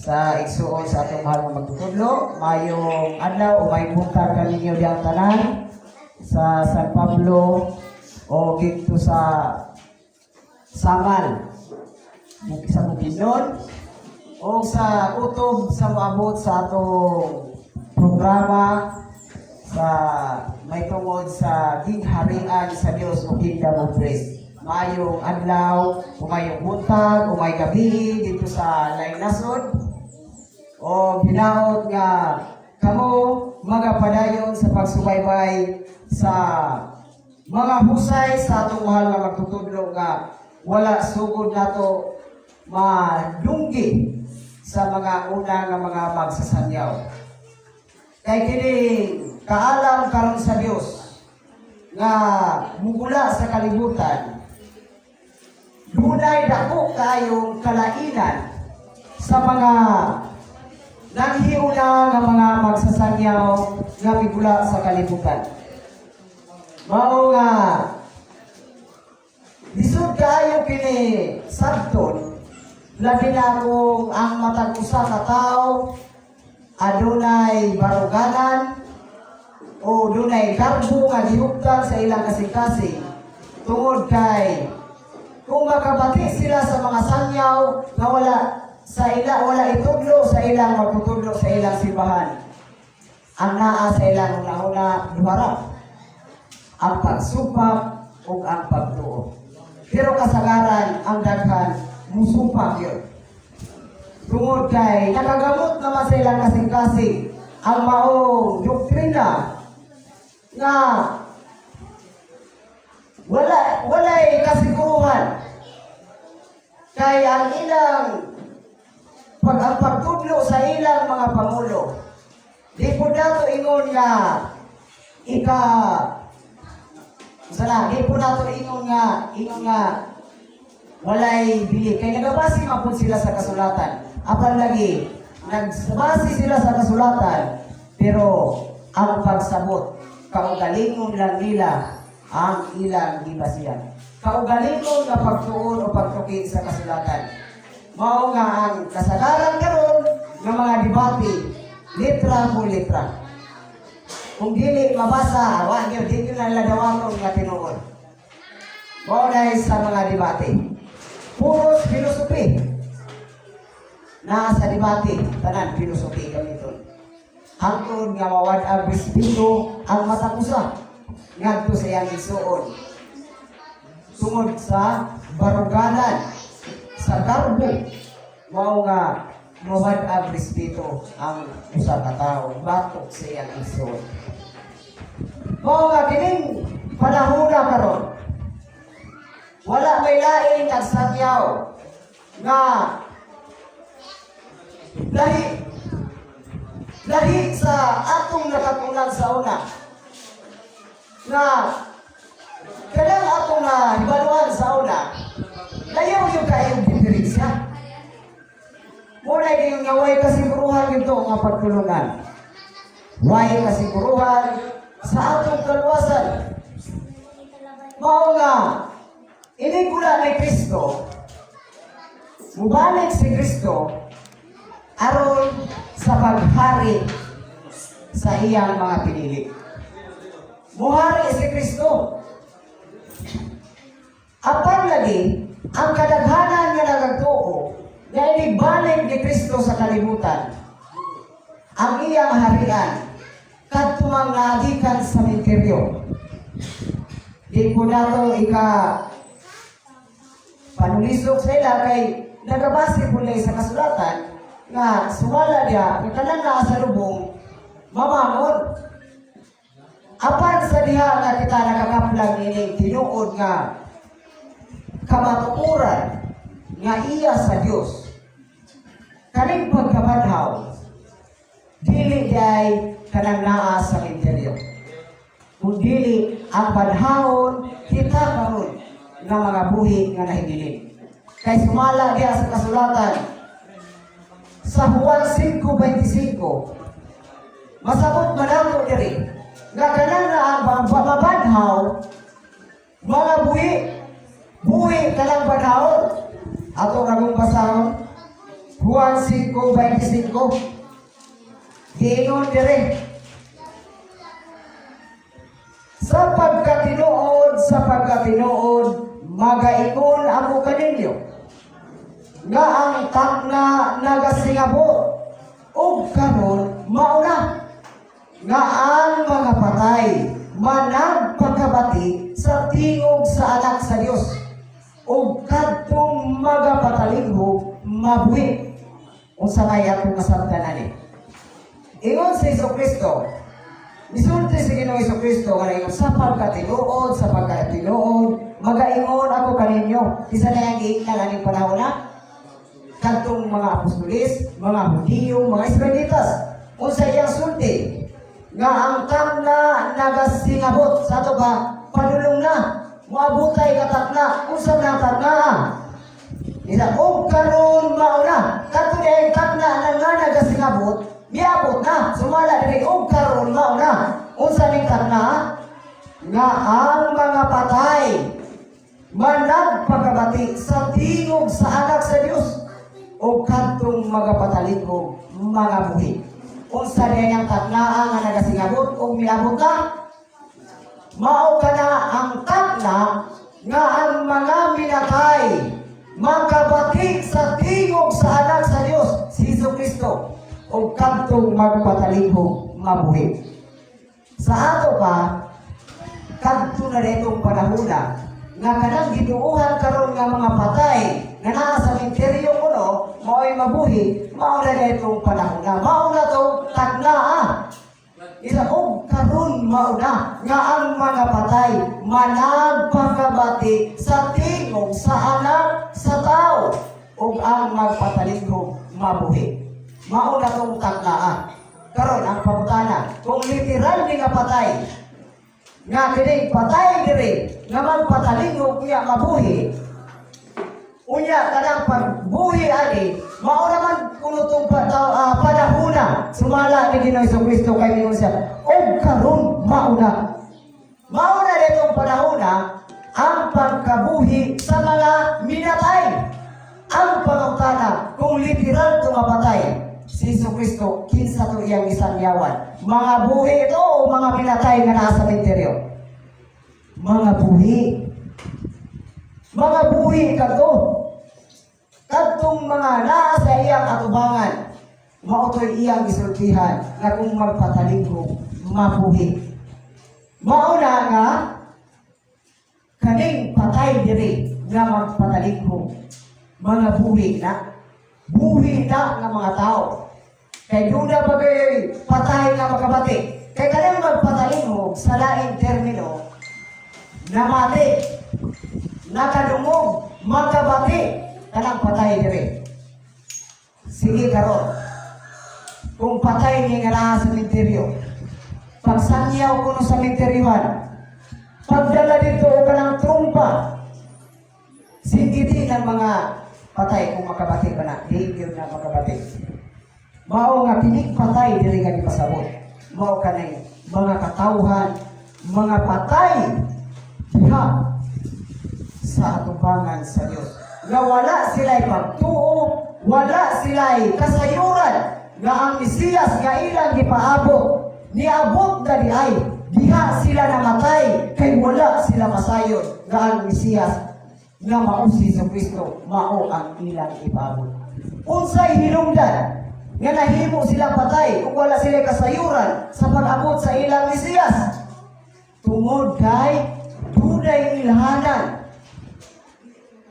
Sa igsuon sa atong mahal nga magtutudlo, mayong adlaw o mayong buntag kaninyo diyang tanan sa San Pablo o dito sa Samal sa Bukidnon o sa utob sa moabot sa atong programa sa may tungod sa gingharian sa Dios o Kingdom of Grace. Mayong adlaw, o mayong buntag, o may gabi dito sa laing nasod. O hinaot nga kamo magapadayon sa pagsubaybay sa mga husay sa atong mahal nga magtutudlo nga wala sugod nato madunggi sa mga una nga mga magsasangyaw. Kay kini kaalam karon sa Dios nga mugula sa kalibutan, dunay dako kayong kalainan sa mga nanghiuna nga mga magsasangyaw nga migula sa kalibutan. Mao nga lisod kaayo kini sabton, labi na kung ang matag usa ka tawo adunay baruganan o dunay garbo nga gihuptan sa ilang kasing-kasing, tungod kay kung makabati sila sa mga sangyaw nga wala sa ila, wala itudlo sa ilang magtutudlo sa ilang simbahan, ang naa sa ilang una-una duha ra: ang pagsupak ug ang pagtuo. Pero kasagaran, ang daghan musupak yun tungod kay nakagamot naman sa ilang kasing-kasing ang maong doktrina nga walay kasiguruhan, kay ang pagtudlo sa ilang mga pangulo, di po nato ingon nga ika sana, di po nato ingon nga walay bili, kay nagabase man po sila sa kasulatan. Apan lagi nagbase sila sa kasulatan, pero ang pagsabot, kaugalingon lang nila ang ilang gibasihan, kaugalingon nga pagtuon o pagtuki sa kasulatan. Mao nga ang kasagaran karon ng mga debate, litra po litra. Kung dili mabasa, wa gyud, di na nila dawaton nga tinuod. Mao na sa mga debate. Puros philosophy. Naa sa debate, tanan philosophy gamiton. Hangtod nga mawad ang respeto ang matag usa ngadto sa iyang igsuon. Tungod sa baruganan, sa garbo, mao nga mawad ang respeto ang usa ka tawo batok sa iyang igsuon. Mao nga kining panahona karon, wala may lain nagsangyaw nga lahi lahi sa atong nakatunan sa una, nga kanang atong nahibaluan sa una, layo yung kayong diferensya. Muna yung nga way kasiguruhan ito nga pagtulungan. Way kasiguruhan sa atong kaluwasan. Mao nga, inigula ni Kristo, mubalik si Kristo, aron sa paghari sa iyang mga pinili. Muhari si Kristo. Apan lagi, ang kadaghanan nga nagagtuo nga inigbalik ni Kristo sa kalibutan, ang iyang harian, kadto mang nagikan sa sementeryo. Di po nato ika panulisok sa ila kay nagabase po nila sa kasulatan nga sumala diya nga kanang naa sa lubong mamangon. Apan sa diha nga kita nakakaplang ining tinuod nga kamatuoran nga iya sa Dios, kaning pagkabanhaw dili diay kanang naa sa sementeryo, kundili ang banhawon kita karon nga mga buhi nga nahibilin. Kay sumala diha sa kasulatan sa Juan 5:25, masabot man nato diri nga kanang na ang mabanhaw, mga buhi, buhi kanang banhawon. Ato ragong basahon. Juan 5:25. Giingon dire, "Sa pagkatinuod, sa pagkatinuod, magaingon ako kaninyo, nga ang takna nagasingabot, ug karon mao na, nga ang mga patay managpakabati sa tingog sa Anak sa Dios, ug kadtong magapatalinghog mabuhi." Unsa may atong kasabtan ani? Ingon si Hesus Kristo, misulti si Ginoong Hesus Kristo nga ingon, "Sa pagkatinuod, sa pagkatinuod, magaingon ako kaninyo." Isa na yung giingnan aning panahon na kadtong mga apostolis, mga Hudiyo, mga Israelitas. Unsa iyang sulti? Nga ang takna nagasingabot. Sa ato ba, padulong na. Moabutay ka takna. Unsa man ang takna? Isa, og karon mao na. Kadto diay takna na nga nagasingabot, miabot na. Sumala diri, og karon mao na. Unsa ning takna? Nga ang mga patay managpakabati sa tingog sa Anak sa Dios o kadtong magapatalikog mga buhi. Unsa diay ang taknaa nga nagasingabot og miabot na? Mao kana ang takna nga ang mga minatay makabati sa tingog sa Anak sa Dios, si Hesus Kristo, ug kadtong magpatalihog mabuhi. Sa ato pa, kadto na ditong panahona nga kanang giduohan karon nga mga patay nga naa sa menteryo kuno mao'y mabuhi, mao na ditong panahona, mao na tong taknaa. Isa, og karon mao na nga ang mga patay managpakabati sa tingog sa Anak sa Tao ug ang magpatalingkog mabuhi. Mao na tong taknaa. Karon ang pangutana, kung literal ni nga patay, nga kining patay diri nga magpatalingkog niya mabuhi, unya kanang pagbuhi ani mao naman kuno tong panahona sumala ni Ginoong Kristo, kay mingon siya, og karon mao na. Mao na ditong panahona ang pagkabuhi sa mga minatay. Ang pangutana, kung literal to nga patay si Hesus Kristo, kinsa to iyang isangyawan? Mga buhi ito o mga minatay nga naa sa menteryo? Mga buhi. Mga buhi kadto. Kadtong mga naa sa iyang atubangan, mao to'y iyang gisultihan nga kung magpatalingkog, mabuhi. Mao na nga kaning patay diri nga magpatalingkog, mga buhi na. Buhi na nga mga tao. Kay duna pa kay patay nga makabati? Kay kanang magpatalingkog, sa laing termino, namati, nakadungog, makabati, kanang patay diri. Sige karon. Kung patay ni nga naa sa menteryo, pagsangyaw kuno sa menteryuhan, pagdala dito o kanang trumpa, singgiti ng mga patay kung makabati ba na, di yun na makabati. Mao nga kining patay diri nga gipasabot, mao kanay mga katawhan, mga patay diha sa atubangan sa Dios. Nga wala sila'y pagtuo, wala sila'y kasayuran nga ang Mesiyas nga ilang gipaabot, niabot na di ay, diha sila namatay kay wala sila masayod nga ang Mesiyas nga mao si Hesus Kristo mao ang ilang ipaabot. Unsay hinungdan nga nahimo sila patay ug wala sila kasayuran sa pag-abot sa ilang Mesiyas? Tungod kay dunay ilhanan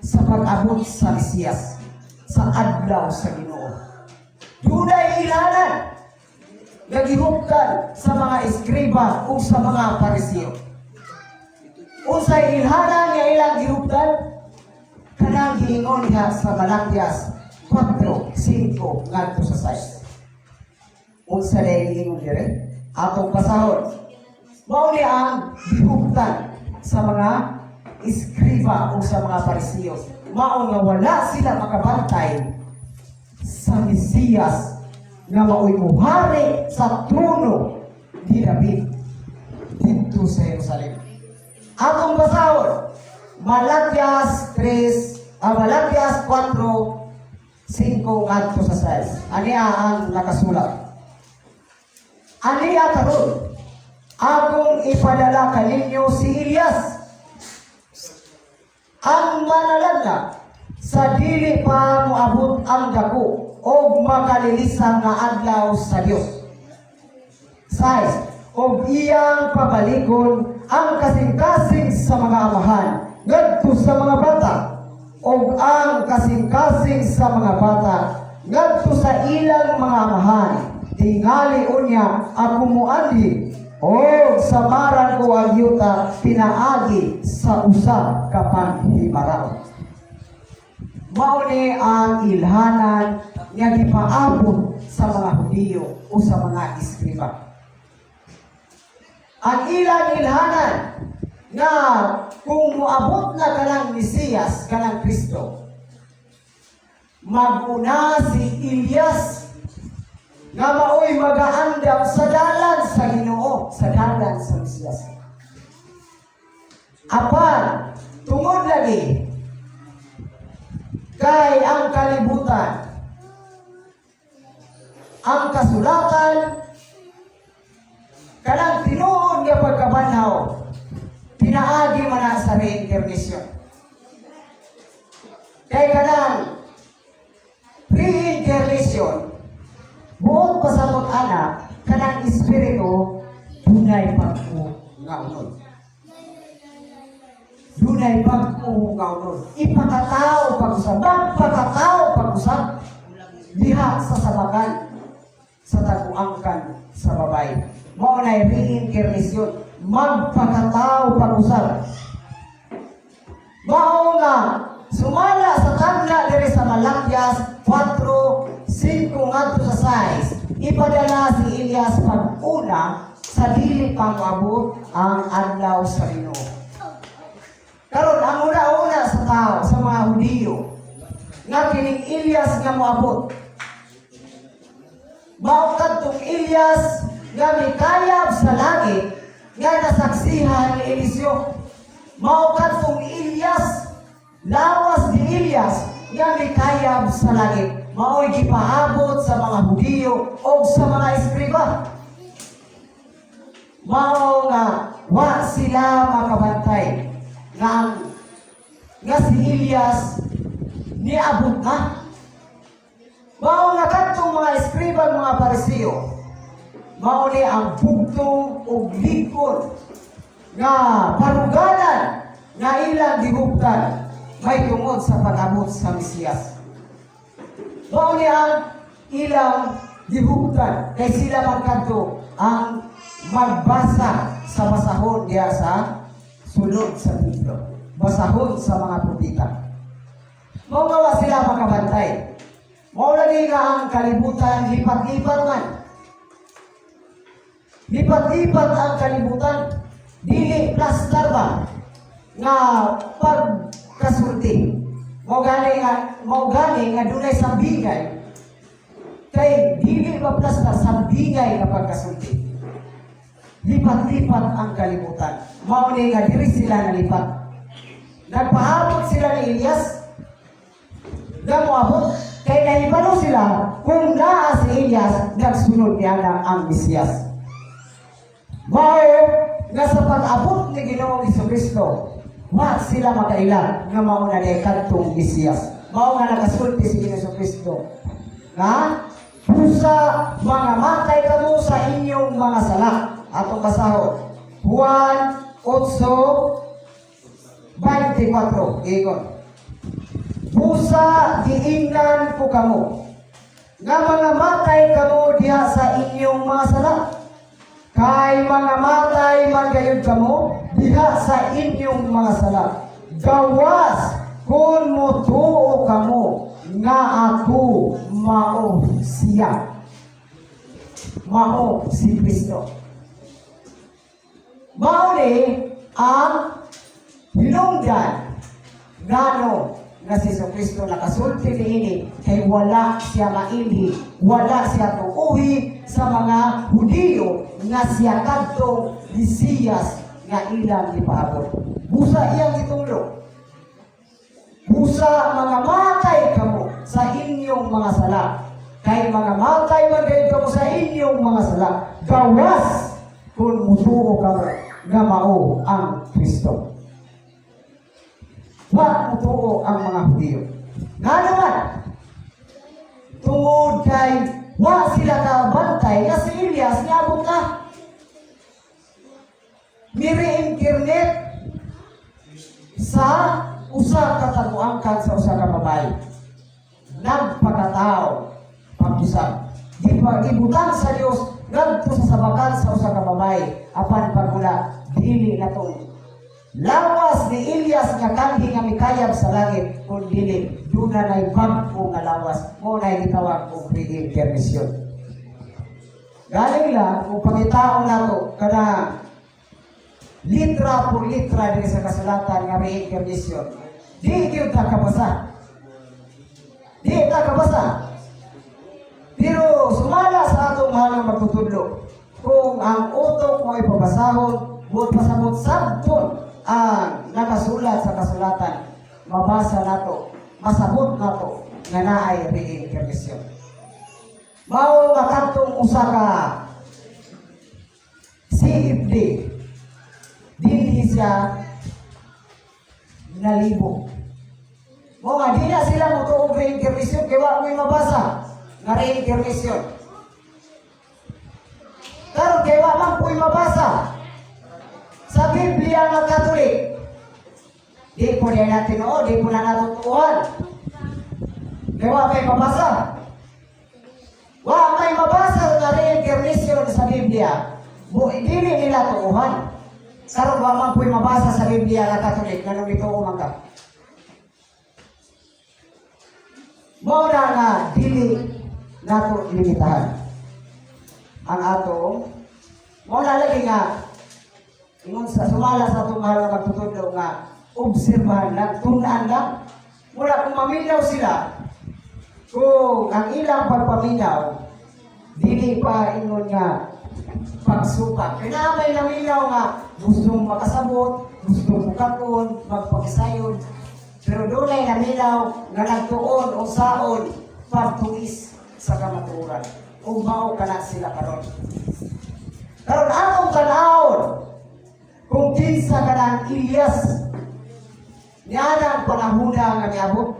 sa pag-abot sa Mesiyas sa adlaw sa Ginoo. Dunay ilhanan nga gihuptan sa mga eskriba ug sa mga Pariseo. Unsay ilhanan nga ilang gihuptan? Kanang giingon diha sa Malakias 4:5 ngadto sa 6. Unsa day giingon dire? Atong basahon. Mao ni ang gihuptan sa mga eskriba o sa mga Pariseo. Mao nga wala sila makabantay sa Mesiyas nga mao'y muhari sa trono ni David didto sa Jerusalem. Atong basahon, Malakias 3, Malakias 4, 5 5 ngadto sa 6. Ania ang nakasulat? "Ania karon, akong ipadala kaninyo si Elias, ang manalagna, sa dili pa moabot ang dako og makalilisan nga adlaw sa Dios. 6. Og iyang pabalikon ang kasing-kasing sa mga amahan ngadto sa mga bata og ang kasing-kasing sa mga bata ngadto sa ilang mga amahan. Tingali unya ako moanhi og samaran ko ang yuta pinaagi sa usa ka panghimaraot." Mao ni ang ilhanan nga gipaabot sa mga Hudiyo o sa mga eskriba. Ang ilang ilhanan nga kung moabot na kanang Mesiyas, kanang Kristo, maguna si Elias nga maoy magaandam sa dalan sa Ginoo, sa dalan sa Mesiyas. Apan, tungod lagi kay ang kalibutan, ang kasulatan, kanang tinuod nga pagkabanhaw, pinaagi man na sa reincarnation. Kay kanang reincarnation, buot pasabot ana, kanang espiritu, dunay bag-o nga unod. Dunay bag-o nga unod. Ipakatao pag-usab, magpakatao pag-usab, diha sa sabakan, sa taguangkan sa babay. Mao na reincarnation, magpakatao pag-usab. Mao nga sumala sa tagna diri sa Malakias 4, 5 ngadto sa 6, ipadala si Elias pag-una sa dili pa moabot ang adlaw sa Ginoo. Karon, ang una-una sa tao, sa mga Hudiyo, nga kining Elias nga moabot, mao kadtong Elias nga mikayab sa langit nga nasaksihan ni Eliseo. Mao kadtong Elias, lawas ni Elias nga mikayab sa langit. Mao'y gipaabot sa mga Hudiyo o sa mga eskriba. Mao nga wa sila makabantay nga si Elias niabot na. Mao nga kadtong mga eskriba, mga Pariseo, mao ni ang bugtong ug likod nga baruganan nga ilang gihuptan may tungod sa pag-abot sa Mesiyas. Mao ni ang ilang gihuptan kay sila man kadto ang magbasa sa basahon diha sa sulod sa templo. Basahon sa mga propeta. Mao nga wa sila makabantay. Mao lagi nga ang kalibutan lipat-lipat man. Lipat-lipat ang kalibutan. Dili plaster ba nga pagkasulti. Mao gani nga dunay sambingay kay dili ba plaster, sambingay nga pagkasulti. Lipat-lipat ang kalibutan. Mao ni nga diri sila nalipat. Nagpaabot sila ni Elias nga moabot kay nahibalo sila kung naa si Elias, nagsunod niya na ang Mesiyas. Mao nga sa pag-abot ni Ginoong Kristo, wa sila makaila nga mao na ni kadtong Mesiyas. Mao nga nakasulti si Ginoong Kristo nga, "Busa mga matay kamo sa inyong mga sala." Atong basahon. Juan 8:24. Ingon, "Busa giingnan ko kamo nga mga matay kamo diha sa inyong mga sala. Kay mga matay man gayud kamo diha sa inyong mga sala. Gawas kung motuo kamo nga ako mao siya." Mao si Kristo. Mao ni ang hinungdan ngano nga si Kristo nakasulti niini kay wala siya mailhi, wala siya tuuhi sa mga Hudiyo nga siya kadtong Mesiyas nga ilang gipaabot. Busa iyang gitunglo, "Busa mga matay kamo sa inyong mga sala. Kay mga matay man gayud kamo sa inyong mga sala. Gawas kung mutuo kamo nga mao ang Kristo. Wa mutuo ang mga Hudiyo. Nga naman, tungod kay wa sila kabantay nga si Elias niabot na. Ni-reincarnate sa usa ka taguangkan sa usa ka babae. Nagpakatao pag-usab. Gibutang sa Dios ngadto sa sabakan sa usa ka babae, apan pagula dili na tong lawas ni Elias nga kanhi nga mikayab sa langit, kun dili duna nay bag-o nga lawas mo na gitawag og reincarnation. Galing lang kung pangitaon nato kana litra por litra diri sa kasulatan nga reincarnation, di gyud ta kabasa. Di ta kabasa. Pero sumala sa atong mahal nga magtutudlo, kung ang utok mo ipabasahon, buot pasabot sabton ang nakasulat sa kasulatan, mabasa nato, masabot nato nga naay reincarnation. Mao nga kadtong usa ka CFD, dili siya nalibog. Mo nga di na sila motuo og reincarnation kay wa mo'y mabasa nga reincarnation. Karon kay wa man po'y mabasa sa Biblia nga Katolik. Di po na natin oo, di po na natutuhan. Kay wa may mabasa. Wa may mabasa nga reincarnation sa Biblia. Bu dili nila tuuhan. Karon wa man po'y mabasa sa Biblia nga Katolik, nganong mituo man ka? Mao na nga dili nato limitahan ang atong mao na lagi nga ingon sa sumala sa atong mahal nga magtutudlo nga obserbahan lang, tun-an lang. Mula kung maminaw sila, kung ang ilang pagpaminaw dili pa ingon nga pagsupak. Kaya may naminaw nga gustong makasabot, gustong mukakon, magpakisayon. Pero dunay naminaw nga nagtuon o saon pagtuis sa kamatuoran. Ug mao kana sila karon. Karon atong tan-awon kung kinsa kanang Elias nianang panahona nga miabot.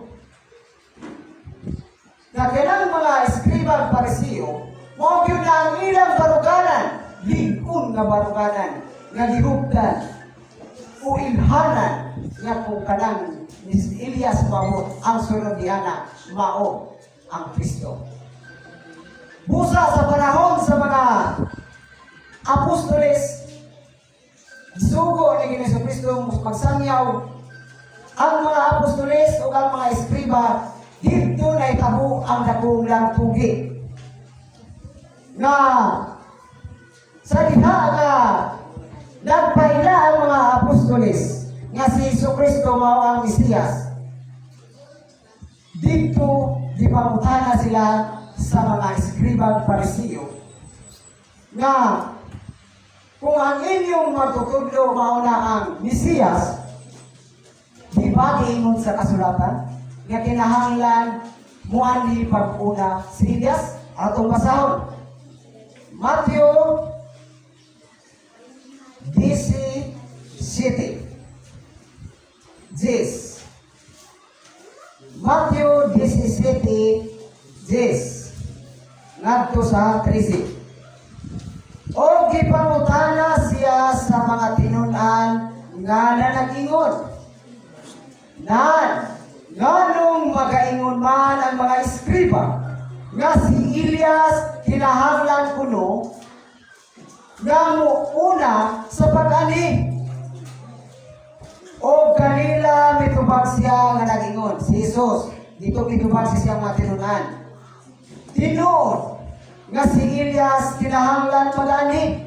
Na kanang mga eskriba ug Parisiyo, mao gyud na ang ilang baruganan, lig-on nga baruganan, nga gihuptan o ilhanan nga kung kanang ni Elias moabot, ang sunod diana mao ang Kristo. Busa sa panahon sa mga apostoles, sugo ni Ginoong Kristo magsangyaw ang mga apostoles o ang mga eskriba, dito na itabo ang dakong lang tugi. Nga sa diha nga nagpaila ang mga apostoles nga si Hesus Kristo mao ang Mesiyas, dito gipangutana sila sa mga eskribang Parisiyo nga kung ang inyong magtutudlo mao na ang Mesiyas, di ba giingon sa kasulatan nga kinahanglan muanhi pag-una si Elias? Atong basahon. Matthew 17. 10. Matthew 17:10 ngadto sa 13. O gipangutana siya sa mga tinun-an nga nanagingon, "Nan, nganong magaingon man ang mga eskriba nga si Elias kinahanglan kuno nga muuna sa pag-anhi?" O kanila mitubag siya nga nagingon, si Jesus, dito mitubag siya mga tinun-an, "Tinuod nga si Elias kinahanglan mag-anhi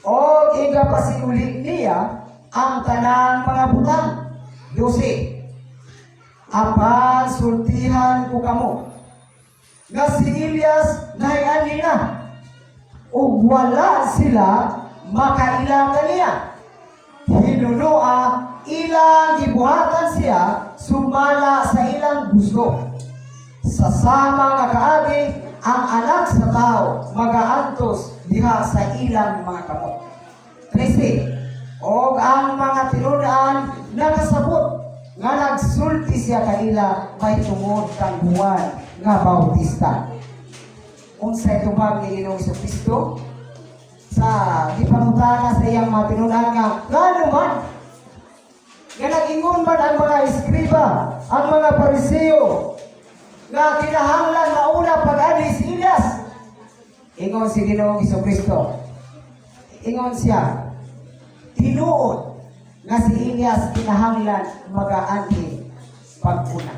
o igapasiuli niya ang tanang mga butang. 12. Apan sultihan ko kamo nga si Elias nahianhi na ug wala sila makaila kaniya. Hinunoa ilang gibuhatan siya sumala sa ilang gusto." Sa sama nga kaagi, ang Anak sa Tao magaantos diha sa ilang mga kamot. 13. Og ang mga tinunan nakasabot nga nagsulti siya kanila mahitungod kang Juan nga Bautista. Unsay tubag ni Ginoong Kristo sa gipangutana sa iyang mga tinunan nga ngano man nga nag-ingon man ang mga eskriba, ang mga Pariseo, nga kinahanglan mauna pag-anhi si Elias? Ingon si Ginoong Kristo. Ingon siya, tinuod nga si Elias kinahanglan magaanhi pag-una.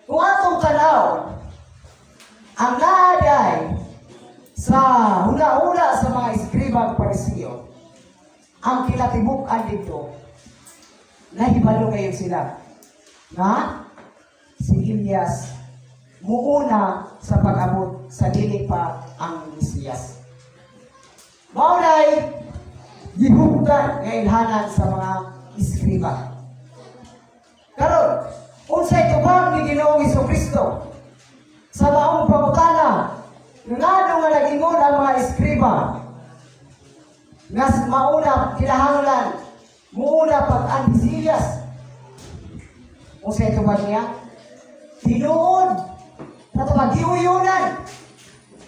Kung atong tanaw, ang naaday sa huna-huna sa mga eskriba ug Pariseo, ang kinatibuk-an dito, nahibalo ngayon sila nga si Elias muuna sa pag-abot sa dili pa ang Mesiyas. Mao nay gihugtan nga ilhanan sa mga eskriba. Karon, unsay tubag ni Ginoong Kristo sa maong pangutana ngano nga nag-ingon ang mga eskriba nga mauna kinahanglan muuna pag-anhi si Elias? Unsay tubag niya? Tinuod sa giuyunan,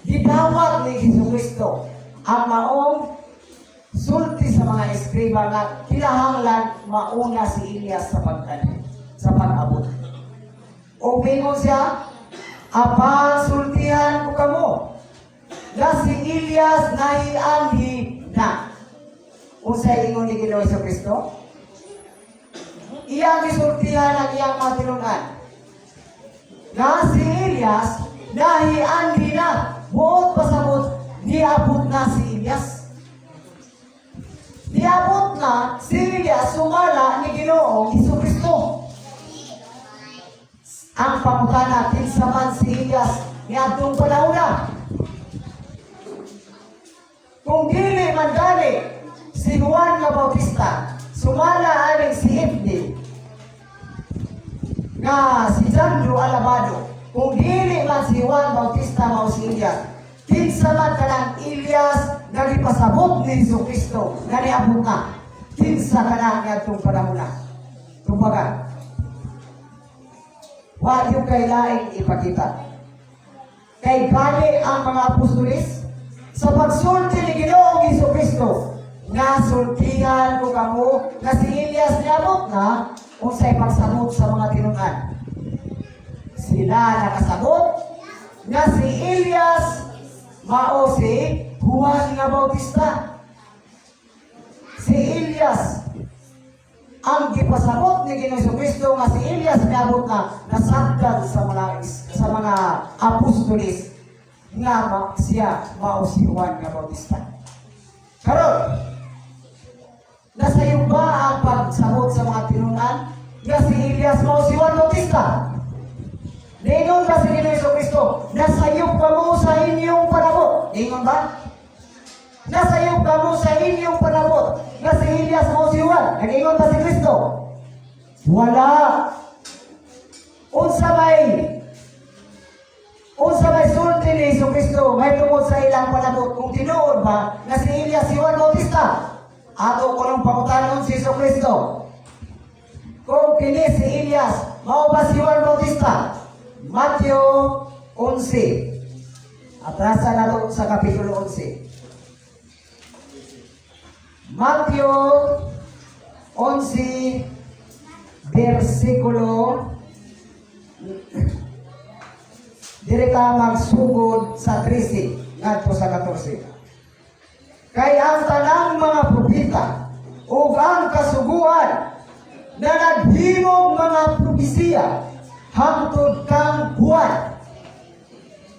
gidawat ni Hesus Kristo ang maong sulti sa mga eskriba nga kinahanglan mauna si Elias sa pag-abot. O mingon siya, "Apan sultihan ko kamo nga si Elias nahianhi na." Unsay ingon ni Ginoong Kristo? Iyang gisultihan ang iyang mga tinunan nga si Elias nahianhi na. Buot pasabot, niabot na si Elias. Niabot na si Elias sumala ni Ginoong Kristo. Ang pangutana, kinsa man si Elias niadtong panahona? Kung dili man gani si Juan nga Bautista, sumala aning si FD nga si Jandro Alabado, kung dili man si Juan Bautista mao si Elias, kinsa man kanang Elias nga gipasabot ni Hesus Kristo nga niabot na? Kinsa kana niadtong panahona? Kumbaga, wa yung kay laing ipakita. Kay gani ang mga apostolis sa pagsulti ni Ginoong Hesus Kristo nga sultihan ko kamo nga si Elias niabot na, unsay pagsabot sa mga tinunan? Sila nakasabot nga si Elias mao si Juan nga Bautista. Si Elias ang gipasabot ni Ginoong Kristo nga si Elias niabot na, nasagdan sa mga apostolis nga siya mao si Juan nga Bautista. Karon, nasayop ba ang pagsabot sa mga tinunan nga si Elias mao si Juan Bautista? Ningon ba si Ginoong Kristo, "Nasayop kamo sa inyong panabot"? Ningon ba? "Nasayop kamo sa inyong panabot nga si Elias mao si Juan"? Nag-ingon ba si Kristo? Wala. Unsa may sulti ni Hesus Kristo may tungod sa ilang panabot kung tinuod ba nga si Elias si Juan Bautista? Ato kunong pangutanon si Hesus Kristo. Kung kini si Elias, mao ba si Juan Bautista? Matthew 11. Atrasa nato sa Kapitulo 11. Matthew 11, versikulo, dire ka magsugod sa 13 ngadto sa 14. Kay ang tanang mga propeta ug ang kasuguan na naghimog mga propesiya hangtod kang Juan.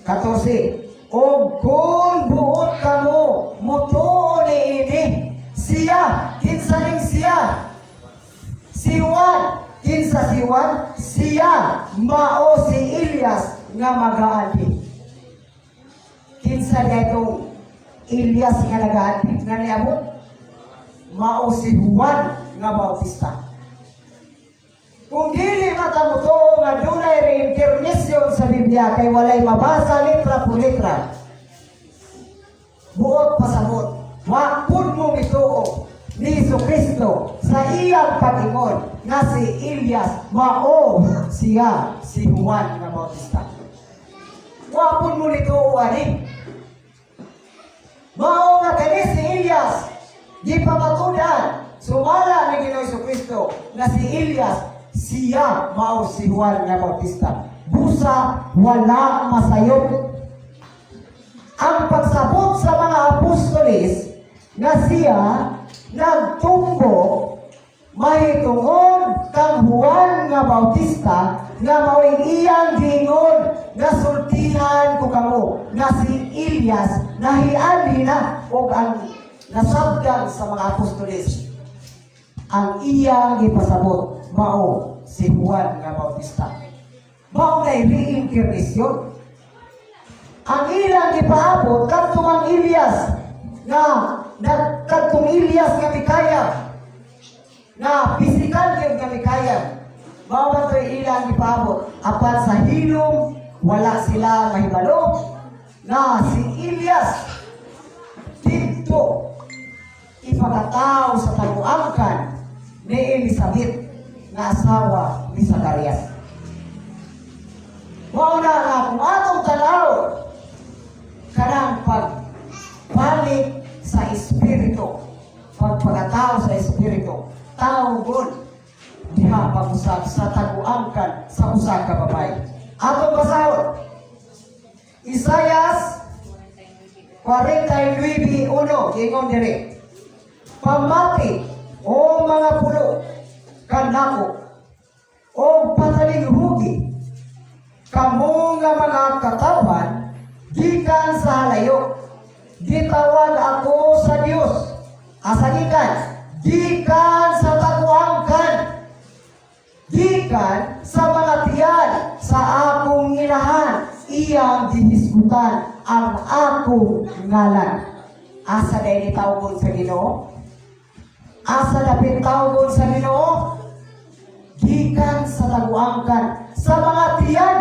14. Og kung buot kamo mutuo niini, siya, kinsa ning siya? Si Juan. Kinsa si Juan? Siya mao si Elias nga magaanhi. Kinsa itong Elias nga nagaanhi nga niabot? Mao si Juan nga Bautista. Kung dili matamutuo nga dunay reincarnation sa Biblia kay walay mabasa letra por letra, buot pasabot, wa pud mo mituo ni Hesus Kristo sa iyang pag-ingon nga si Elias mao siya si Juan nga Bautista. Wa pud mo nituo ani. Mao nga kani si Elias gipamatudan sumala ni Ginoong Hesus Kristo na si Elias siya mao si Juan nga Bautista. Busa wala masayop ang pagsabot sa mga apostoles nga siya nagtumbo mahitungod kang Juan nga Bautista nga mao'y iyang giingon nga sultihan ko kamo nga si Elias nahianhi na, og ang nasabdan sa mga apostoles, ang iyang gipasabot mao si Juan nga Bautista. Mao na reincarnation. Ang ilang gipaabot kadtong ang Elias nga na kadtong Elias nga mikayab, nga pisikal gyud nga mikayab, mao man to'y ilang gipaabot. Apan sa hilom wala sila mahibalo na si Elias didto ipakatao sa taguangkan ni Elizabeth nga asawa ni Zacarias. Mao na nga kung atong tanaw kanang pagbalik sa espiritu, pagpagkatao sa espiritu, tawgon diha pag-usab sa taguangkan sa usa ka babae. Atong basahon. Isayas 49:1, giingon diri. "Pamati, o mga pulo kanako, o patalinghugi kamo nga mga katawhan gikan sa halayo. Gitawag ako sa Dios." Asa gikan? Gikan sa taguangkan. Gikan sa mga tiyan sa akong inahan, iyang gihisgutan ang akong ngalan. Asa dahil tawgon sa Ginoo? Asa dapit tawgon sa Ginoo? Gikan sa taguangkan, sa mga tiyan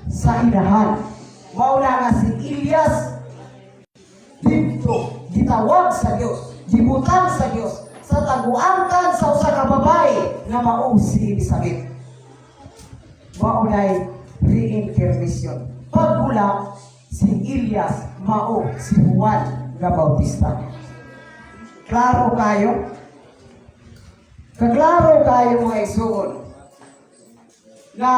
sa inahan. Mao na nga si Elias didto gitawag sa Dios, gibutang sa Dios sa taguangkan sa usa ka babae nga mao si Elizabeth. Mao nay reincarnation. Pagbula si Elias mao si Juan nga Bautista. Klaro kayo? Kaklaro kayo, mga igsuon, na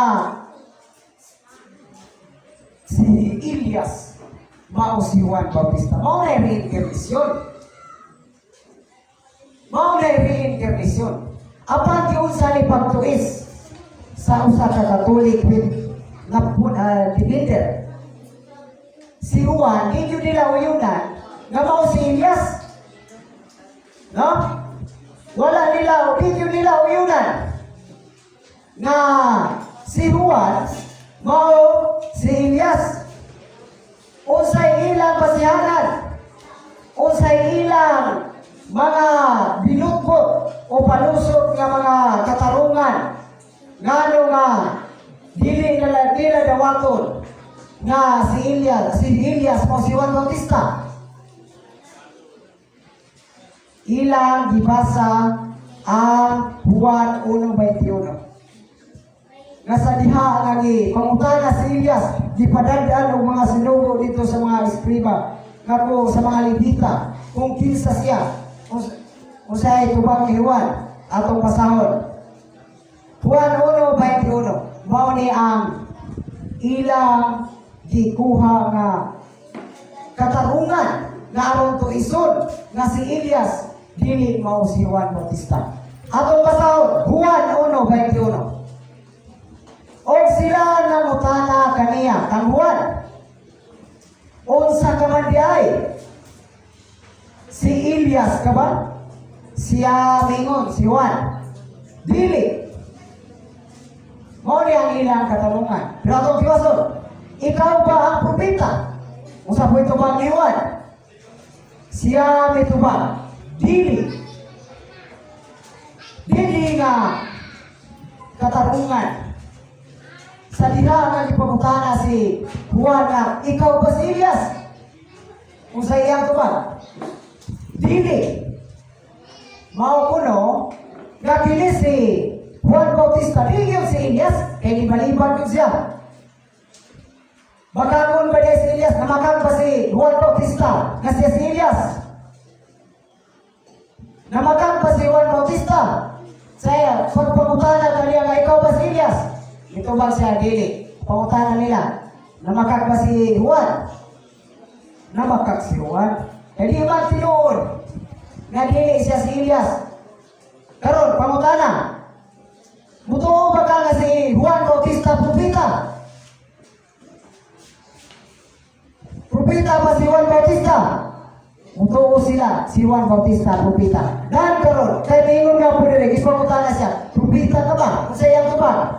si Elias mao si Juan Bautista. Mao na reincarnation. Mao na reincarnation. Apan giunsa ni pagtuis sa usa ka Catholic with na defender. Si Juan, di gyud nila uyunan nga mao si Elias. No? Wala nila, di gyud nila uyunan nga si Juan mao si Elias. Unsay ilang basihanan? Unsay ilang mga binutbot o palusot nga mga katarungan ngano nga dili nila nila dawaton nga si Elias mao si Juan Bautista? Ilang gibasa ang Juan 1:21 nga sa diha nga gi pangutana si Elias, gipadadaan og mga sinugo dito sa mga eskriba nga sa mga Levita kung kinsa siya. Unsay tubag ni Juan? Atong basahon Juan 1:21. Mao ni ang ilang gikuha nga katarungan nga aron tuison nga si Elias dili mao si Juan Bautista. Atong basahon Juan 1:21. "Og sila nangutana kaniya," kang Juan, "Unsa ka man diay? Si Elias ka ba?" Siya mingon, si Juan, "Dili." Mao ni ang ilang katanungan. Pero atong tiwason, "Ikaw ba ang propeta?" Unsa po tubag ni Juan? Siya mitubag, "Dili." Dili nga katarungan. Sa diha nga gipangutana si Juan na, "Ikaw ba si Elias?" Unsa iyang tubag? "Dili." Mao kuno nga kini si Juan Bautista dili yun si Elias kay gibalibad yun siya. Makakon ba diay si Elias? Namakang ba si Juan Bautista nga siya si Elias? Namakang ba si Juan Bautista? Sa pagpangutana kaniya nga, "Ikaw ba si Elias?" Mitubag siya, "Dili." Pangutana nila, "Namakak ba si Juan?" Namakak si Juan. Kaya di man tinuod nga dili siya si Elias. Karon, pangutana, "Mutuo ba ka nga si Juan Bautista propeta?" Propeta ba si Juan Bautista? Mutuo sila, si Juan Bautista propeta. Dan karon, kay miingon nga po diri, gipangutana siya, "Propeta ka ba?" Unsa iyang tubag?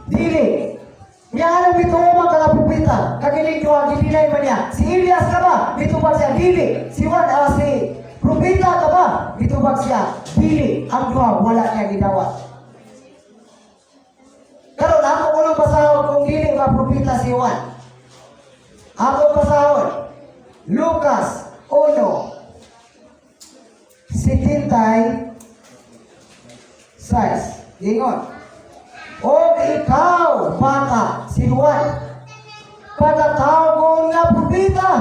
"Dili." Nya anong mituo man ka nga propeta? Kakiling duha gidinay man niya. "Si Elias ka ba?" Mitubag siya, "Dili." Si Juan, "Si propeta ka ba?" Mitubag siya, "Dili." Ang duha wala niya gidawat. Karon ako unang basahon kung dili ba propeta si Juan. Ako basahon Lucas 1:76. Ingon, "O ikaw, bata, si Juan, pagatawgon nga propeta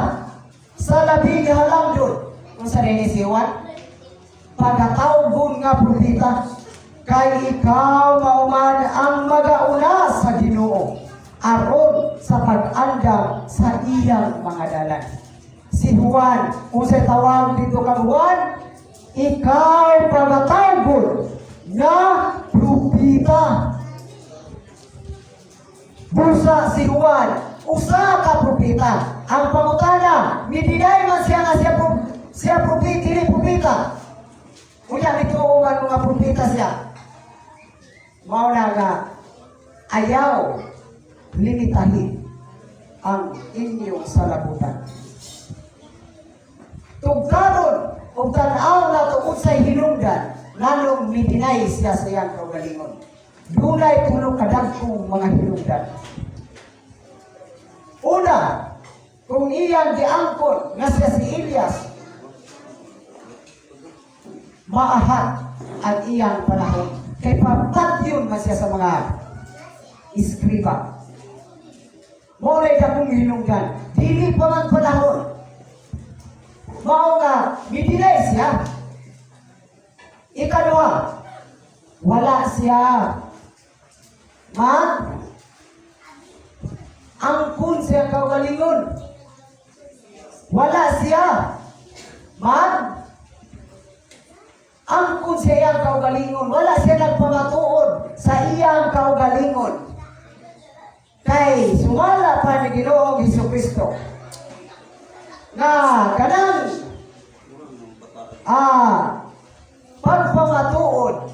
sa Labing Halangdon." Unsa rin si Juan? Pagatawgon nga propeta, kay ikaw mauman ang magauna sa Ginoo aron sa pag-andam sa iyang mga dalan. Si Juan, unsay tawag dito kang Juan? Ikaw pagatawgon nga propeta. Busa si Juan, usa ka propeta. Ang pangutana, midinay man siya nga siya propeta, dili propeta. Unya mituo man mga propeta siya. Mao na nga ayaw limitahin ang inyong salabutan. Tugkaron og tan-aw nato unsay hinungdan nganong midinay siya sa iyang kaugalingon. Dunay tulo ka dagkong mga hinungdan. Una, kung iyang giangkon nga siya si Elias, maahat ang iyang panahon. Kay papatyon man siya sa mga iskriba. Mao na dakong hinungdan. Dili pa man panahon. Mao nga, midinay siya. Ikaduha, wala siya ma angkon siya kaugalingon. Wala siya mag angkon sa iyang kaugalingon. Wala siya nagpamatuod sa iyang kaugalingon. Kay sumala pa ni Ginoong Hesus Kristo nga kanang pagpamatuod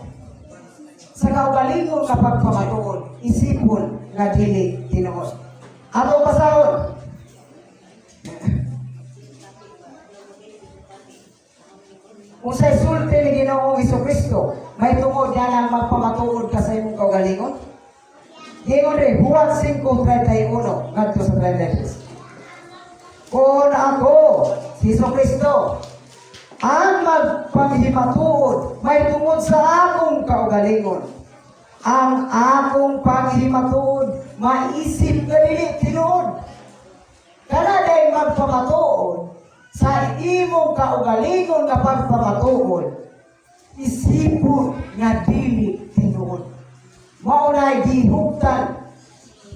sa kaugalingon nga pagpamatuod isipon nga dili tinuod. Atong basahon unsay sulti ni Ginoong Hesus Kristo may tungod niya nang magpamatuod ka sa imong kaugalingon. Ingon rin, Juan 5:31 ngadto sa 33. "Kung ako, si Hesus Kristo, ang magpanghimatuod may tungod sa akong kaugalingon, ang akong panghimatuod maisip nga dili tinuod." Kana day magpamatuod sa imong kaugalingon nga pagpamatuod, isipon nga dili tinuod. Mao na gihugtan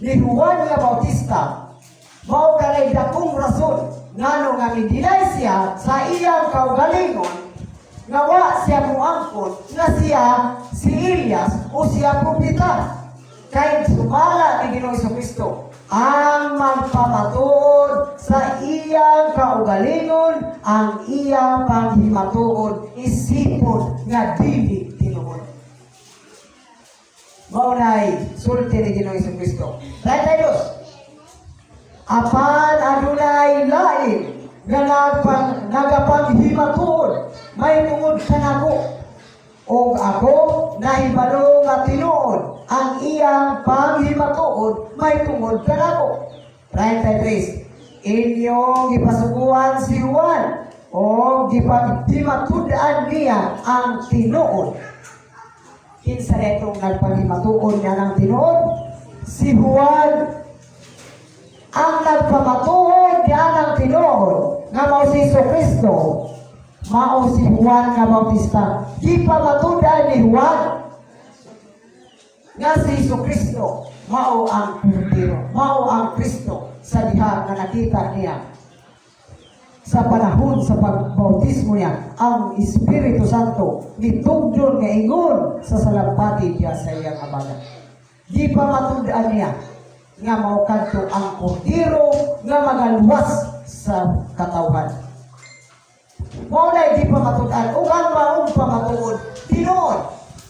ni Juan nga Bautista. Mao kanay dakong rason ngano nga midinay siya sa iyang kaugalingon nga wa siya muangkon nga siya si Elias o siya propeta. Kay sumala ni Ginoong Kristo, ang magpamatuod sa iyang kaugalingon, ang iyang panghimatuod isipon nga dili tinuod. Mao nay sulti ni Ginoong Kristo. 32. "Apan adunay lain nga nagapang nagapanghimatod may tungod kanako ug ako nahibalo nga tinuod ang iyang panghimatuod mahitungod kanako. 33. Inyong gipasuguan si Juan o gipaghimatud-an niya ang tinuod. Kinsa netong nagpaghimatuod niya ng tinuod? Si Juan ang nagpamatuod niya ng tinuod nga mao si Jesu Kristo, mao si Juan nga Bautista. Gipamatuod ni Juan nga si Jesu Kristo mao ang kordero, mao ang Kristo sa diha nga nakita niya sa panahon sa pagbautismo niya ang Espiritu Santo nitugdon nga ingon sa salampati diya sa iyang abaga. Gipamatud-an niya nga mao kadto ang kordero nga magaluwas sa katawhan. Mao na gipamatud-an, ug ang maong pamatuod tinuod.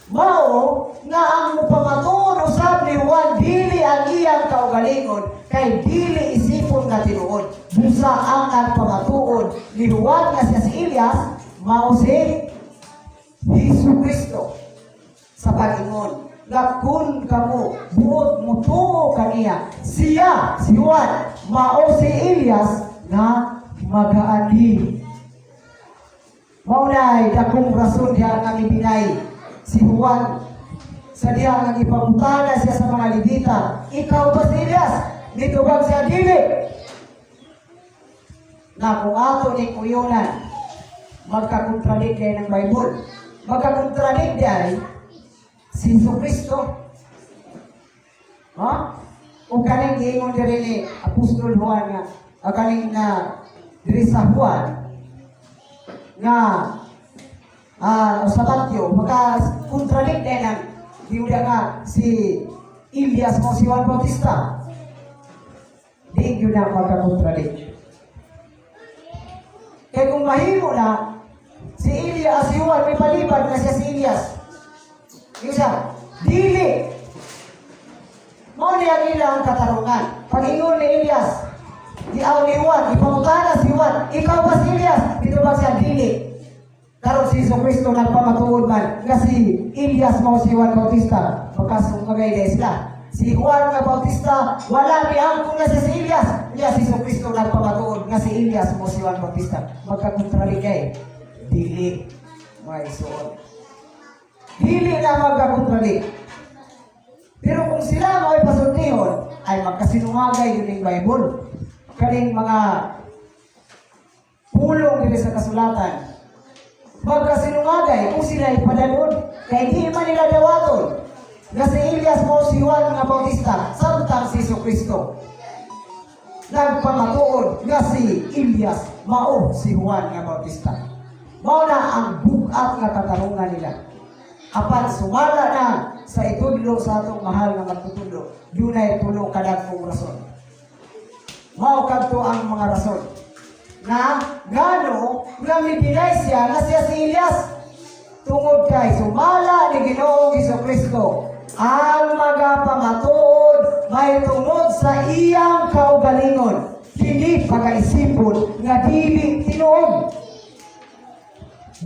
Mao nga ang mupamatuod usab ni Juan dili ang iyang kaugalingon kay dili isipon nga tinuod. Busa ang nagpamatuod ni Juan nga siya si Elias mao si Jesu Kristo sa pag-ingon nga kung kamo buot mutuo kaniya, siya, si Juan, mao si Elias nga magaanhi. Mao na dakong rason diha nga mideny si Juan sa diha nga gipangutana siya sa mga Levita, "Ikaw ba si Elias?" Nitubag siya, "Dili." Na kung ato ni kuyunan, magkakontradik diay ng Bible. Magkakontradik diay si Jesu Kristo. Ha? O kaning giingon diri ni Apostol Juan nga, o kaning na diri sa Juan nga sa Matthew, maka contradict din ang giuda nga si Elias mao si Juan Bautista. Di yun na magka-contradict. Kaya kung mahimo na, si Elias, si Juan, may palibad na siya si Elias. Yung siya, dili. Mao niya nila ang katarungan. Pag-ingon ni Elias, di aw ni Juan, ipangutana si Juan, "Ikaw ba si Elias?" Dito ba siya, "Dili." Karon si Jesu Kristo nagpamatuod man nga si Elias mao si Juan Bautista. Magkasungkagay na sila. Si Juan nga Bautista, wala miangkon nga siya si Elias. Niya si Jesu Kristo nagpamatuod nga si Elias mao si Juan Bautista. Magkakontradik kay. Dili, mga isuon. Dili na magkakontradik. Pero kung sila mo ay pasultihon, ay magkasinungagay yun yung Bible. Kaning mga pulong dili sa kasulatan. Magkasinungagay kung sila ay padalon. Kay di man nila dawaton nga si Elias mao si Juan nga Bautista, samtang si Jesu Kristo nagpamatuod nga si Elias mao si Juan nga Bautista. Mao na ang bugat nga katarungan nila. Apan sumala na sa itudlo sa atong mahal nga magtutudlo, dunay tulo ka dagkong rason. Mao kadto ang mga rason na ngano nga mideny siya nga siya si Elias. Tungod kay sumala ni Ginoong Hesus Kristo, ang magapamatuod mahitungod sa iyang kaugalingon, kini pagaisipon nga dili tinuod.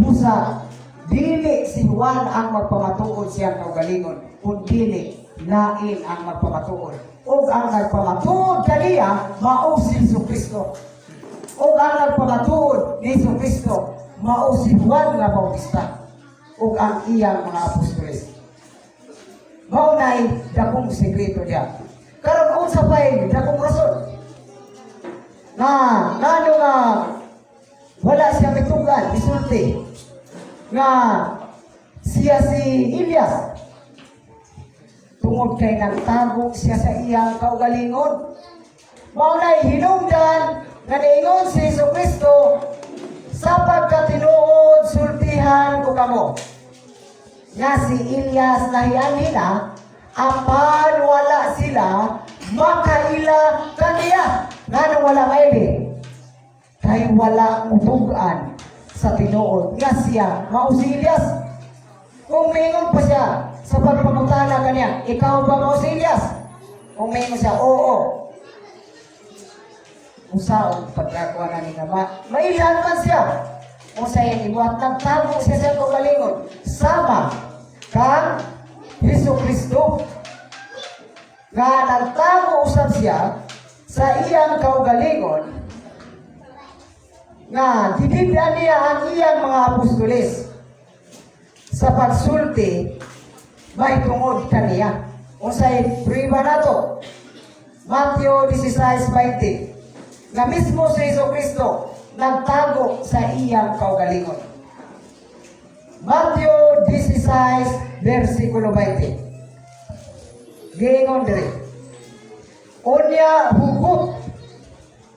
Busa dili si Juan ang magpamatuod siyang kaugalingon, kun dili lain ang magpamatuod. Ug ang nagpamatuod kaniya mao si Jesu Kristo. Ug ang nagpamatuod ni Jesu Kristo mao si Juan nga Bautista ug ang iyang mga apostoles. Mao nay dakong sekreto diya. Karon, unsa pay dakong rason nga ngano nga wala siya mitugan, misulti nga siya si Elias? Tungod kay nagtago siya sa iyang kaugalingon. Mao nay hinungdan nga niingon si Jesu Kristo, "Sa pagkatinuod sultihan ko kamo nga si Elias nahianhi na, apan wala sila makaila kaniya." Ngano wala maili? Kay wala mutugan sa tinuod nga siya mao si Elias. Kung mingon pa siya sa pagpangutana kaniya, "Ikaw ba mao si Elias?" Kung mingon siya, "Oo." Usa og pagkakuha na ni nga mailhan man siya. Kung sa iyang ibuhat, nagtago siya sa kaugalingon. Sama Kang Hesus Kristo nga nagtago usab siya sa iyang kaugalingon nga gidibyan niya ang iyang mga apostoles sa pagsulti mahitungod kaniya. Unsay prueba nato? Matthew 16:20, nga mismo si Hesus Kristo nagtago sa iyang kaugalingon. Matthew 16 versikulo 20. Giingon diri. Unya hugot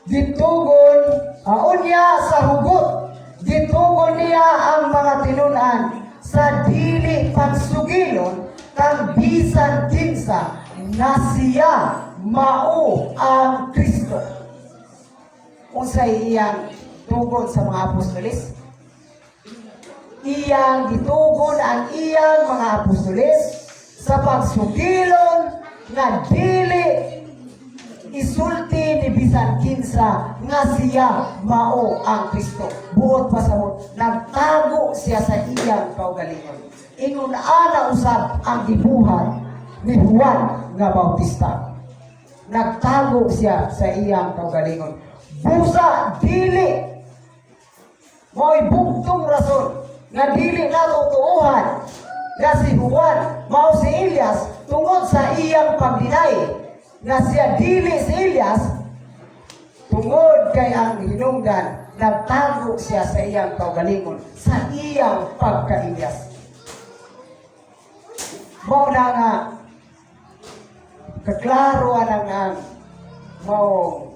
gitugon, unya sa hugot gitugon niya ang mga tinunan sa dili pagsugilon kang bisan kinsa na siya mao ang Kristo. Unsay iyang tugon sa mga apostoles? Iyang gitugon ang iyang mga apostoles sa pagsugilon nga dili isulti ni bisan kinsa nga siya mao ang Kristo. Buot pasabot, nagtago siya sa iyang kaugalingon. Ingon ana usab ang gibuhat ni Juan nga Bautista. Nagtago siya sa iyang kaugalingon. Busa dili mao'y bugtong rason nga dili nato tuuhan nga si Juan mao si Elias tungod sa iyang pag-deny nga siya dili si Elias, tungod kay ang hinungdan nagtago siya sa iyang kaugalingon sa iyang pagka-Elias. Mao na nga kaklaro anang ang mao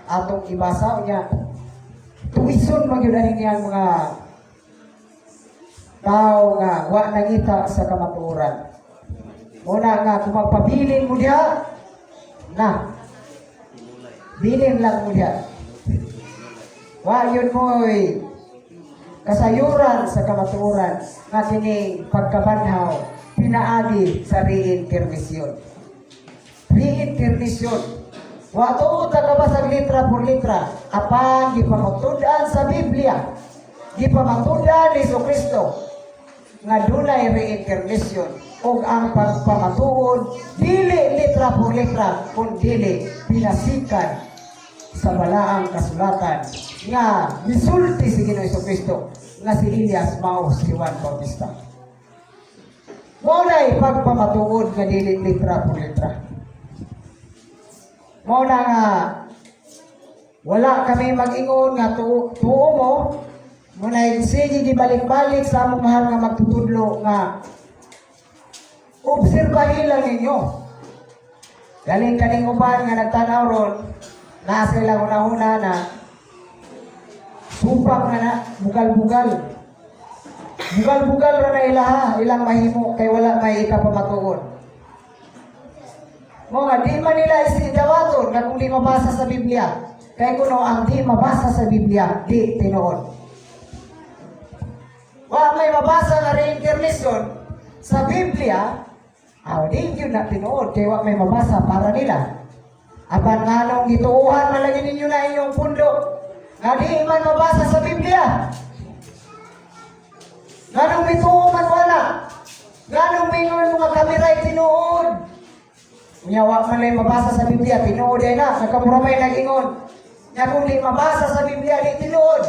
atong ibasa niya, tuison man gyud ani niyang mga tao nga wa nangita sa kamatuoran. Una nga kung magpabilin mo diha na bilin lang mo diha, wa yun mo'y kasayuran sa kamatuoran nga kining pagkabanhaw pinaagi sa reincarnation. Reincarnation. Wa tuo ta kabasag litra por litra, apan gipamatud-an sa Biblia, gipamatud-an ni Kristo nga dunay reincarnation ug ang pagpamatuod dili litra por litra kun dili pinasikan sa balaang kasulatan nga misulti si Ginoong Kristo nga si Elias mao si Juan Bautista. Mao na'y pagpamatuod nga dili litra por litra. Mao na nga wala kami mag-ingon nga tuo mo muna. Sige, gibalik-balik sa among mahal nga magtutudlo nga obserbahin lang ninyo. Galing kaning uban nga nagtanaw ron, nasa ilang una-una na supak nga na bugal-bugal. Bugal-bugal ra na ilaha, ilang mahimo kay wala may ikapamatuod. Mo nga di man nila isidawaton nga kung di mabasa sa Biblia. Kay kuno ang di mabasa sa Biblia, di tinuod. Wa may mabasa nga reincarnation sa Biblia, aw di gyud na tinuod kay wa may mabasa para nila. Apan nganong gituohan man lagi ninyo na inyong pundo nga di man mabasa sa Biblia? Nganong mituo man wala? Nganong mingon mga kami ray tinuod? Nya wa man lay mabasa sa Biblia, tinuod ay na, nagkamura may nag-ingon. Nya kung di mabasa sa Biblia, di tinuod.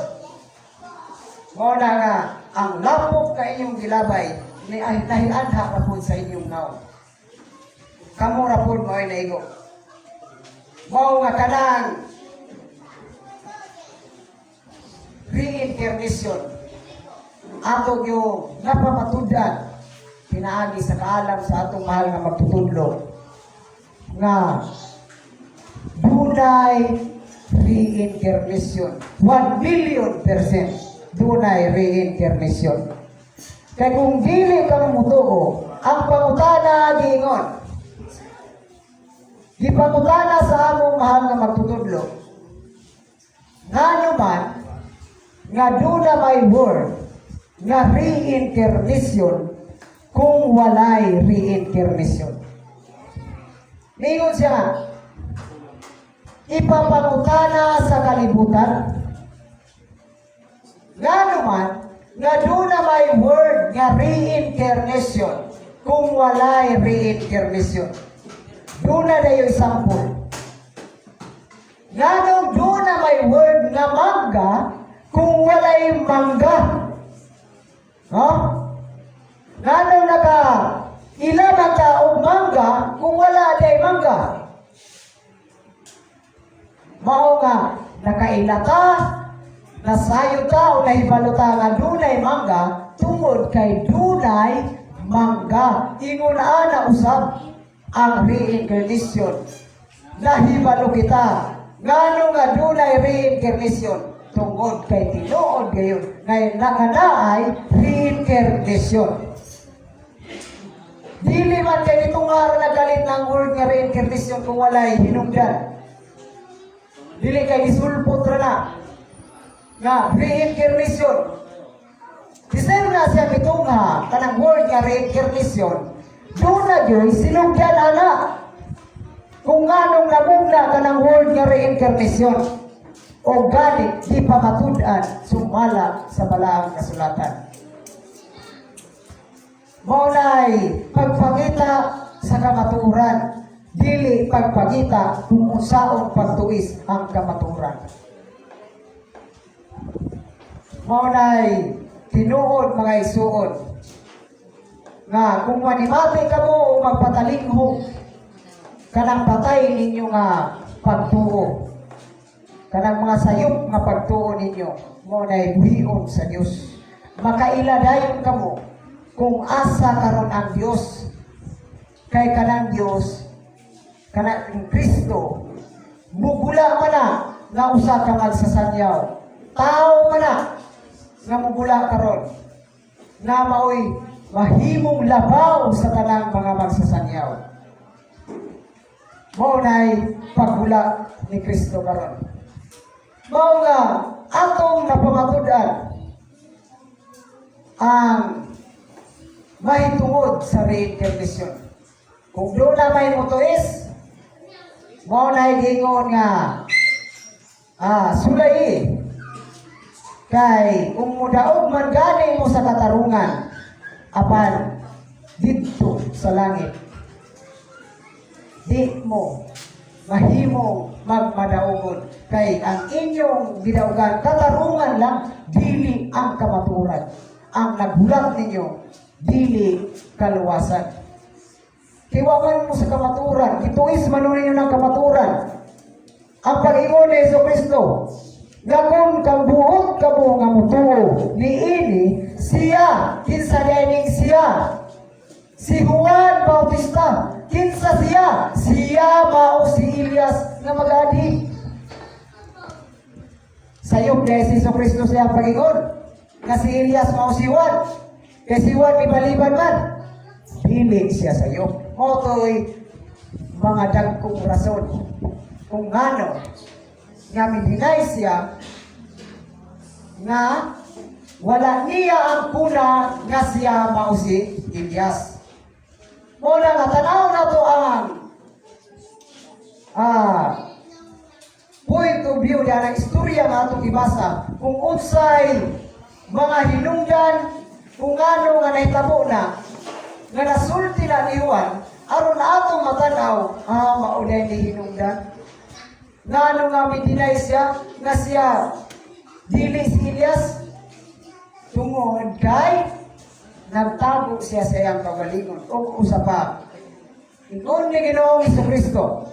Mao na nga, ang lapok ka inyong gilabay, ni ay nahianha ra pud sa inyong naong. Kamo ra pud mao'y naigo. Mao nga kanang reincarnation ato yung napamatudan pinaagi sa kaalam sa atong mahal nga magtutudlo nga dunay reincarnation. 1,000,000% dunay reincarnation. Kay kung dili ka mutuo, ang pangutana giingon, gipangutana sa among mahal nga magtutudlo, ngano man nga duna may word nga reincarnation kung walay reincarnation? Ningon siya nga, ipapangutana sa kalibutan, ngano man Nga duna may word nga reincarnation kung walay reincarnation? Duna dayo'y sample. Nganong duna may word nga mangga kung walay mangga? Ha? Nganong naka ila man ta og mangga kung wala day mangga? Mao nga nakaila ta, nasayod ta o nahibalo ta nga dunay mangga tungod kay dunay mangga. Ingon ana usab ang reincarnation. Nahibalo kita ngano nga dunay reincarnation tungod kay tinuod gayon ngay nga naay reincarnation. Dili man kay nitong araw nagalit ng word nga reincarnation kung walay hinungdan. Dili kay gisulpot ra na nga reincarnation. Bisan na siya mitungha kanang word nga reincarnation, duna gyoy sinugdan ana kung nganong namugna kanang word nga reincarnation o gani di pa matud-an sumala sa balaang kasulatan. Mao nay pagpangita sa kamatuoran, dili pagpangita kung unsaon pagtuis ang kamatuoran. Mao nay tinuod, mga igsuon, nga kung manimati kamo o magpatalinghog, kanang patay ninyo nga pagtuo, kanang mga sayop nga pagtuo ninyo, mao nay buhion sa Dios. Makaila dayon kamo kung asa karon ang Dios, kay kanang Dios, kanang Kristo, mugula man na nga usa ka magsasanyaw, tao man na nga mugula karon nga maoy mahimong labaw sa tanang mga magsasanyaw. Mao nay paghula ni Kristo karon. Mao nga atong napamatud-an ang mahitungod sa reincarnation. Kung duna may motuis, mao nay giingon nga sulay, kay kung mudaog man gani mo sa katarungan, apan didto sa langit di mo mahimong magmadaugon, kay ang inyong gidaugan katarungan lang, dili ang kamatuoran. Ang naghulat ninyo dili kaluwasan. Kay wa man mo sa kamatuoran, gituis man ninyo ng kamatuoran. Ang pag-ingon ni Hesus Kristo nga kung kabuot kamo nga mutuo niini siya, kinsa dining siya? Si Juan Bautista. Kinsa siya? Siya mao si Elias nga magadi. Sayop dahil si Hesus Kristo siya ang pag-ingon nga si Elias mao si Juan. Kay si Juan mibaliban man. Dili siya sayop. Mao to'y mga dagkong rason kung ngano nga midinay siya nga wala niya ang kuna nga siya mao si Elias. Mao na nga tanaw nato ang point of view diyan ang istorya nga atong gibasa kung unsay mga hinungdan, kung ano nga nahitabo na nga nasulti na ni Juan aron atong matanaw, mao ni hinungdan ngano nga midinay siya nga siya dili si Elias, tungod kay nagtago siya sa iyang kaugalingon. O usa pa, ingon ni Ginoong Kristo,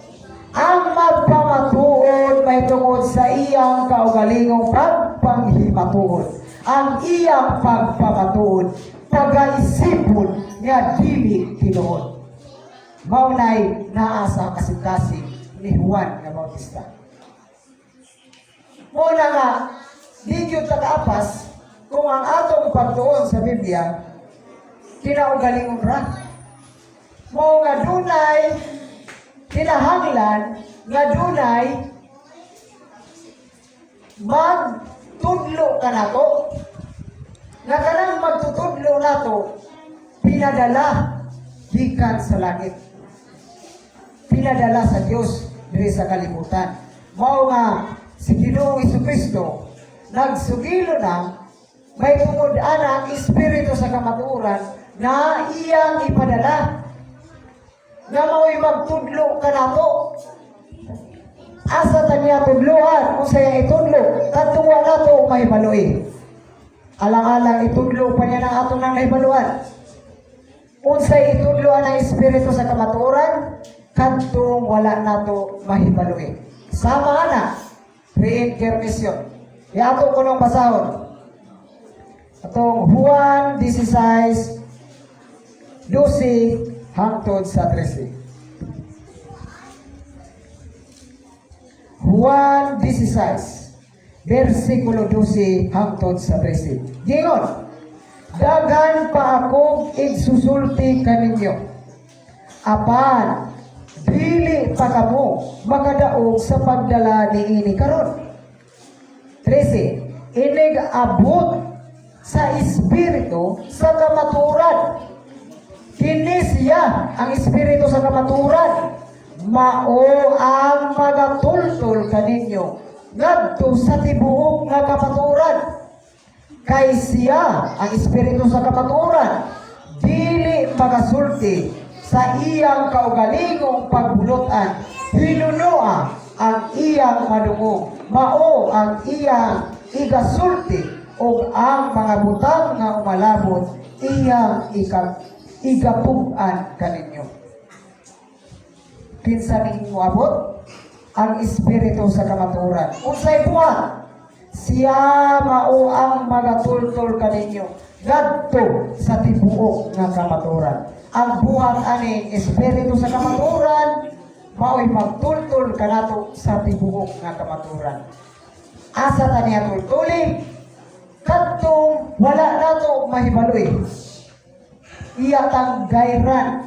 ang magpamatuod mahitungod sa iyang kaugalingong pagpanghimatuod, ang iyang pagpamatuod pagaisipon nga dili tinuod. Mao nay naa sa kasing-kasing ni Juan nga Bautista. Mao na nga di gyud ta kaapas kung ang atong pagtuon sa Biblia kinaugalingon ra. Mao nga dunay kinahanglan nga dunay magtudlo kanato, nga kanang magtutudlo nato pinadala gikan sa langit, pinadala sa Dios diri sa kalibutan. Mao nga si Ginoong Kristo nagsugilo na. May tungod ana ang Espiritu sa kamatuoran na iyang ipadala nga mao'y magtudlo kanato. Asa ta niya tudloan? Kung saya itudlo kadtong wa nato mahibaloi? Alang-alang itudlo pa niya ng ato nang nahibaluan. Unsay itudloan ang Espiritu sa kamatuoran? Kadtong wala nato mahibaloi. Sama ana, reincarnation. Iato ko nung basahon. Atong Juan 16, 12 hangtod sa 13. Juan 16, versikulo 12 hangtod sa 13. Gingon, "Daghan pa akong igsusulti kaninyo. Apan, dili pa kamo makadaog sa pagdala niini karon. 13. Inig abot sa Espiritu sa kamatuoran." Kini siya, ang Espiritu sa kamatuoran, mao ang magatultol kaninyo ngadto sa tibuok nga kamatuoran. Kay siya, ang Espiritu sa kamatuoran, dili magasulti sa iyang kaugalingong pagbulutan. Hinunoa ang iyang madungog, mao ang iyang igasulti, ug ang mga butang nga umalabot iyang igatug-an kaninyo. Kinsa ning moabot? Ang Espiritu sa kamatuoran. Unsay buhat? Siya mao ang magatultol kaninyo ngadto sa tibuok nga kamatuoran. Ang buhat ani Espiritu sa kamatuoran mao'y magtultol kanato sa tibuok nga kamatuoran. Asa ta niya tultuli? Kadtong wala nato mahibaloy. Iya tang gayran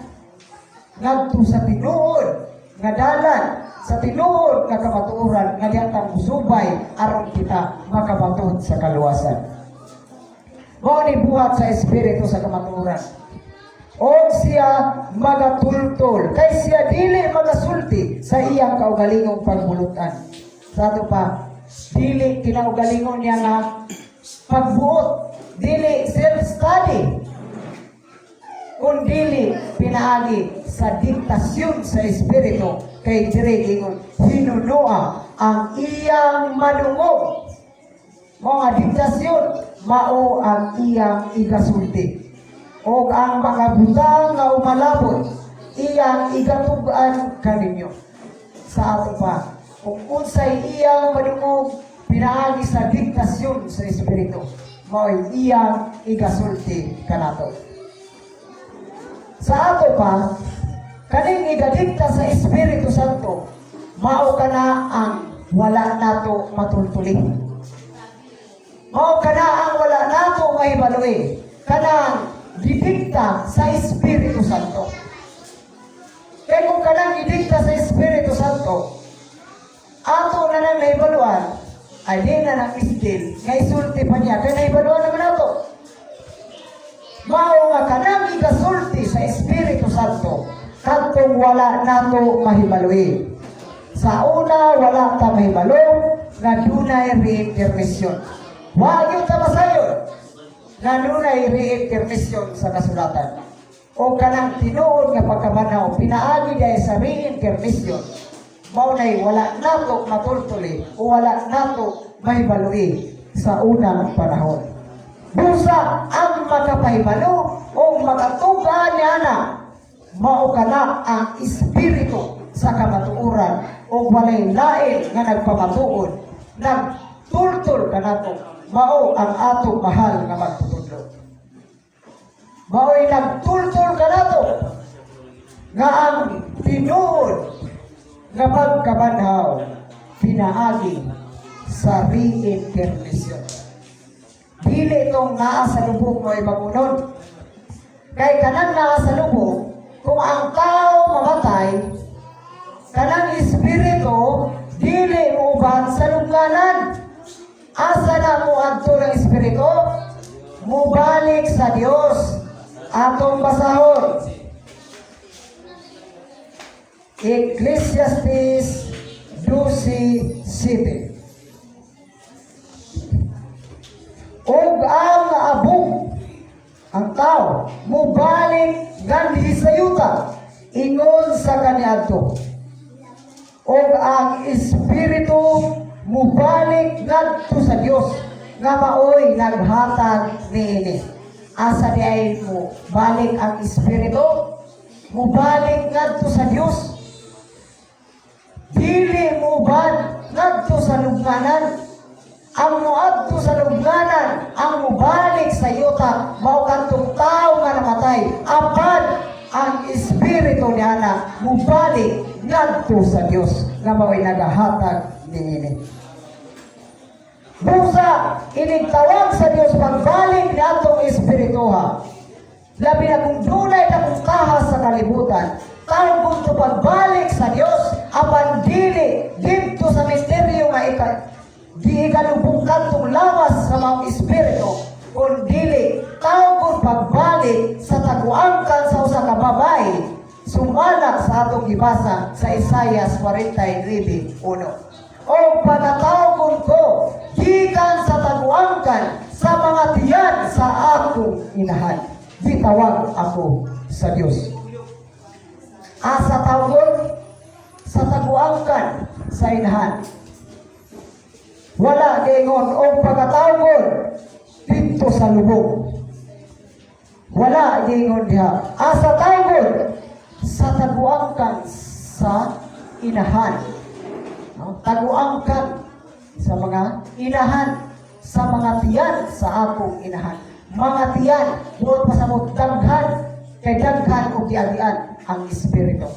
ngadto sa tinuod nga dalan, sa tinuod nga kamatuoran nga diya ta musubay aron kita makabaton sa kaluwasan. Mao ni buhat sa Espiritu sa kamatuoran. O siya magatultol kay siya dili magasulti sa iyang kaugalingong pagbulutan. Sa ato pa, dili kinaugalingon niya nga pagbuot, dili self-study, kung dili pinaagi sa diktasyon sa Espiritu, kay diri ingon, hinunoa ang iyang madungog, mga diktasyon, mao ang iyang igasulti, o ang mga butang nga umalabot iyang igatug-an kaninyo. Sa ato pa, kung unsay iyang madungog pinaagi sa diktasyon sa Espiritu, mao'y iyang igasulti kanato. Sa ato pa, kaning igadikta sa Espiritu Santo, mao kana ang wala nato matultuli. Mao kana ang wala nato mahibaloy. Kanang gidikta sa Espiritu Santo. Kaya kung kanang gidikta sa Espiritu Santo, ato na nang nahibaluan, ay di na nang istil, nga isulti pa niya, kaya nahibaluan naman nato. Mao nga kanang igasulti sa Espiritu Santo, kadtong wala nato mahibaloy. Sa una, wala ta mahibalo nga dunay reincarnation. Wa gyud ta masayon nga dunay reincarnation sa kasulatan. O kanang tinuod nga pagkabanhaw pinaagi dahil sa reincarnation, mao nay wala nato matultuli o wala nato mahibaloy sa unang panahon. Busa ang makapahibalo o makatuga niya na mao kana ang Espiritu sa kamatuoran o walay lain nga nagpamatuod, nagtultol kanato, mao ang atong mahal nga magtutudlo. Mao'y nagtultol kanato nga ang tinuod nga pagkabanhaw pinaagi sa reincarnation. Dili itong naa sa lubong mo ibangunon. Kay kanang naa sa lubong, kung ang tao mamatay, kanang espiritu dili mo uban sa lungganan. Asa na mo adto ng espiritu? Mubalik sa Dios. Atong basahon. Ecclesiastes 12:7. Ug ang yuta ingon sa kaniadto. Og ang espiritu mubalik ngadto sa Dios nga maoy naghatag niini. Asa di ay mo balik ang espiritu? Mubalik ngadto sa Dios. Dili mo ba ngadto sa lubnganan? Ang moadto sa lubnganan, ang mubalik sa yuta, mao kadtong tao nga namatay. Apan ang espiritu niana mubalik ngadto sa Dios nga mao'y nagahatag niini. Busa, inig tawag sa Dios pagbalik ni atong espirituha. Labi na kung dunay na kung kahas sa kalibutan, tawag to pagbalik sa Dios, apan dili didto sa misteryo nga ika di ikalubong kadtong lawas sa maong espiritu, kun dili tawag pagbalik sa taguangkan sa usa ka babae, sumala sa atong gibasa sa Isaiah 49:1. O pagkatawgon ko gikan sa taguangkan sa mga tiyan sa akong inahan. Gitawag ako sa Dios. Asa tawgon? Sa taguangkan sa inahan. Wala giingon og pagkatawgon didto sa lubong. Wala giingon diha. Asa tawgon? Sa taguangkan sa inahan. No? Taguangkan sa mga inahan, sa mga tiyan sa akong inahan. Mga tiyan, buot pasabot daghan, kay daghan og giagian ang espiritu.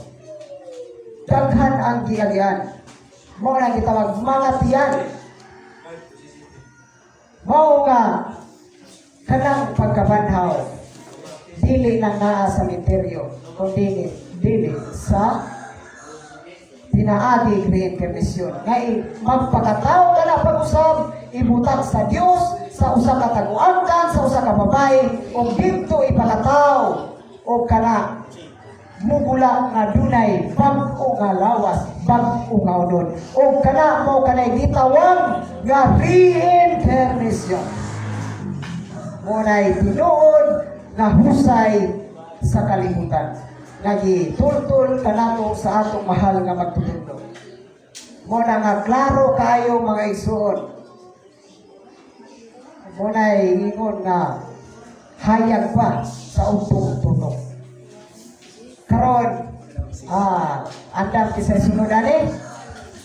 Daghan ang giagian. Mao na gitawag mga tiyan. Mao nga kanang pagkabanhaw dili na naa sa misteryo, kundi dili sa pinaagi reincarnation. Nga magpakatao ka na pag-usab, ibutang sa Dios sa usa ka taguangkan sa usa ka babae, ug didto ipakatao o kana mugula nga dunay bag-o nga lawas, bag-o nga unod. O kana mao kanay gitawag nga reincarnation. Mao nay tinuod nga husay sa kalibutan. Nagitultol kanato sa atong mahal nga magtutudlo. Mao na nga klaro kayo, mga igsuon. Mao nay ingon nga hayag pa sa utong tutok. Karon, andam kita sa sunod ani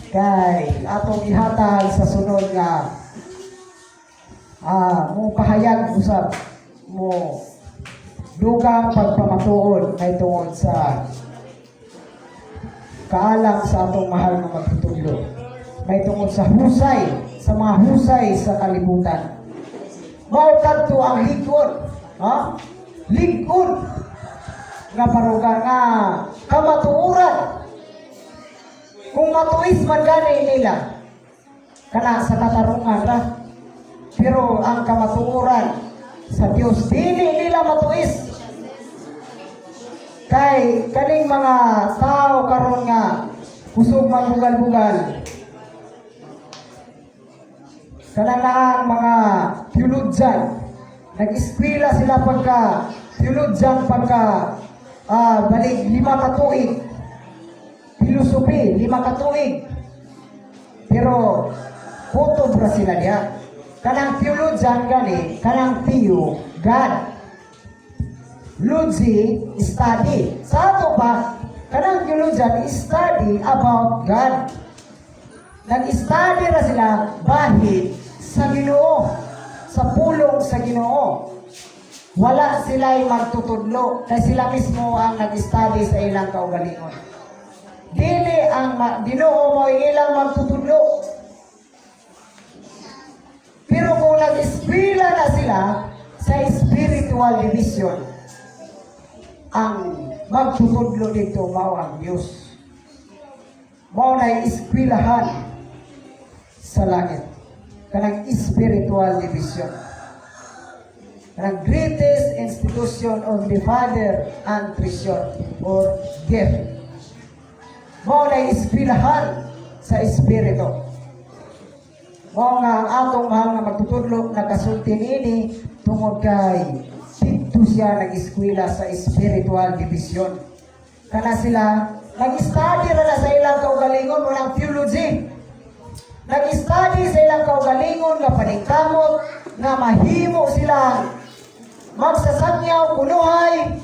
kay atong ihatag sa sunod nga mo pahayag usab, mo dugang pagpamatuod may tungod sa kaalam sa atong mahal nga magtutudlo may tungod sa husay, sa mga husay sa kalibutan. Mao kadto ang lig-on, ha, lig-on nga baruga nga kamatuoran. Kung matuis man gani nila kana sa katarungan ra, pero ang kamatuoran sa Dios dili nila matuis, kay kaning mga tao karon nga kusog magbugal-bugal, kanang mga theologian, nag-eskwela sila pagka theologian, pagka balik 5 ka tuig, philosophy 5 ka tuig, pero kutob ra sila diha. Kanang theologian gani, kanang theo, God, logy, study. Sa ato pa, kanang theologian, study about God. Nag-study ra sila bahid sa Ginoo, sa pulong sa Ginoo. Wala sila'y magtutudlo kay sila mismo ang nag-study sa ilang kaugalingon. Dili ang Ginoo mo ilang magtutudlo. Pero kung nag-eskwela na sila sa spiritual division, ang magtutudlo dito mao ang Diyos. Mao na eskwelahan sa langit. Kanang spiritual division. Kanang greatest institution of the Father and treasure or gift. Mao na eskwelahan sa espiritu. Mao nga ang atong mahal nga magtutudlo nakasulti niini tungod kay didto siya nag-eskwela sa spiritual division. Kana sila, nag-study ra na sa ilang kaugalingon, walang theology. Nag-study sa ilang kaugalingon nga paningkamot, nga mahimo sila magsasangyaw kunuhay,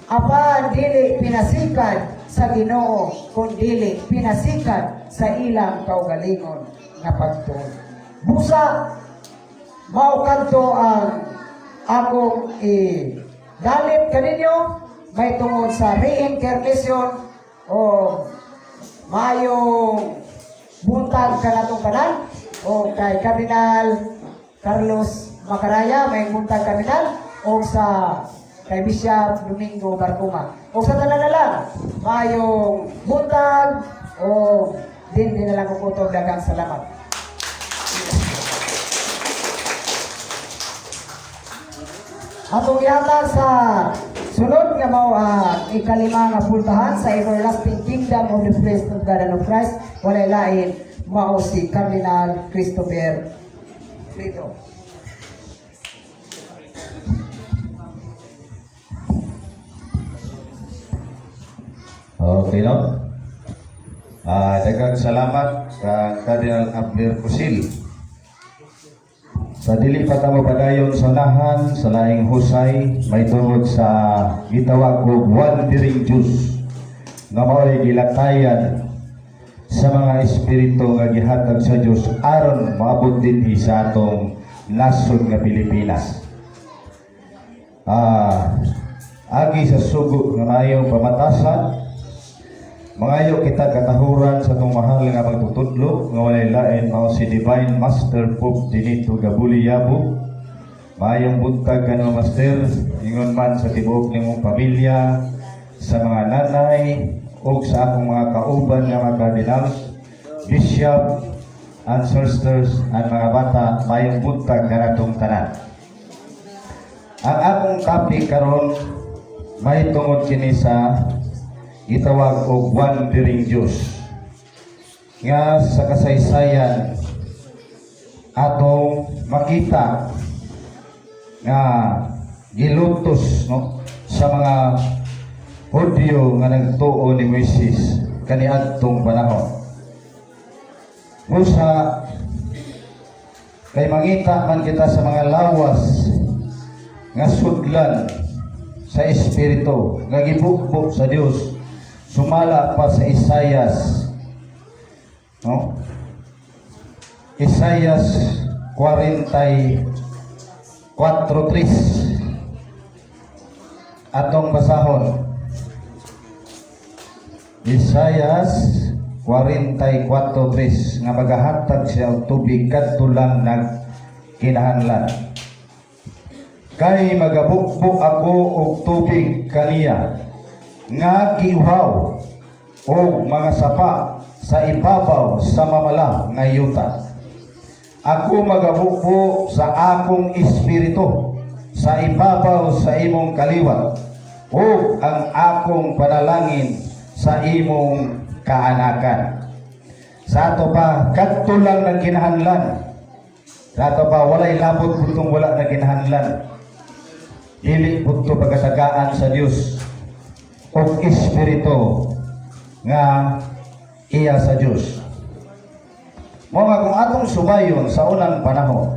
apan dili pinasikan sa Ginoo, kun dili pinasikan sa ilang kaugalingon nga pagtuon. Busa mao kadto ang akong i-dalit kaninyo may tungod sa reincarnation o maayong buntag kanatong tanan o kay Cardinal Carlos Macaraya, may buntag, Cardinal, o sa kay Bishop Domingo Barcuma. O sa tanan na lang, maayong buntag o din din na lang kukutob. Daghang salamat. Atong ihatag sa sunod nga mao ang ikalima nga pultahan sa everlasting kingdom of the priest of God and of Christ, walay lain mao si Cardinal Christopher Flito. Okay, no? Daghang salamat sa Cardinal Abner Kusil. Sa dili pa ta mopadayon sa unahan sa laing husay may tungod sa gitawag og wandering Jews nga mao'y gilatayan sa mga espiritu nga gihatag sa Dios aron moabot dinhi sa atong nasod nga Pilipinas. Agi sa sugo nga maayong pamatasan, mangayo kita katahuran sa atong mahal nga magtutudlo nga walay lain mao si Divine Master Pope Dinito Gabuli Yabo. Maayong buntag kanimo, Master, ingon man sa tibuok nimong pamilya, sa mga nanay ug sa akong mga kauban nga mga cardinals, bishop, and sisters and mga bata, maayong buntag kanatong tanan. Ang akong topic karon may tungod kini sa gitawag og wandering Jews nga sa kasaysayan atong makita nga gilutos, no, sa mga Hudyo nga nagtuo ni Moises kaniadtong panahon. Busa kay mangita man kita sa mga lawas nga sudlan sa espiritu nga gibukbok sa Dios sumala pa sa Isayas, no, Isayas 44:3. Atong basahon Isayas 44:3 nga magahatag siya og tubig kadto lang nagkinahanglan. Kay magabukbok ako og tubig kaniya nga giuhaw og mga sapa sa ibabaw sa mamala nga yuta. Ako magabukbok sa akong espiritu sa ibabaw sa imong kaliwat ug ang akong panalangin sa imong kaanakan. Sa ato pa, kadto lang nagkinahanglan. Sa ato pa, walay labot butong wala nagkinahanglan. Dili pud to pagkatagaan sa Dios og espiritu nga iya sa Dios. Mao nga kung atong subayon sa unang panahon,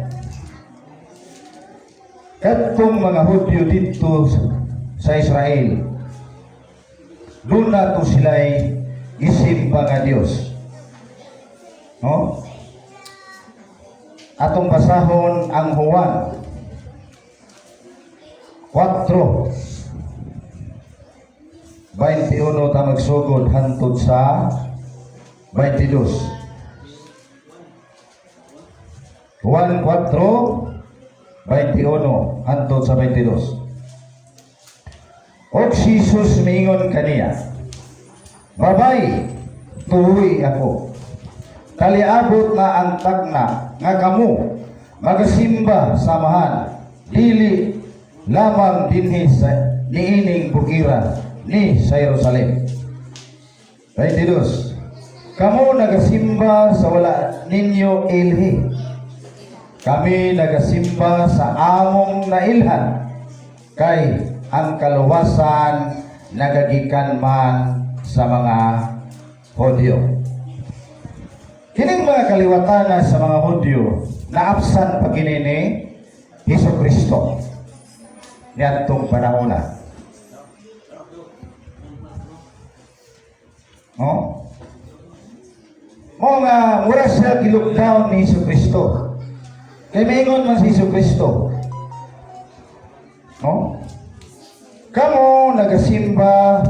kadtong mga Hudyo didto sa Israel, duna to sila'y gisimba nga Dios. No? Atong basahon ang Juan 4:21 ta magsugod hantod sa 22. Juan 4:21 hantod sa 22. Og si Jesus miingon kaniya, "Babay, tuwi ako. Kaliabot na ang tagna nga kamo magasimba sa Amahan, dili lamang dinhi sa niining bukira ni sa Jerusalem." 22. Kamo nagasimba sa wala ninyo ilhi. Kami nagasimba sa among nailhan kay ang kaluwasan nagagikan man sa mga Hudyo. Kining mga kaliwatan sa mga Hudyo, naabsan pa kini ni Hesus Kristo niadtong panahona. No? Mao nga mura siya gi-lockdown ni Hesus Kristo. Kay maingon man si Hesus Kristo. No? Kamo nagasimba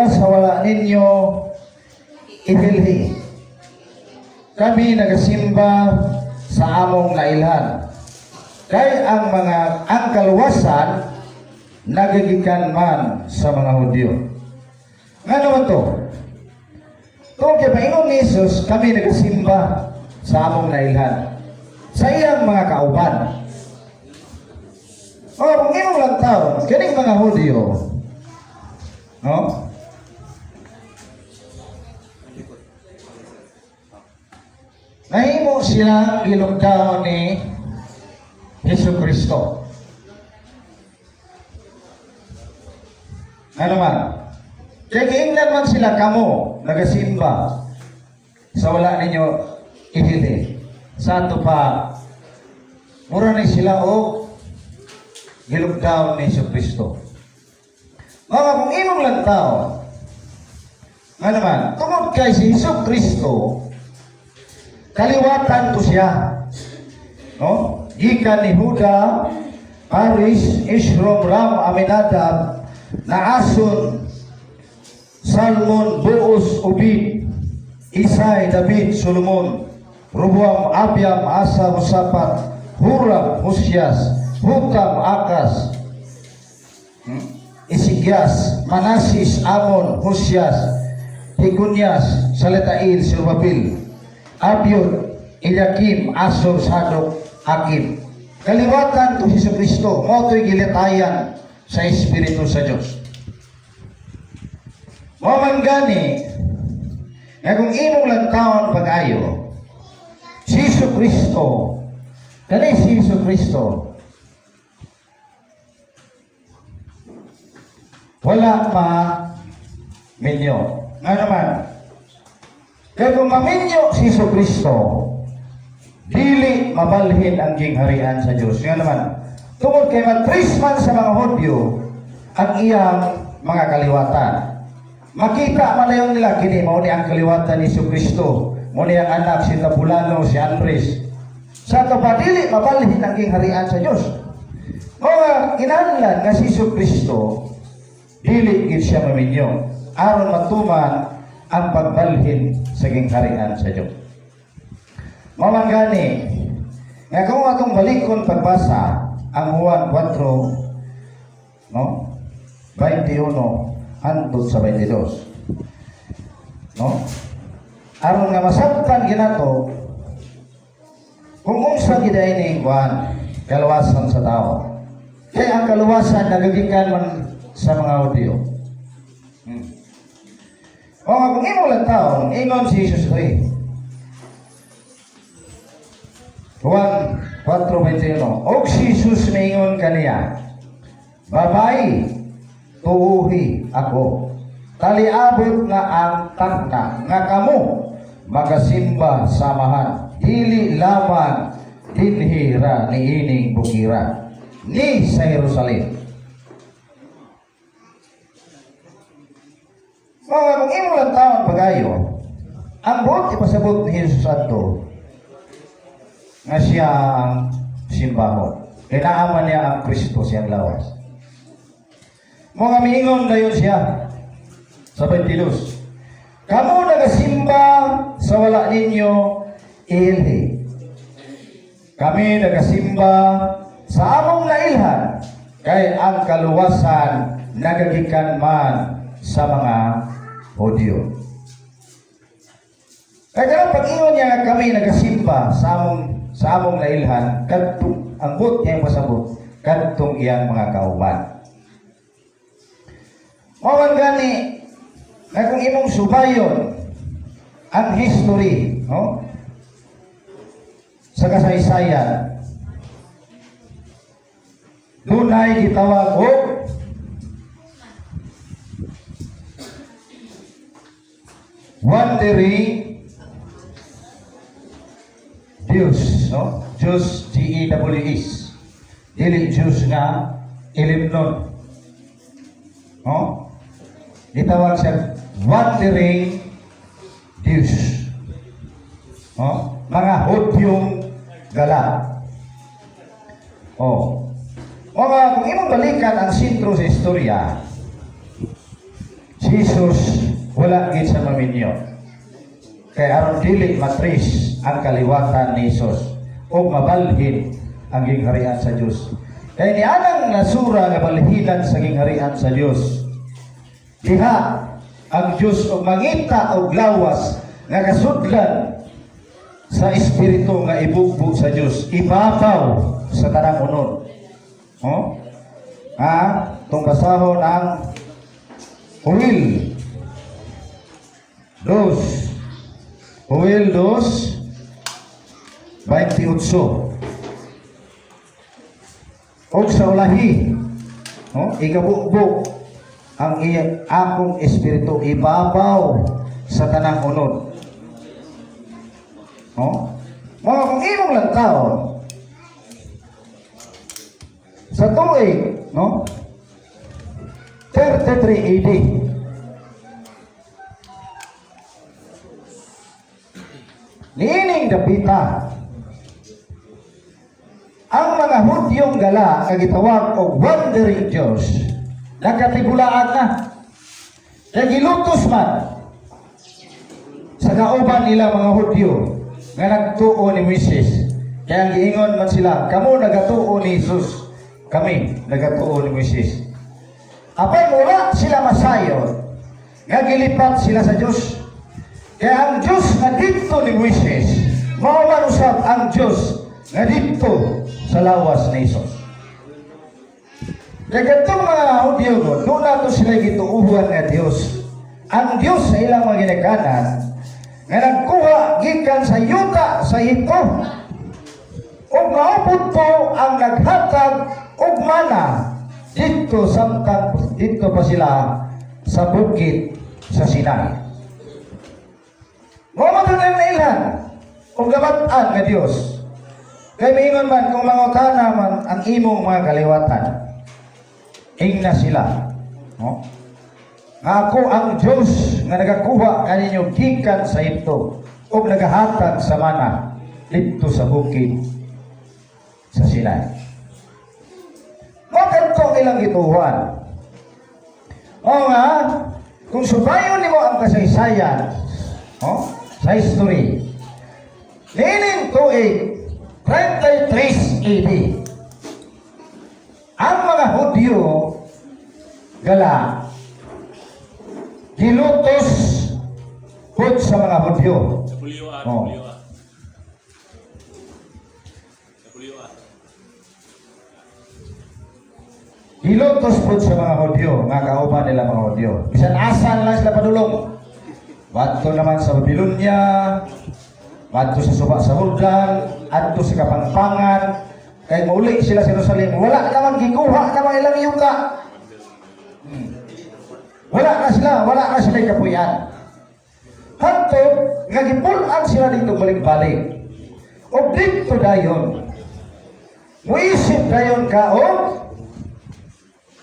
sa wala ninyo ihilhi. Kami nagasimba sa among nailhan. Kay ang kaluwasan nagagikan man sa mga Hudyo. Nga naman to? Tungod kay paingon ni Jesus, kami nagasimba sa among nailhan. Sa iyang mga kauban. O, kung imong lang taon, kining mga Hudyo, no? Nahimo silang gi-lockdown ni Hesus Kristo. Ano man? Kaya giingnan man sila kamo, nagasimba sa wala ninyo ihili. Sa ato pa, mura ni sila og gi-lockdown ni Hesus Kristo. Mga kung imong lang tao, nga naman, tungod kay si Hesus Kristo, kaliwatan to siya. No? Gikan ni Huda, Paris, Ishrom, Ram, Aminadab, Naason, Salmon, Boaz, Obed, Isay, David, Solomon, Roboam, Abiam, Asa, Husapat, Huram, Husyas, Hutam, Akas, Isigyas, Manasis, Amon, Husyas, Hikunyas, Saletail, Subabil, Abiud, Eliakim, Asor, Sadok, Akim. Kaliwatan to Hesus Kristo, mao to'y gilitayan sa Espiritu sa Dios. Mao man gani, nga kung imong lantawon pag-ayo, si Hesus Kristo, kani si Hesus Kristo, wala pa minyo. Nga naman, kaya kung maminyo si Hesus Kristo, dili mabalhin ang gingharian sa Diyos. Nga naman, tungod kay matris man sa mga Hudyo ang iyang mga kaliwatan. Makita man na nila, kini mao ni ang kaliwatan ni Hesus Kristo, mao ni ang anak si Tapulano, si Andres. Sa ato pa, dili mabalhin ang gingharian sa Diyos. Mao nga kinahanglan nga si Hesus Kristo dili gid siya maminyo aron matuman ang pagbalhin sa gingharian sa Dios. Mao man gani nga kung atong balikon pagbasa ang Juan 4, no, 21 hangtod sa 22, no, aron nga masabtan ginato kung unsa gid ning kuan kaluwasan sa tao, kay ang kaluwasan nagagikan man sa mga Hudyo. O nga kung imo lang taon, ingon si Jesus Christ. Juan 4:21. Og si Jesus miingon kaniya, "Babayi, tuuhi ako. Taliabot na ang takna nga kamo magasimba sa Amahan. Dili lamang dinhi ra niining bukira ni sa Jerusalem." Mga kung imo lang taon pagayo, ang buot ipasabot ni Jesus adto nga siya ang simbahon. Kaya naaman niya ang Kristo siyang lawas. Mga miingon dayon siya sa 22. "Kamu nagasimba sa wala ninyo ilhi. Kami nagasimba sa among nailhan, kay ang kaluwasan nagagikan man sa mga Hudyo." Kaya karong pag-ingon niya nga kami nagasimba sa among nailhan, kadtong ang buot niya pasabot kadtong iyang mga kauban. Mao man gani nga kung imong subayon ang history, no, sa kasaysayan, Dunay gitawag og wandering Jews, no? Jews, Jews. Dili Jews nga ilimnon. No? Gitawag siya wandering Jews. No? Mga Hudyong gala. Oh. O nga, kung imong balikan ang sentro sa istorya, si Jesus wala gid sa maminyo. Kay aron dili matris ang kaliwatan ni Jesus o mabalhin ang gingharian sa Dios. Kay nianang nasura nga balhinan sa gingharian sa Dios. Diha ang Dios og mangita og lawas nga kasudlan sa espiritu nga ibugbo sa Dios ibabaw sa tanang unod. Oh? Ha? Itong basahon ang Joel 2. Joel 2:28. Og sa ulahi, no, igabubo ang iya, akong espiritu ibabaw sa tanang unod. No? Mga kung imong lang taon, sa tuig, no? 33 AD. Niining dapita, ang mga Hudyong gala nga gitawag og wandering Jews, nakatigulaan na. Nagilutos man sa kauban nila mga Hudyo nga nagtuo ni Moises. Kaya ang giingon man sila, kamo nagatuo ni Jesus, kami nagatuo ni Moises. Apan wala sila masayon, nga gilipat sila sa Diyos. Kaya ang Diyos nga dito ni Moises, mao man usab ang Diyos nga dito sa lawas ni Jesus. Kaya katong mga Hudyo ko, doon nato sila gituuhan nga Diyos. Ang Diyos sa ilang mga ginikanan, nga nagkuha gikan sa yuta sa Ehipto. Ug mao to ang naghatag og mana dito samtang dito pa sila sa bukid sa Sinai. Mao man ang nailhan ug gabat-an nga Dios. Kay miingon man kung mangutana man ang imong mga kaliwatan, ingna sila. No? Nga ako ang Dios nga nagakuha kaninyo gikan sa Ehipto ug nagahatag sa mana didto sa bukid sa Sinai. Mao kadto ang ilang gituhan. O nga, kung subayon nimo ang kasaysayan, oh, sa history, niining tuig 33 AD, ang mga Hudyo gala gilutos pud sa mga Hudyo. WR, Oh. WR. WR. Gilutos pud sa mga Hudyo, nga kauban nila mga Hudyo. Bisan asan lang sila padulong. Adto naman sa Babylonia, adto sa Suba sa Jordan, adto sa Kapangpangan, kay mauli sila sa Jerusalem. Wala naman gikuha naman ilang yuta. Wala na sila, wala na sila kapuyan. Hantod nga gipul-an sila dito balik-balik. O dito dayon, muisip dayon ka og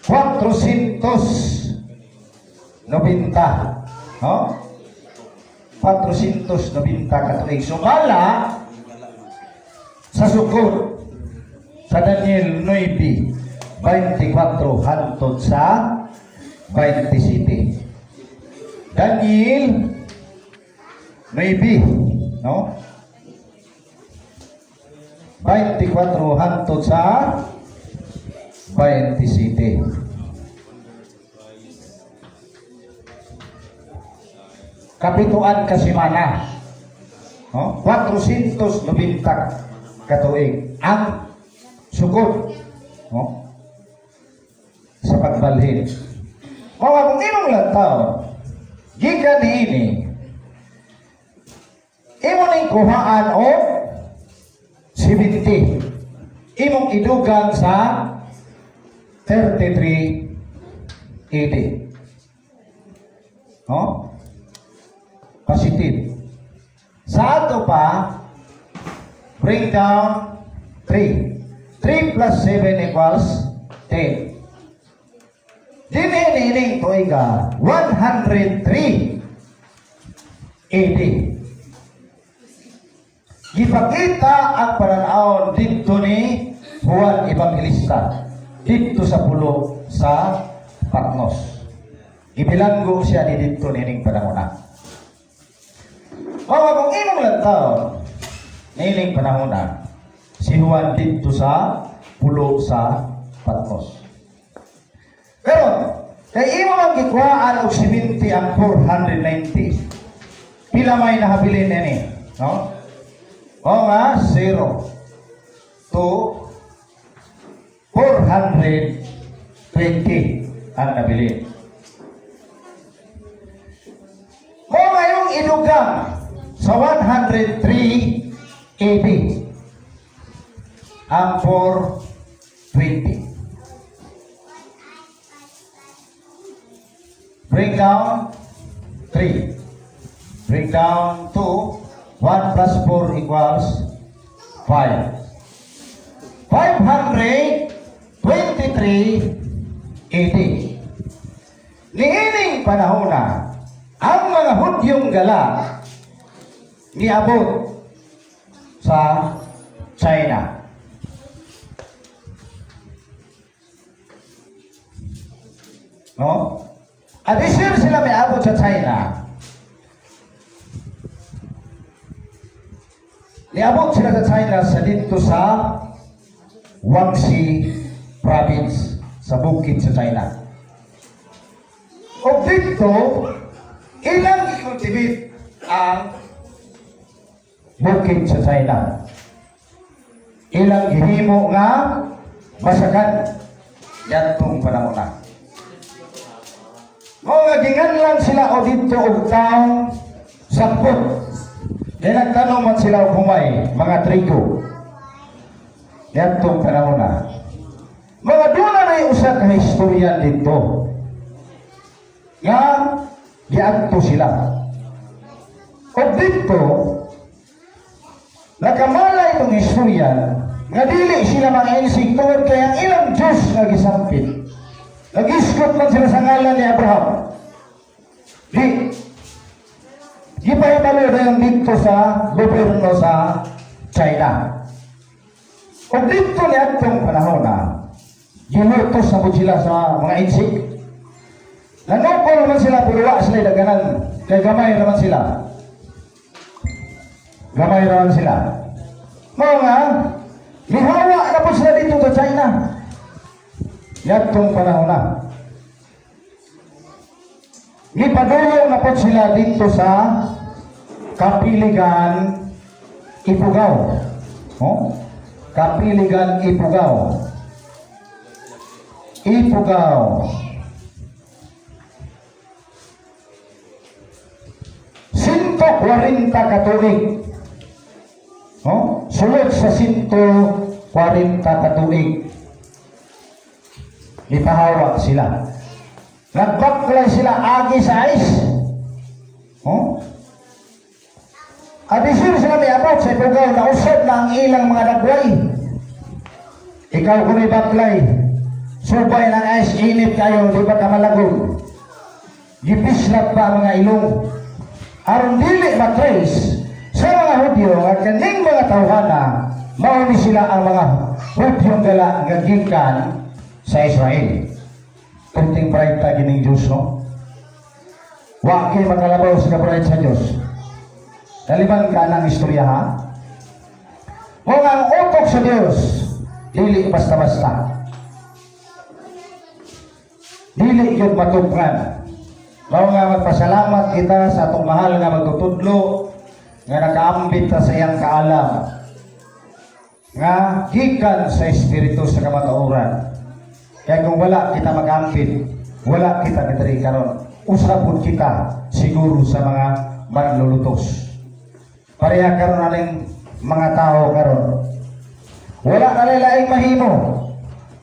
490. No? 490 katuig. Sumala sa sukod sa Daniel 9:24 hantod sa 27. Daniel 9, no? 24 hantod sa 27. Kapituan ka semana. No? 490 katuig ang sukod, no, sa pagbalhin. O kung imong lantaw, gikan niini, imo ning kuhaan og 70. Imong idugang sa 33 AD. No? Positive. Sa ato pa, bring down 3. 3 plus 7 equals 10. Dinhi niining tuiga, 103 AD. Gipakita ang pananawon didto ni Juan Evangelista didto sa pulo sa Patmos. Gibilanggo siya ni didto niining panahona. Mao kung imong lantawon niining panahona si Juan didto sa pulo sa Patmos. Pero kay imo man gikuhaan og 70 ang 490. Pila may nahabilin nini, no? O nga, 0 to 420 ang nabilin. Mao nga yung idugang sa 103 AD ang 420. Bring down 3. Bring down 2. 1 plus 4 equals 5. 523 AD. Niining panahona, ang mga Hudyong gala niabot sa China. No? At isir sila may abot sa China. Niabot sila sa China sa dito sa Guangxi Province sa bukid sa China. O dito, ilang i-cultivate ang bukid sa China. Ilang gihimo nga basakan yantong panahon na. Mao nga ginganlan sila o dito og taong sakpot. Kaya nagtanong man sila og humay, mga trigo. Yantong panahon na. Mga duna na usa ka historia dito. Nga giadto sila. O dito, nakamalay itong istorya nga dili sila mga insik tungod kay ang ilang Diyos nga gisampit. Nagiskot man sila sa ngalan ni Abraham. Di, gipahibalo na yung dito sa gobyerno sa China. O dito ni atong panahon na, gilutos na po sila sa mga insik. Nanukol naman sila pero wa sila daganan. Kay gamay naman sila. Gamay naman sila. Mao nga, mihawa na po sila dito sa China. Yatong panahon na. Gipadulong na po sila dito sa Kapiligan, Ifugao. Oh? Kapiligan, Ifugao. Ifugao. 140 katuig. Oh? Sulod sa 140 katuig. Gipahawa sila. Nagbaklay sila agi sa ice. Oh? Adisir sila may abot sa Ifugao na usab na ang ilang mga dagway. Ikaw kung baklay, subay ng ice, init kayo, di ba kamalagong? Gipislat pa ang mga ilong. Aron dili matrace sa mga Hudyo nga kaning mga tawhana, mao ni sila ang mga Hudyong gala nga gikan sa Israel. Kunting bright ta gining Diyos, no? Wa kay makalabaw sa kabright sa Diyos. Naliban ka ng istorya, ha? Kung ang utok sa Diyos, dili basta-basta. Dili yun matupran. Mao nga magpasalamat kita sa atong mahal nga magtutudlo nga nakaambit ta sa iyang kaalam nga gikan sa espiritu sa kamatuoran. Kaya kung wala kita mag-ambit, wala kita diri karon. Usab pud kita siguro sa mga manlulutos. Pareha karon aning mga tao karon. Wala na laing mahimo.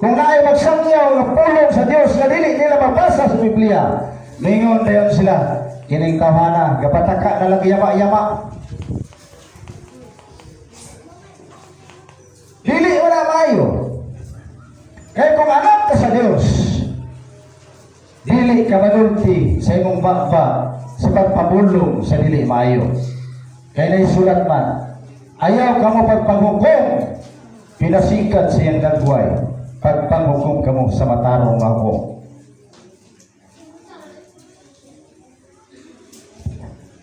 Kung naay magsangyaw nga pulong sa Dios nga dili nila mabasa sa Biblia, ningon dayon sila, "Kining tawhana gapataka na lang yama-yama." Dili wala maayo. Kay kung anak ka sa Dios, dili ka manulti sa imong baba sa pagpabulong sa dili maayo. Kay naisulat man, ayaw kamo pagpanghukom, pinasikat sa iyang dagway, pagpanghukom kamo sa matarong nga hukom.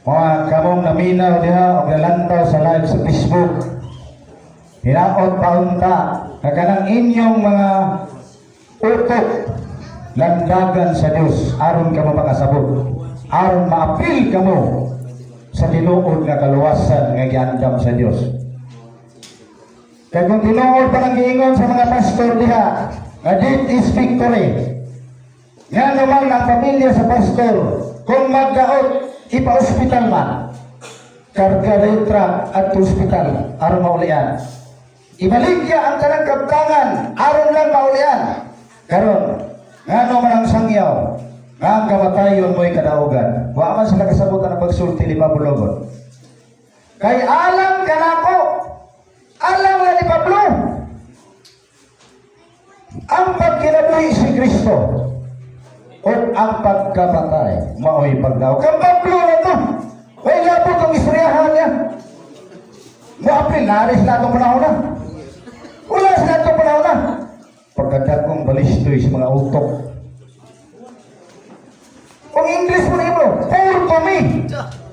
Mga kamong naminaw diha o nalantaw sa live sa Facebook, hinaot paunta nga kanang inyong mga utok landagan sa Dios aron kamo makasabot, aron maapil kamo sa tinuod nga kaluwasan nga giandam sa Dios. Kay kung tinuod pa nang giingon sa mga pastor diha nga death is victory, nga naman ang pamilya sa pastor kung magdaot ipa-ospital man, karga truck at ospital aron maulian, ibaligya ang kanang kaptangan aron lang maulian. Karon, ngano man ang sangyaw nga ang kamatayon mo'y kadaugan? Wa man sila kasabutan ang pagsulti ni Pablo Logon. Kay alam kanako, alam na ni Pablo ang pagkinabuhi si Kristo o ang pagkapatay mao'y pagdaog. Kang Pablo na to, way labot ang istoryahan niya. Muapil na sila atong panahon na. Wala sila atong panahon na. Pagkadagong balistoy sa mga utok. Kung English mo na imo, poor to me.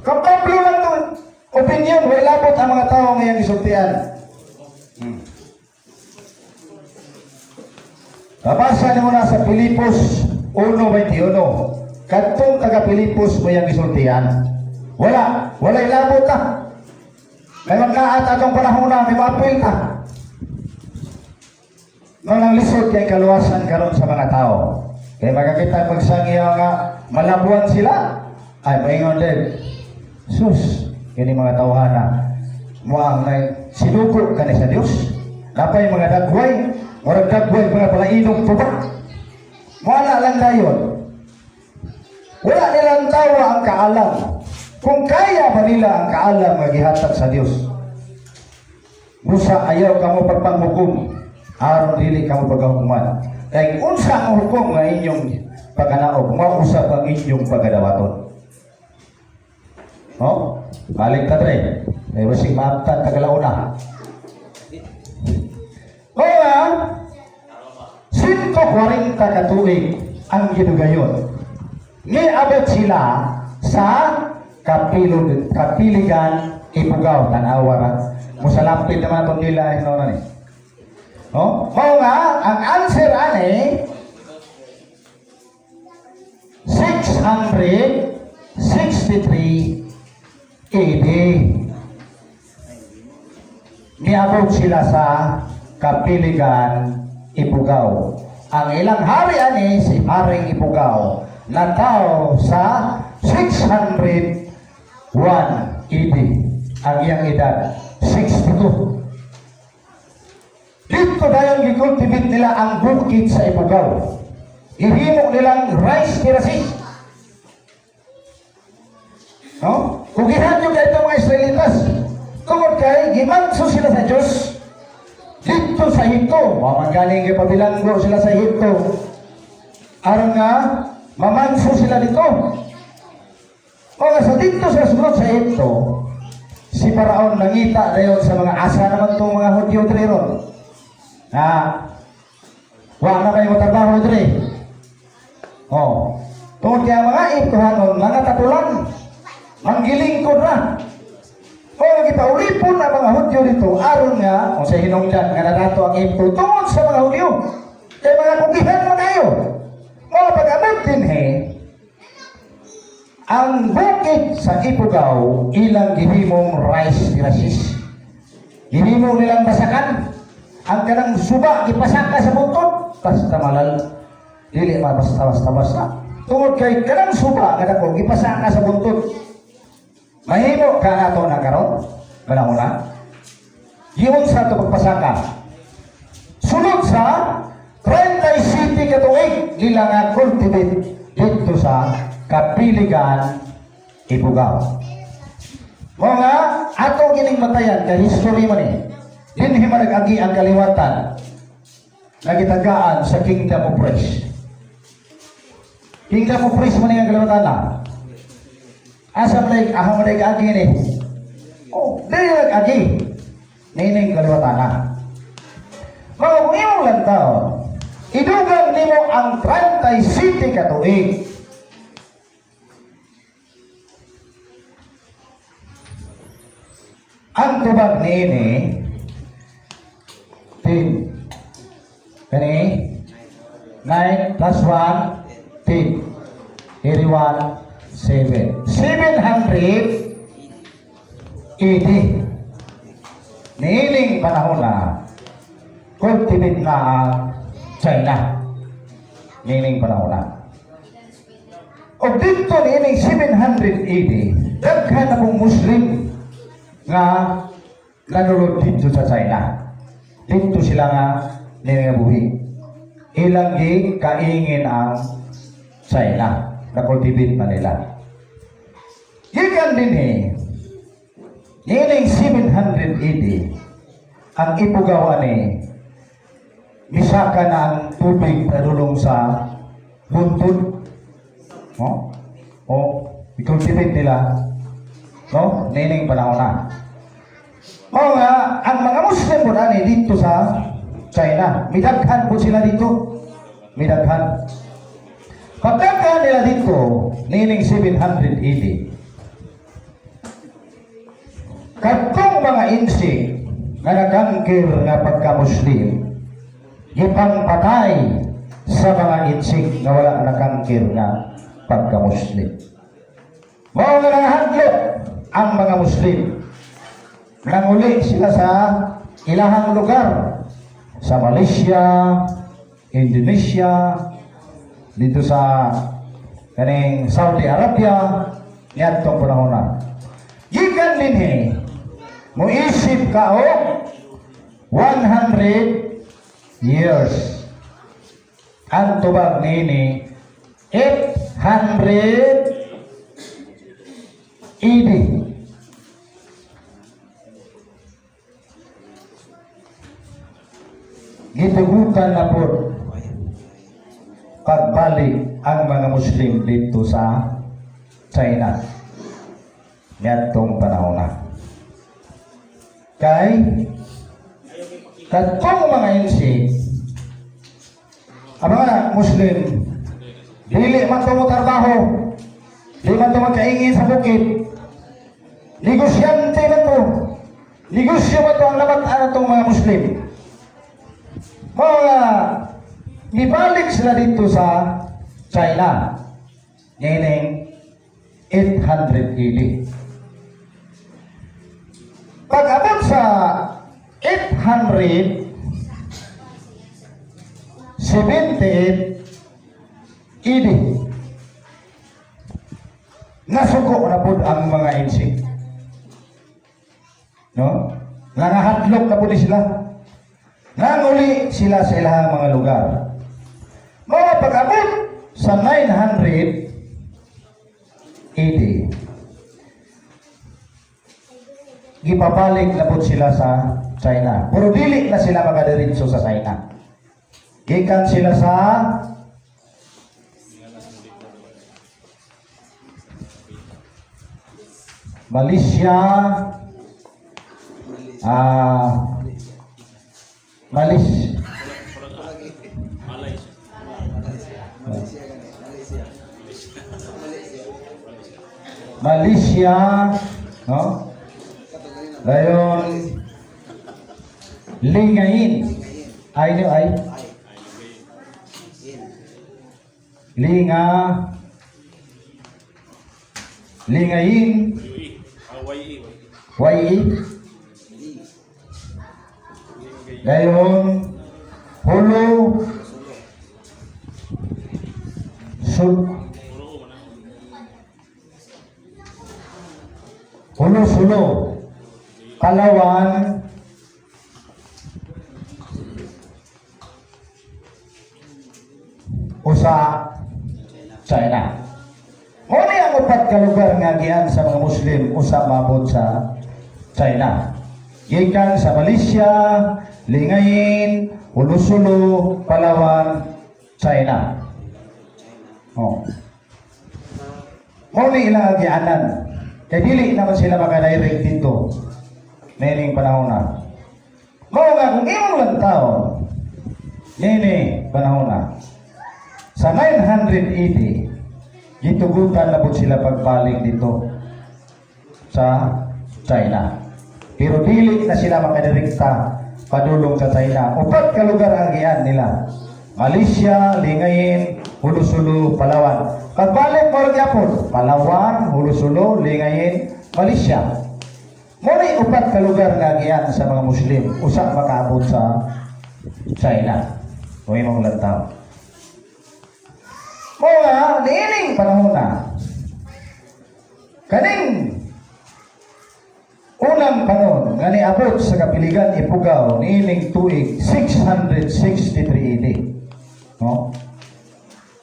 Kang Pablo lang to opinion, way labot ang mga tao ngayong isultian. Babasa nimo na sa Pilipos 1:21. Kadtong taga Pilipos mo yang gisultian. Wala, walay labot ta. May magkaat atong panahon na, may maapil ta. Noon ang lisod kay kaluwasan karon sa mga tao. Kay makakita magsangyaw nga malabuan sila. Ay, maingon din. Sus, kini mga tawhana. Muang na sinugo kani sa Dios. Napay mga dagway, murag dagway mga palainog tubak. Wala lang dayon. Wala nilang tawa ang kaalam. Kung kaya ba nila ang kaalam nga gihatag sa Dios. Busa ayaw kamo pagpanghukom, aron dili kamo paghukuman. Kay unsa ang hukom nga inyong pagkanaog, mao usab ang inyong pagkadawaton. No? Balik ta dre. May basig maaptan tagalauna. O nga, 140 ka tuig ang gidugayon. Niabot sila sa Kapiligan Ifugao, tanawa ra. Musalapit naman itong nila no na ni. No? Mao nga ang answer ani 663 AD. Niabot sila sa Kapiligan Ifugao. Ang ilang hari ani si Haring Ifugao nataw sa 601 AD. Ang iyang edad 62. Dito dayon gikultivate nila ang bukid sa Ifugao. Ihimo nilang rice terraces. No? Kung gihanyo kay itong mga Israelitas, tungod kay gimanso sila sa Diyos dito sa Ehipto. Wa man galing gipabilanggo sila sa Ehipto. Aron nga mamanso sila dito. O nga sa dito sa sunod sa Ehipto, si Paraon nangita dayon sa mga asa naman tong mga Hudyo diri ron. Na wa na kayo matrabaho diri. Oh. Tungod kay ang mga Ehiptohanon, mga tatulan, manggilingkod na. O gipaulipon ang mga Hudyo dito aron nga kung sa hinungdan nga nadato ang Ehipto tungod sa mga Hudyo. Kay mga kugihan man kayo. Mga pag-abot din he, ang bukid sa Ifugao ilang gihimong rice terraces. Gihimo nilang basakan. Ang kanang suba gipasaka sa bukod basta malal dili ma basta basta basta. Tungod kay kanang suba nga dako gipasaka sa buntod. Mahimo ka nato na karon panahon na. Giunsa to pagpasaka. Sulod sa 13 37 ka tuig nila nga cultivate dito sa Kapiligan, Ifugao. Mao nga ato gining batayan kay history man ni. Dinhi man nag-agi ang kaliwatan nga gitagaan sa Kingdom of Praise. Kingdom of Praise man ni ang kaliwatan na. Asa man ay aha man ay agi ni? Oh, dili nag-agi. Nining kaliwatan na. Mga kung imong lantaw, idugang nimo ang 37 ka tuig. Ang tubag niini 10. Kani 9 plus 1, 10. Here 1, 7. 780. Niining panahon na, cultivate na ang China. Niining panahon na. O dito niining 780, daghan na pong Muslim nga nanulod dito sa China. Dito sila nga ningabuhi. Ilang gi kaingin ang China. Na-cultivate na nila. Gikan din eh, niining 780, ang Ifugao ni misaka na ang tubig padulong sa buntod. No? O, i-cultivate nila. No? Niining panahon na. Mao nga, ang mga Muslim po ani dito sa China. Midaghan po sila dito. Midaghan. Pagdaghan nila dito, niining 780, kadtong mga insik nga nagangkir nga pagka-Muslim, gipangpatay sa mga insik nga wala nakangkir nga pagka-Muslim. Mao nga nangahadlok ang mga Muslim. Nanguli sila sa ilahang lugar, sa Malaysia, Indonesia, dito sa kaning Saudi Arabia, niadtong panahon na. Gikan dinhi, moisip ka og 100 years. Ang tubag nini 800 AD. Gitugutan na po pagbalik ang mga Muslim dito sa China niadtong panahon na. Kay kadtong mga insik, ang mga Muslim, dili man to mo trabaho, di man to magkaingin sa bukid, negosyante man to, negosyo man to ang labat atong mga Muslim. Mga nibalik sila dito sa China meaning 800 AD. Pag abot sa 878 AD, nasuko na po ang mga insik. No? Nangahadlok na po ni sila. Nanguli sila sa ilang mga lugar. Mga pag-abot sa 900 AD, gipabalik na po sila sa China. Pero dili na sila makadiretso sa China. Gikan sila sa Malaysia, Malaysia, Malaysia. Malaysia, no? Dayon Lingayin. Ay no ay. Linga Lingayin. UE. Ah, YE. YE. Dayon Hulo Sul. Puro man ang Hulo Sulo, Palawan. sa China. Mao ni ang upat ka lugar nga agian sa mga Muslim usa maabot sa China. Gikan sa Malaysia, Lingayen, Hulusulo, Palawan, China. Oh. Mao ni ilang agianan. Kay dili naman sila makadirect dito niining panahon na. Mao nga kung imong lantawon niini panahon na sa 980, gitugutan na po sila pagbalik dito sa China. Pero dili na sila makadirekta padulong sa China. Upat ka lugar ang agian nila. Malaysia, Lingayen, Hulusulo, Palawan. Pagbalik mo rin gyapon, Palawan, Hulusulo, Lingayen, Malaysia. Mao ni upat ka lugar nga agian sa mga Muslim usa makaabot sa China. Kung imong lantaw. Mao nga, niining panahon na, kaning unang panon nga niabot sa Kapiligan Ifugao niining tuig 663 AD. No?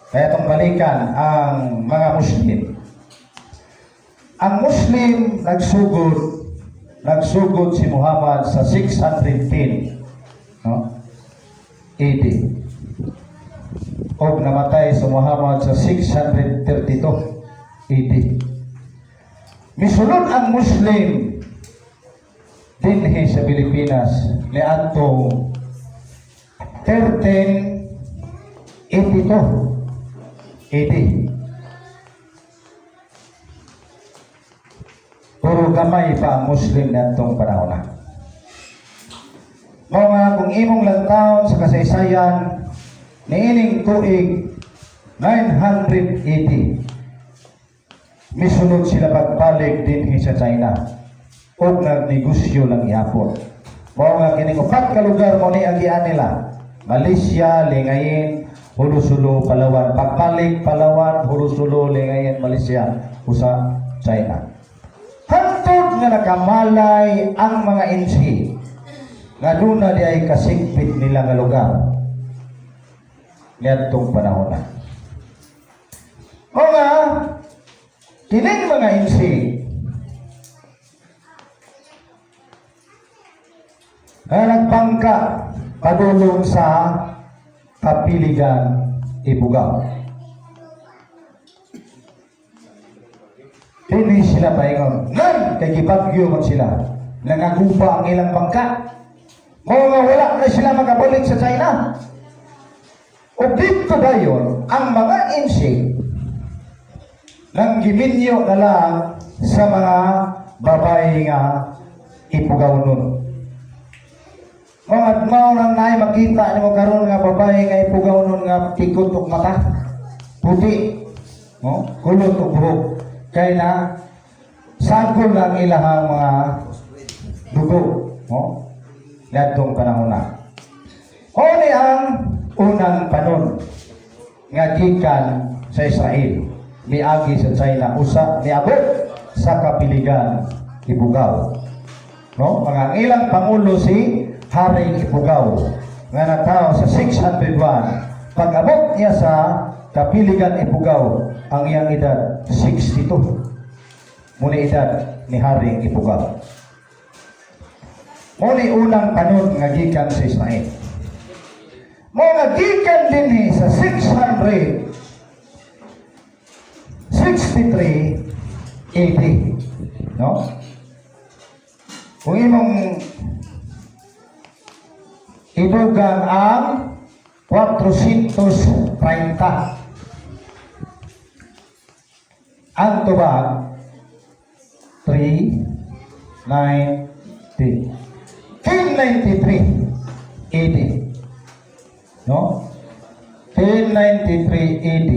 Kaya itong balikan ang mga Muslim. Ang Muslim nagsugod si Muhammad sa 610, no, AD. Og namatay si Muhammad sa 632 AD. Misulod ang Muslim dinhi sa Pilipinas niadtong 1382 AD. Puro gamay pa ang Muslim niadtong panahon na. Mao nga kung imong lantawon sa kasaysayan niining tuig 980, misulod sila pagbalik dinhi sa China og nagnegosyo lang gihapon. Mao nga kining upat ka lugar mo ni agian nila. Malaysia, Lingayen, Hulusulo, Palawan. Pagbalik Palawan, Hulusulo, Lingayen, Malaysia usa China. Hantod nga nakamalay ang mga insi nga duna di ay kasigpit nila nga lugar niadtong panahon na. O nga, kining mga insi nga nagpangka padulong sa Kapiligan Ifugao. Dili sila paingon. Nan, kay gibagyo man sila. Nangagupa ang ilang bangka. Mao nga wala na sila makabalik sa China. O dito dayon, ang mga insik nang giminyo na lang sa mga babae nga Ifugao nun. Mga mao nang naay makita nimo karon nga babae nga Ifugao nun nga pikot og mata, puti, no? Kulot og buhok. Kay na sagol lang ilahang mga dugo, no? Niadtong panahon na. O ni ang unang panon nga gikan sa Israel miagi sa China usa niabot sa Kapiligan Ifugao. No? Mga ang ilang pangulo si Haring Ifugao nga natawo sa 601. Pag-abot niya sa Kapiligan Ifugao, ang iyang edad 62. Muna edad ni Haring Ifugao. Mao ni unang panon nga gikan sa Israel. Mao nga gikan dinhi sa 663 AD. No? Kung imong idugang ang 430, ang tubag 3, 9, 1093 AD. No? 1093 AD.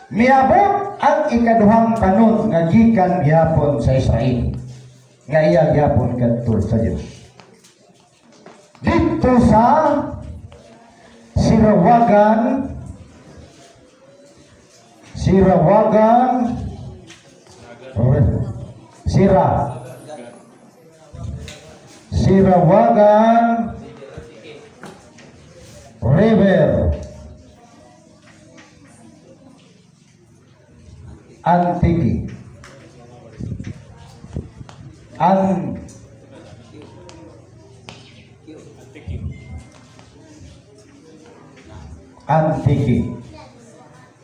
Miabot ang ikaduhang panon nga gikan gihapon sa Israel nga iya gihapon kadto sa Dios. Dito sa Sirawagan Sira Sirawagan River. Antique. An Antique. Antique.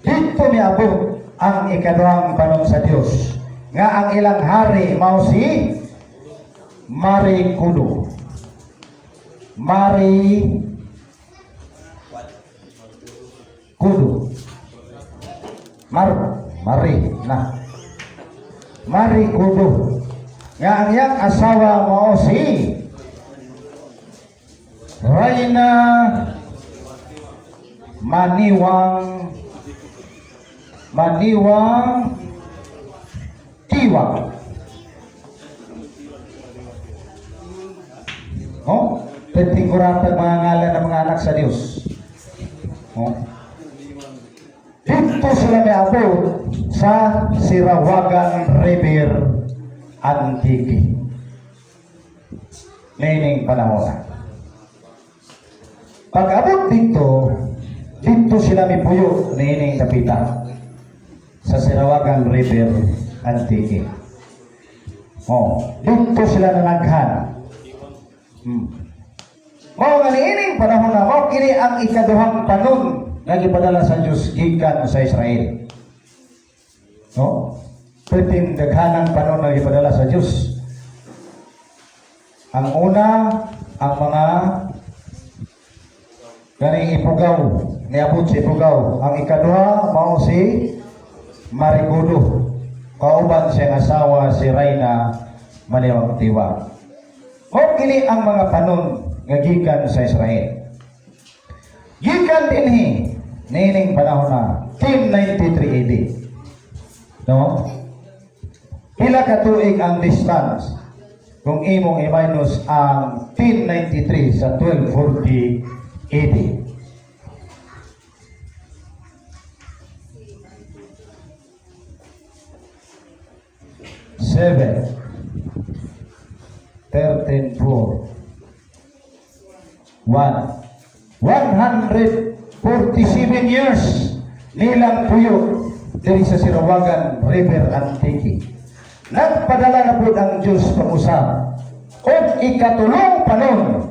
Didto miabot ang ikaduhang panon sa Dios nga ang ilang hari mao si Marikudo. Mari Kudo. Mar Mari na. Mari Kudo. Nga ang iyang asawa mao si Reyna Maniwang Maniwang Tiwang. Oh, pertingkurata mga ngalan ng mga anak sa Dios. Oh. Didto sila miabot sa Sirawagan River, Antique. Meaning panahon na. Pag abot didto, didto sila mipuyo niining dapita sa Sirawagan River, Antique. Oh, didto sila nanaghan. Mao nga niining panahon na mao kini ang ikaduhang panon nga gipadala sa Dios gikan sa Israel. No? Perting daghanang panon nga gipadala sa Dios. Ang una, ang mga ganing Ipugaw, niabot sa Ipugaw. Ang ikaduha mao si Marigudo. Kauban siyang asawa si Reyna Maniwang Tiwang. Mao kini ang mga panon nga gikan sa Israel. Gikan dinhi niining panahon na 1093 AD. No? Pila ka tuig ang distance kung imong i-minus ang 1093 sa 1240 AD? 7, 13, 4, 1. 147 years nilang puyo diri sa Sirawagan River, Antique. Nagpadala na pud ang Diyos pangusab og ikatulong panon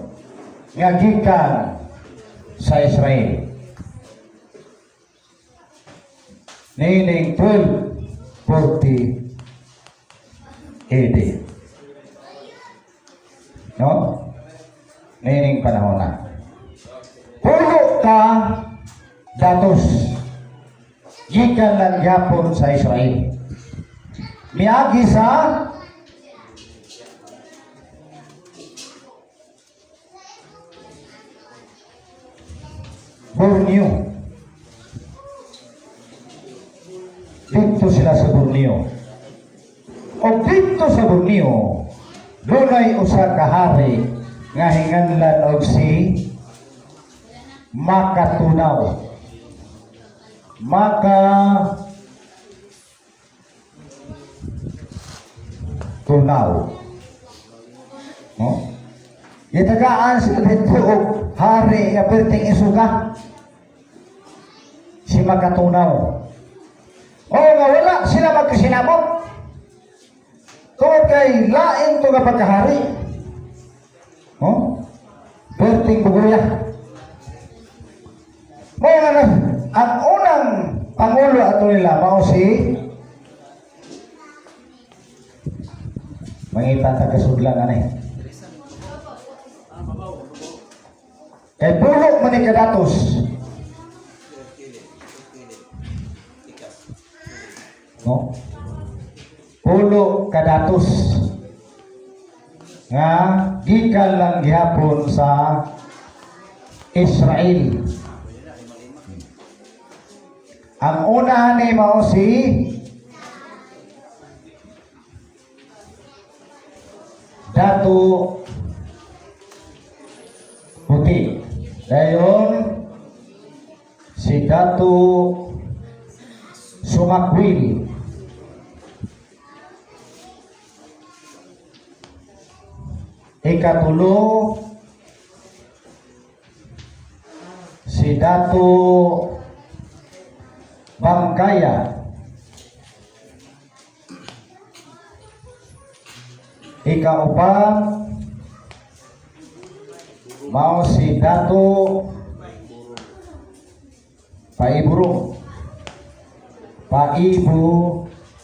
nga gikan sa Israel. Niining 1240 AD. No? Niining panahon na. Pulo ka datos gikan lang gyapon sa Israel. Miagi sa Borneo. Didto sila sa Borneo. O didto sa Borneo, dunay usa ka hari nga hinganlan og si Makatunaw. Maka Tunaw. No? Gitagaan sila didto og hari nga perting isuka. Si Makatunaw. O nga wala sila magkasinabot. Tungod kay lain to nga pagkahari. No? Perting buguya. Mao nga na, ang unang pangulo ato nila mao si, mangita ta kasudlan ani. Kay pulo man ni kadatos. No? Pulo kadatos nga gikan lang gihapon sa Israel. Ang una ni mao si Datu Puti. Dayon si Datu Sumakwil. Ikatulo si Datu Bangkaya. Ikaupat, mao si Dato Paiburong. Paiburong.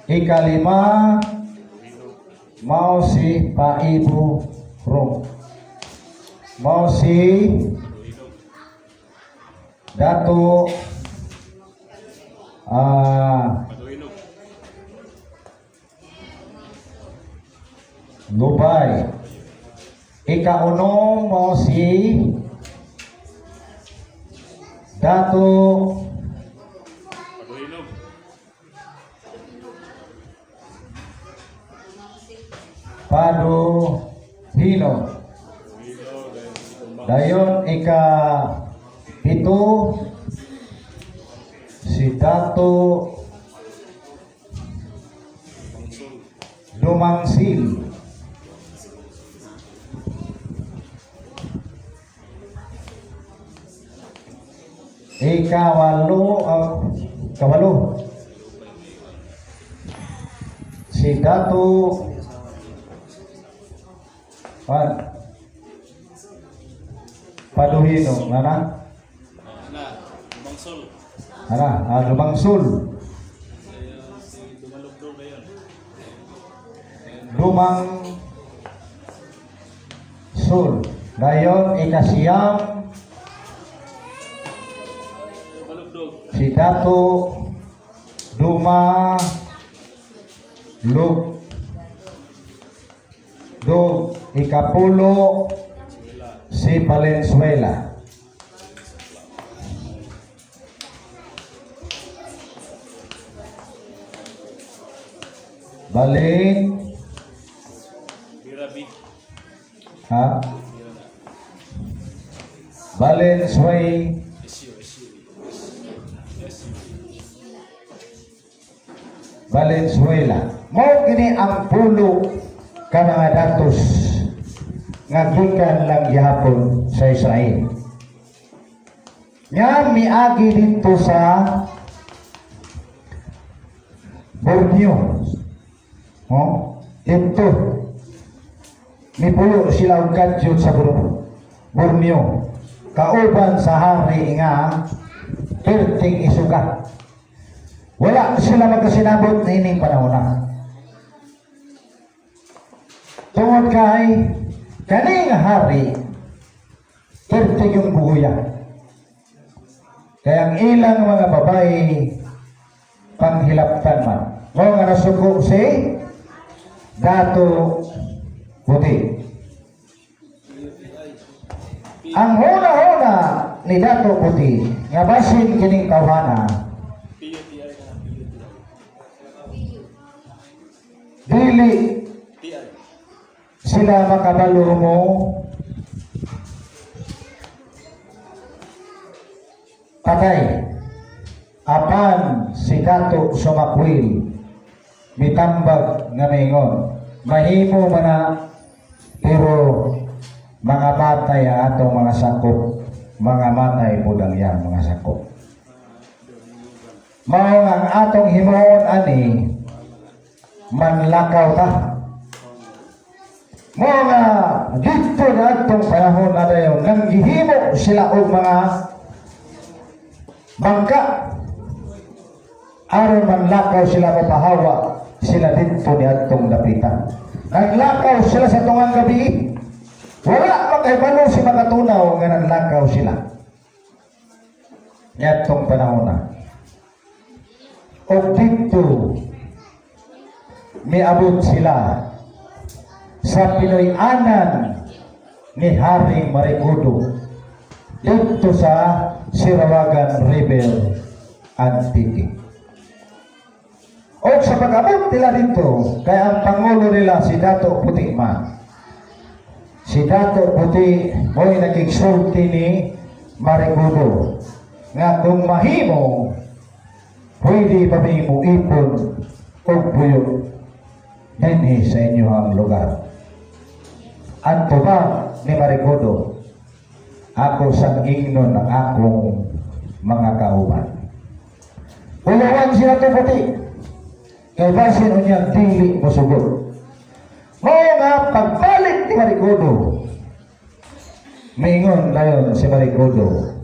Ikalima, mao si Paiburong. Mao si Dato Paduhinog. Lubay. Ikaunom, mao si Dato Paduhinog. Paduhino. Dayon, ika 7, si Dato Bangsol. Dumangsil. Ikawalo, kawalo. Si Dato Paduhino, nana? Na, Dumangsol. Ana, Dumangsul. Dayon si Dumalugdog dayon. Dumang Sul. Dayon, 9, Dumalugdog. si Dato Duma Lug Dog. 10, si Valenzuela. Balen Bira B. Ha? Bira na. Valenzuela. SU, SU. SU. Valenzuela. Mao kini ang 10 ka mga datos nga gikan lang gihapon sa Israel. Nga miagi didto sa Borneo. Oh, didto. Mipuyo sila og kadyot sa Borneo. Kauban sa hari nga perting isuga. Wala sila magkasinabot na ining panahon na. Tungod kay kaning hari, perting yung buguya. Kaya ang ilang mga babae panghilaptan man. Mao nga nasuko si Dato Puti. Ang huna-huna ni Dato Puti nga basin kining tawhana, PUTI na. PUTI. dili TI. sila makabalo mo patay. Apan si Dato Sumakwil mitambag nga maingon, mahimo man na, pero mga matay ang atong mga sakop, mga matay pud ang iyang mga sakop. Mao nga ang atong himuon ani, manlakaw ta. Mao nga didto na atong panahon na dayon nang gihimo sila og mga bangka aron manlakaw sila, mapahawa sila didto ni atong dapita. Naglakaw sila sa tungang gabi. Wala makahibalo si Makatunaw nga nanlakaw sila niadtong panahon na. Og didto miabot sila sa Pinoy-anan ni Haring Marikudo didto sa Sirawagan River, Antique. O sa pag-abot nila dito, kay ang pangulo nila si Dato Puti man. Si Dato Puti mo'y nakigsulti ni Marikudo nga kung mahimo, pwede ba mi mo ipon og puyo dinhi sa inyong lugar. Anto ba ni Marikudo, ako sang ingnon ang akong mga kauban. Ulawan si Dato Puti. Kay basin unya dili mosugot. Mao nga pagbalik ni Marikudo, miingon dayon si Marikudo,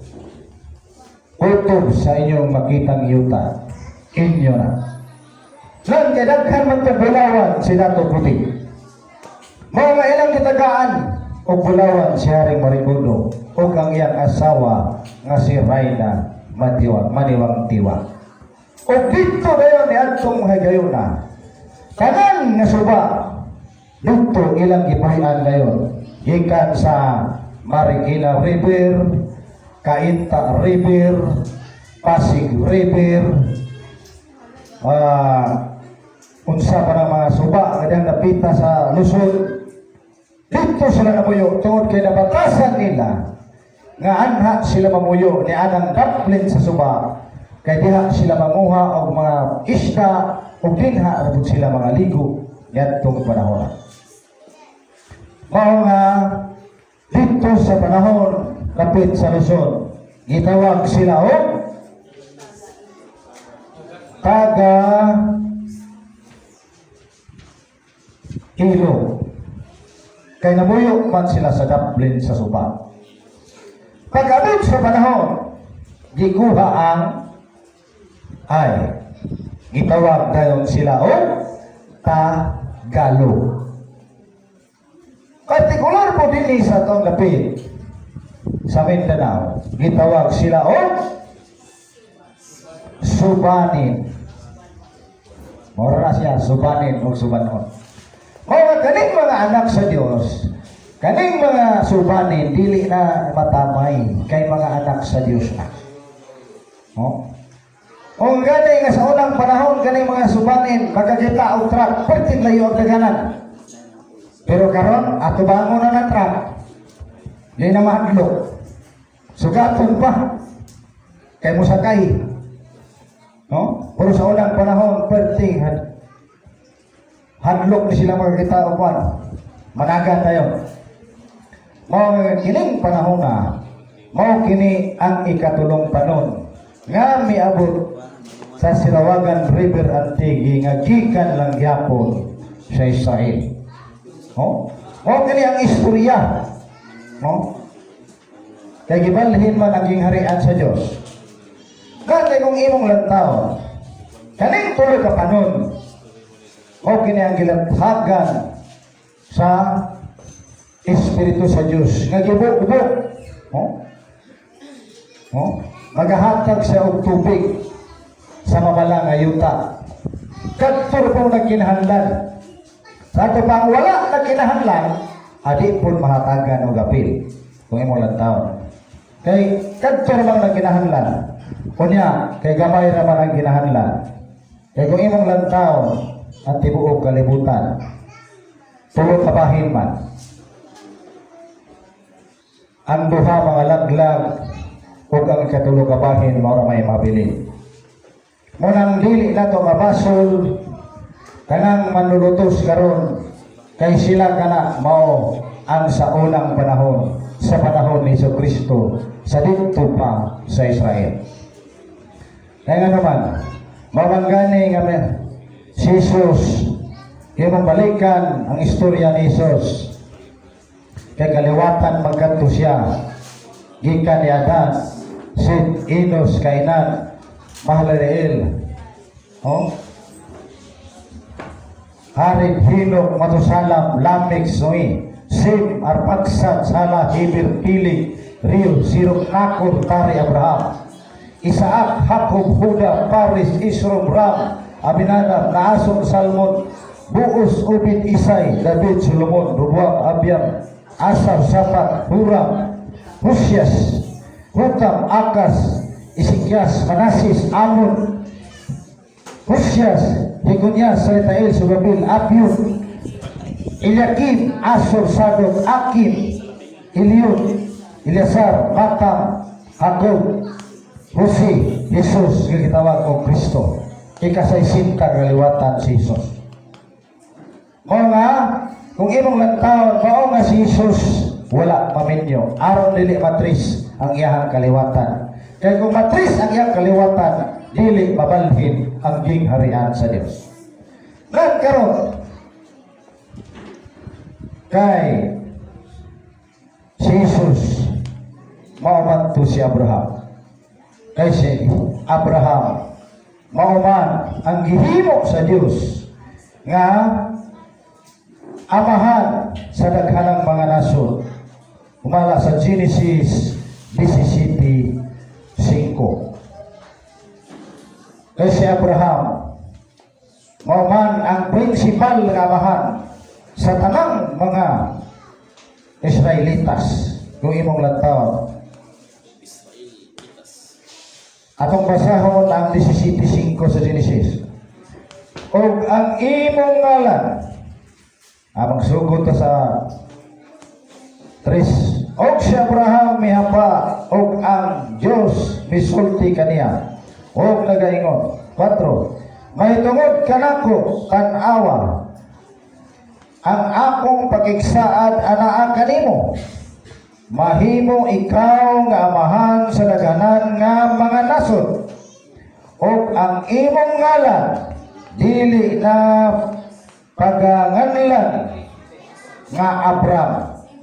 "Kutob sa inyong makitang yuta, inyo na." Lan kay daghan man to bulawan si Dato Puti. Mao nga ilang gitagaan og bulawan si Haring Marikudo ug ang iyang asawa nga si Rayna Matiwa, Maniwang Tiwa. Ug didto dayon ni adtong higayuna. Tanan nga suba didto ilang gipuy-an dayon gikan sa Marikina River, Cainta River, Pasig River, unsa pa ng mga suba nga diyang napita sa Luzon. Didto sila namuyo tungod kay nabatasan nila nga anha sila mamuyo ni anang daplin sa suba kay diha sila manguha og mga isda ug dinha ra pud sila mga ligo niadtong panahon. Mao nga didto sa panahon kapit sa Luzon, gitawag sila og taga Ilo. Kay namuyo man sila sa daplin sa suba. Pag-abot sa panahon, gikuha ang ay gitawag dayon sila og Tagalog. Partikular po dinhi sa atong lapit sa Mindanao, gitawag sila og Subanin. Mora na siya, Subanin o Subanon. O kaning mga anak sa Dios, kaning mga Subanin, dili na matamay kay mga anak sa Dios na. No? O gani nga sa unang panahon kaning mga Subanin makakita og truck, perting layo ang daganan. Pero karon atubangon na ng truck. Di na mahadlok. Sugaton pa. Kay mosakay. No? Pero sa unang panahon, perting hadlok ni sila makakita og kwan. Managa tayo. Mao nga kining panahon na, mao kini ang ikatulong panon nga miabot sa Sirawagan River Antique nga gikan lang gyapon sa Israel. No? Mao kini ang istorya. No? Kay gibalhin man ang gingharian sa Dios. Kaya kung imong lantaw, kaning tulo ka panon, o kini ang gilathagan sa Espiritu sa Dios nga gibuk-buk. No? No? Magahatag siya og tubig sa mamala nga yuta. Kadto po nagkinahanglan. Sa ato pang wala nagkinahanglan, adi po mahatagan og apil kung imong lantaw. Kay kadto ra nagkinahanglan. Unya, kay gamay ra man ang kinahanglan. Kay kung imong lantaw ang tibuok kalibutan, tulo ka bahin man. Ang duha mga laglag ug ang ikatulo ka bahin mao ra may mabilin. Mao nang dili nato mabasol kanang manlulutos karon kay sila kana mao ang sa unang panahon, sa panahon ni Kristo sa didto pa sa Israel. Kaya nga naman, mao gani nga si Jesus, imong balikan ang istorya ni Jesus. Kay kaliwatan magkanto siya. Gikan ni Adan, Set, Enos, Kainan, Mahalaleel, oh? Haring Hinok, Matusalam, Lamech, Noe, Sim, Arpaksad, Sala, Heber, Peleg, Reu, Serug, Nacor, Tare, Abraham, Isaac, Jacob, Juda, Paris, Esrom, Ram, Aminadab, Naason, Salmon, Boaz, Obed, Isai, David, Solomon, Roboam, Abiam, Asaf, Safat, Huram, Husias, Hutam, Akas, Isikyas, Manasis, Amon, Husias, Higunyas, Salitael, Subabil, Abiud, Eliakim, Asor, Sadok, Akim, Eliud, Eleazar, Matam, Jacob, Jose, Jesus, nga gitawag og Kristo. Ikasaysinta kaliwatan si Jesus. Mao nga, kung imong lantawon, mao nga si Jesus wala maminyo. Aron dili matris ang iyahang kaliwatan. Kay kung matris ang iyang kaliwatan, dili mabalhin ang gingharian sa Dios. Nagkaroon kay si Jesus, mao man to si Abraham. Kay si Abraham mao man ang gihimo sa Dios nga amahan sa daghanang mga nasod. Humala sa Genesis 17:5. Kay si Abraham mao man ang prinsipal nga amahan sa tanang mga Israelitas kung imong lantawon. Israelitas. Atong basahon ang 17:5 sa Genesis. Og ang imong ngalan, amang sugod ta sa 3. Og si Abraham mihapa og ang Dios misulti kaniya. Og nagaingon. 4. Mahitungod kanako, tan-awa ang akong pakigsaad anaa kanimo. Mahimo ikaw nga amahan sa daghanan nga mga nasod. Og ang imong ngalan dili na paganganlan nga Abram,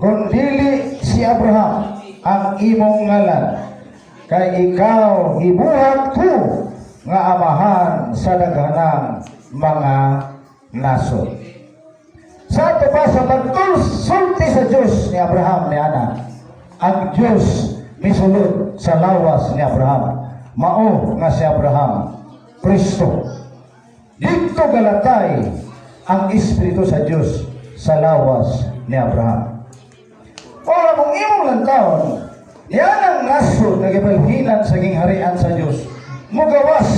kun dili si Abraham ang imong ngalan. Kay ikaw gibuhat ko nga amahan sa daghanang mga nasod. Sa ato pa sa pagsulti sa Diyos ni Abraham ni ana, ang Diyos misulod sa lawas ni Abraham. Mao nga si Abraham, Kristo. Dito galatay ang Espiritu sa Diyos sa lawas ni Abraham. Ora kung imong lantawon, yan ang nasod nga gibalhinan sa gingharian sa Diyos. Mugawas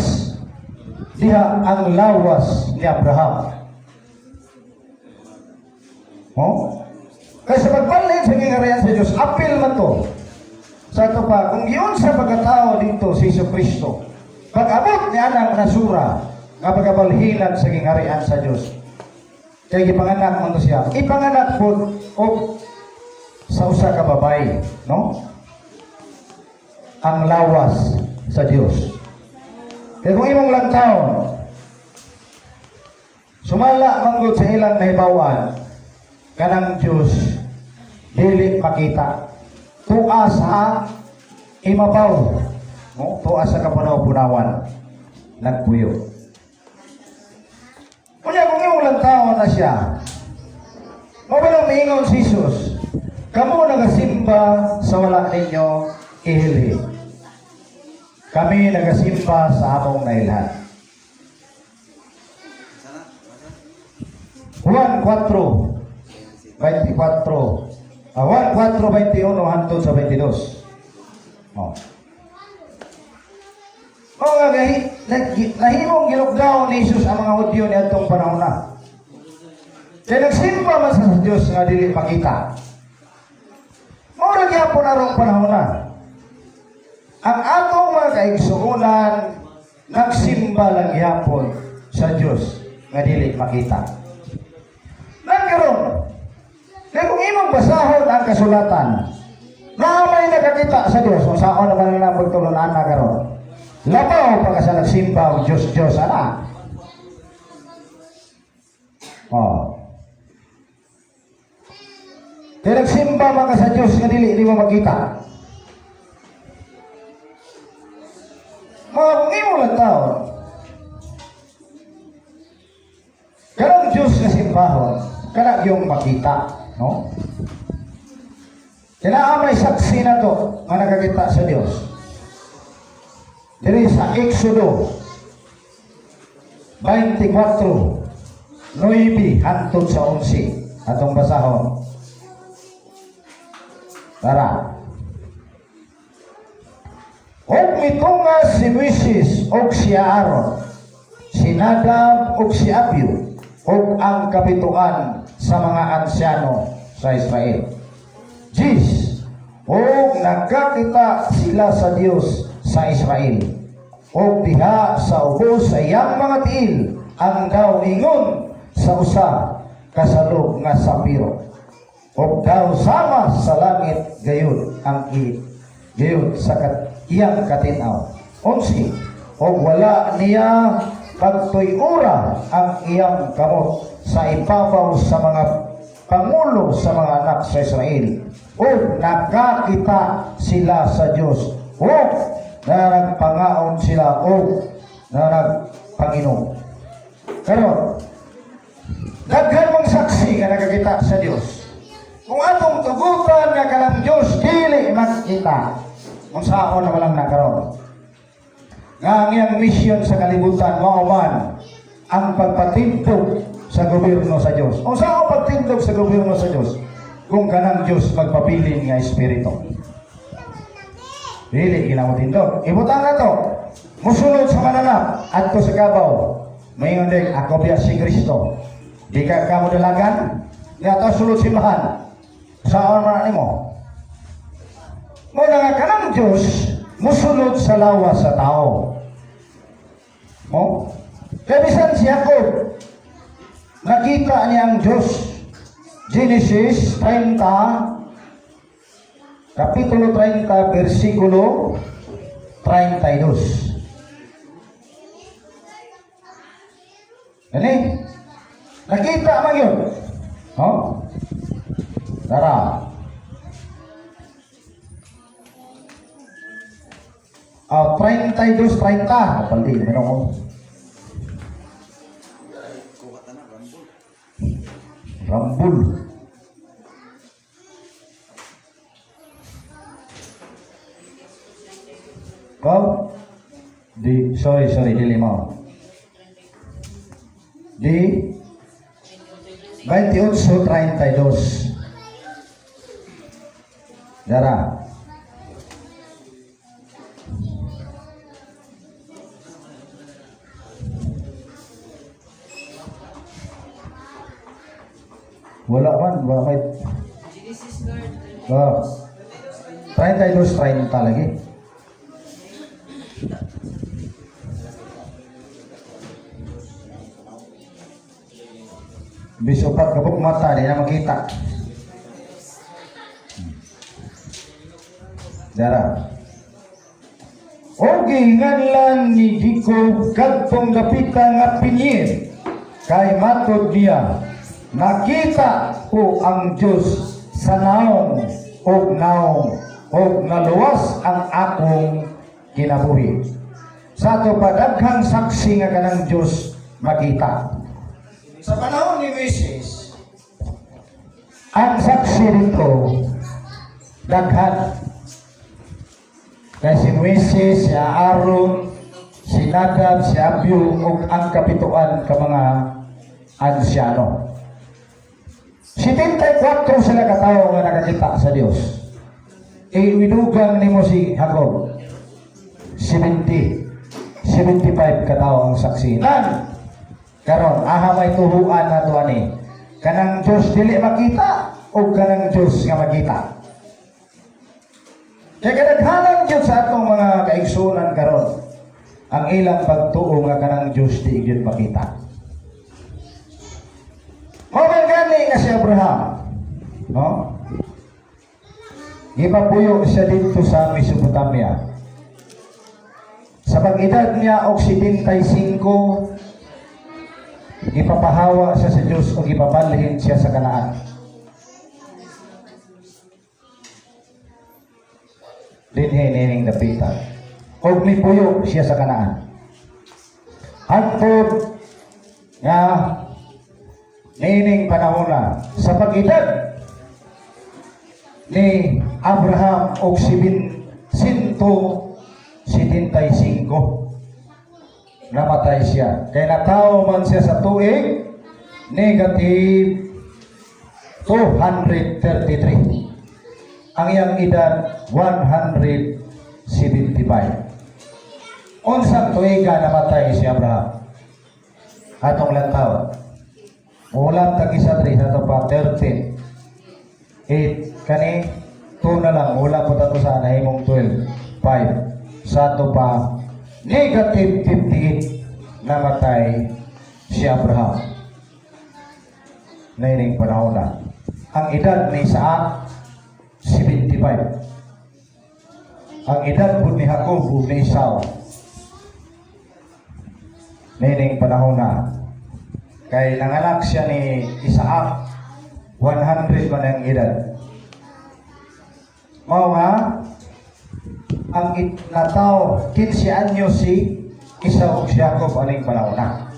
diha ang lawas ni Abraham. Oh? Kaya sa pagbalhin sa gingharian sa Diyos, apil man to. Sa ato pa, kung yun sa pagkatao dito si Jesu Kristo, pag-abot niya ang nasura, nga pagkabalhinan sa gingharian sa Diyos, kaya gipanganak man to siya. Ipanganak po og sa usa ka babae, no? Ang lawas sa Dios. Kaya kung imong lantawon, sumala manggod sa ilang nahibawan, kanang Diyos dili makita. Tua sa imabaw, no? Tua sa kapunaw-punawan nagpuyo. Unya kung imong lantawon na siya, mao ba miingon si Jesus, "Kamo nagasimba sa wala ninyo ihilhi. Kami nagasimba sa among nailhan." Juan 4, 24. Juan 4, 21 hantod sa 22. Oh. Oh, nga gahi, nahimong gilukdaw ni Jesus ang mga Hudyo ni atong panahon na. Kaya nagsimba man sa Diyos nga dili makita. Mao ra gyapon arong panahon na. Ang atong mga kaigsuonan nagsimba lang gyapon sa Diyos nga dili makita. Nagkaroon, kaya kung imong basahon ang kasulatan, na may nakakita sa Diyos, kung saan naman na pagtulunan na karon. Labaw pa ka sa nagsimba og Diyos Diyos ana. Oh. Kaya nagsimba man ka sa Diyos nga dili nimo makita. Mga kung imo lang taon, kanang Diyos nga simbahon, kana yung makita, no? Kaya may saksi na to nga nakakita sa Diyos. Diri sa Exodo 24:9 hantod sa 11 atong basahon. Tara. Og mitunga si Moises og si Aaron, si Nadab og si Abiu, og ang kapituan sa mga ansyano sa Israel. 10. Og nagkakita sila sa Dios sa Israel. Og diha sa ubos sa iyang mga tiil ang daw ingon sa usa kasalog nga sapiro. Og daw sama sa langit gayud ang i gayud sa iyang katinaw. 11. Og wala niya Pagtuyura ang iyang kamot sa ibabaw sa mga pangulo sa mga anak sa Israel. O nakakita sila sa Diyos. O na nagpangaon sila o na nagpanginom. Karon, daghan mong saksi nga nakakita sa Dios. Kung atong tugutan nga kanang Dios dili makita, unsaon na lang na karon? Nga ang iyang misyon sa kalibutan mao man ang pagpatindog sa gobyerno sa Dios. Unsa ang pagtindog sa gobyerno sa Dios? Kung kanang Dios magpabilin nga espiritu. Dili gina mo tindog. Ibutang na to. Musulod sa mananap adto sa kabaw. Mayon din, ako biya si Kristo. Di ka kamo dalagan, niya sulod simbahan. Saan man nimo? Muna nga kanang Diyos, musulod sa lawas sa tao. Mo? Kaya bisan si Jacob, nakita niya ang Diyos. Genesis 30, Kapitulo 30, versikulo 32. Ano? Nakita man yun. Oh? Tara. Oh, 32, 30. Kapaldi, meron ko. Kuha ta na, rambol. Rambul. Kau? Di, sorry, sorry, di lima. Di 28.32. Dara. Wala man, wala may. Oh. 32.30 lagi. Bis upat kabuk mata, di na makita. Dara. O gihinganlan ni Jacob kadtong dapita nga Peniel kay matod niya, nakita ko ang Dios sa naong og naong og naluwas ang akong kinabuhi. Sa ato pa daghang saksi nga kanang Dios makita. Sa panahon ni Moises, ang saksi dito daghan. Kay si Moises, si Aaron, si Nadab, si Abiu, ug ang kapituan ka mga ansyano. 74 sila katawo nga nakakita sa Dios. Iwidugang nimo si Jacob. 70. 75 katawo ang saksi. Nan, karon aha may tuhuan nato ani. Kanang Dios dili makita o kanang Dios nga makita. Kaya kadaghanan gyud sa atong mga kaigsunan karon ang ilang pagtuo nga kanang Dios di gyud makita. Mao man gani nga si Abraham, no? Gipapuyo siya dito sa Mesopotamia. Sa pag-edad niya og 75, gipapahawa siya sa Dios o gipabalhin siya sa Kanaan. Dinhi nining dapitan. Og mipuyo siya sa Kanaan. Hangtod nga nining panahona sa pag-edad ni Abraham og 175, namatay siya. Kay natawo man siya sa tuig negative 233. Ang iyang edad 175. Unsang tuiga namatay si Abraham? Atong lantaw. Ulam tag isa diri sa ato pa 13. 8 kani 2 na lang wala po tato sa nahimong 12. 5 sa ato pa negative 58 namatay si Abraham. Naining panahon na. Ang edad ni Isaac 75. Ang edad po ni Jacob ug ni Esau Nining panahon na. Kay nanganak siya ni Isaac, 100 man ang edad. Mao nga, ang nataw, 15 anyos si Esau ug si Jacob aning panahon na.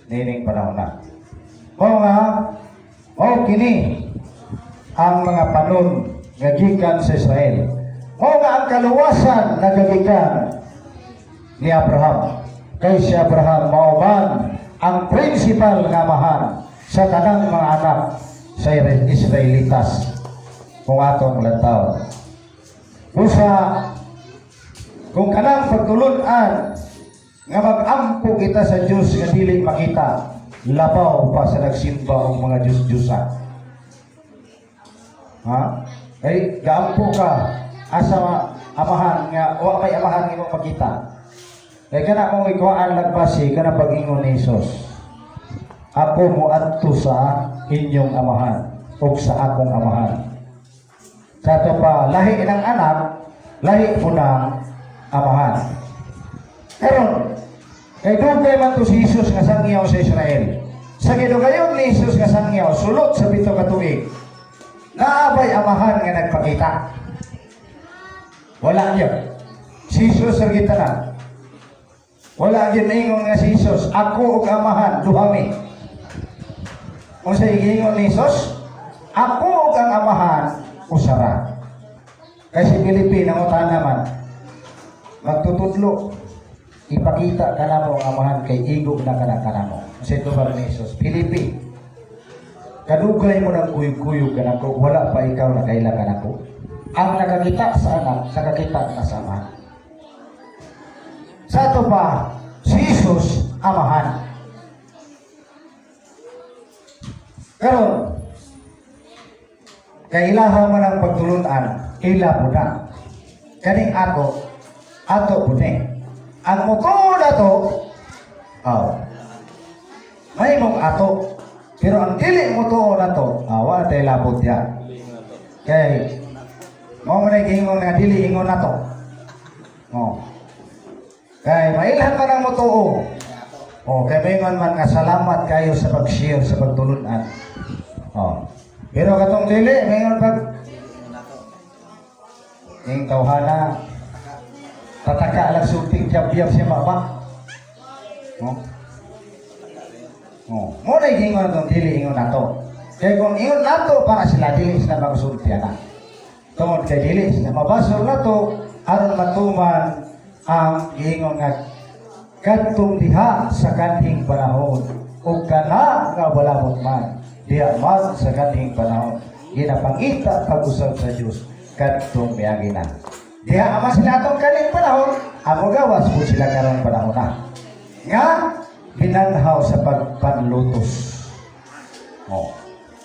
Nining panahon na. Mao nga, mao kini ang mga panon nga gikan sa Israel. Mao nga ang kaluwasan nagagikan ni Abraham. Kay si Abraham mao man ang principal nga amahan sa tanang mga anak sa Israelitas kung atong lantaw. Busa kung kanang pagtulunan nga mag-ampo kita sa Diyos nga dili makita, labaw pa sa nagsimba og mga Diyos-Diyosa. Ha? Kay gaampo ka asa amahan nga wa may amahan imong makita. Kay kana mo ikuhaan lagbasi kana pag-ingon ni Jesus. "Ako moadto sa inyong amahan ug sa akong amahan." Sa ato pa, lahi ng anak, lahi po ng amahan. Karon, kay dugay man to si Jesus nga sangyaw sa Israel. Sa gidugayon ni Jesus nga sangyaw, sulod sa 7 ka tuig, naa bay amahan nga nagpakita? Wala niya. Si Jesus sa na. Wala gyud maingon nga si Jesus, "Ako ug amahan, duha mi." Unsa giingon ni Jesus? "Ako ug ang amahan, usa ra." Kay si Felipe nangutana naman, "Magtutudlo, ipakita ka namo ang amahan kay igo na kana kanamo." Unsa tubag ni Jesus? "Felipe, kadugay mo ng kuyog-kuyog kanako, wala pa ikaw nakaila kanako. Ang nakakita sa anak, nakakita na sa amahan." Sa ato pa, si Jesus, amahan. Karon, kay ilaha man ang pagtulunan, ila po na. Kaning ato, ato po ni. Ang motuo na to, aw, may mong ato. Pero ang dili motuo na to, ah, wala tayo labot ya. Kay, mao man ay giingon nga dili ingon na to. Oh. Kay mailhan man ang motuo. Oh, kay maingon man nga salamat kayo sa pag-share sa pagtulunan. Oh. Pero katong dili, maingon pag ing tawhana tataka lang sulti yab-yab siya maba. Oh. Oh, mo na giingon atong dili ingon nato. Kay kung ingon nato para sila, dili sila makasulti ana. Tungod kay dili sila mabasol nato aron matuman ang giingon nga kadtong diha sa kanhing panahon ug kana nga walabot man diha man sa kanhing panahon ginapangita pag-usab sa Dios kadtong miagi na. Diha man sila atong kaning panahon, amo gawas po sila karong panahon na nga ginanhaw sa pagpanlutos. Oh.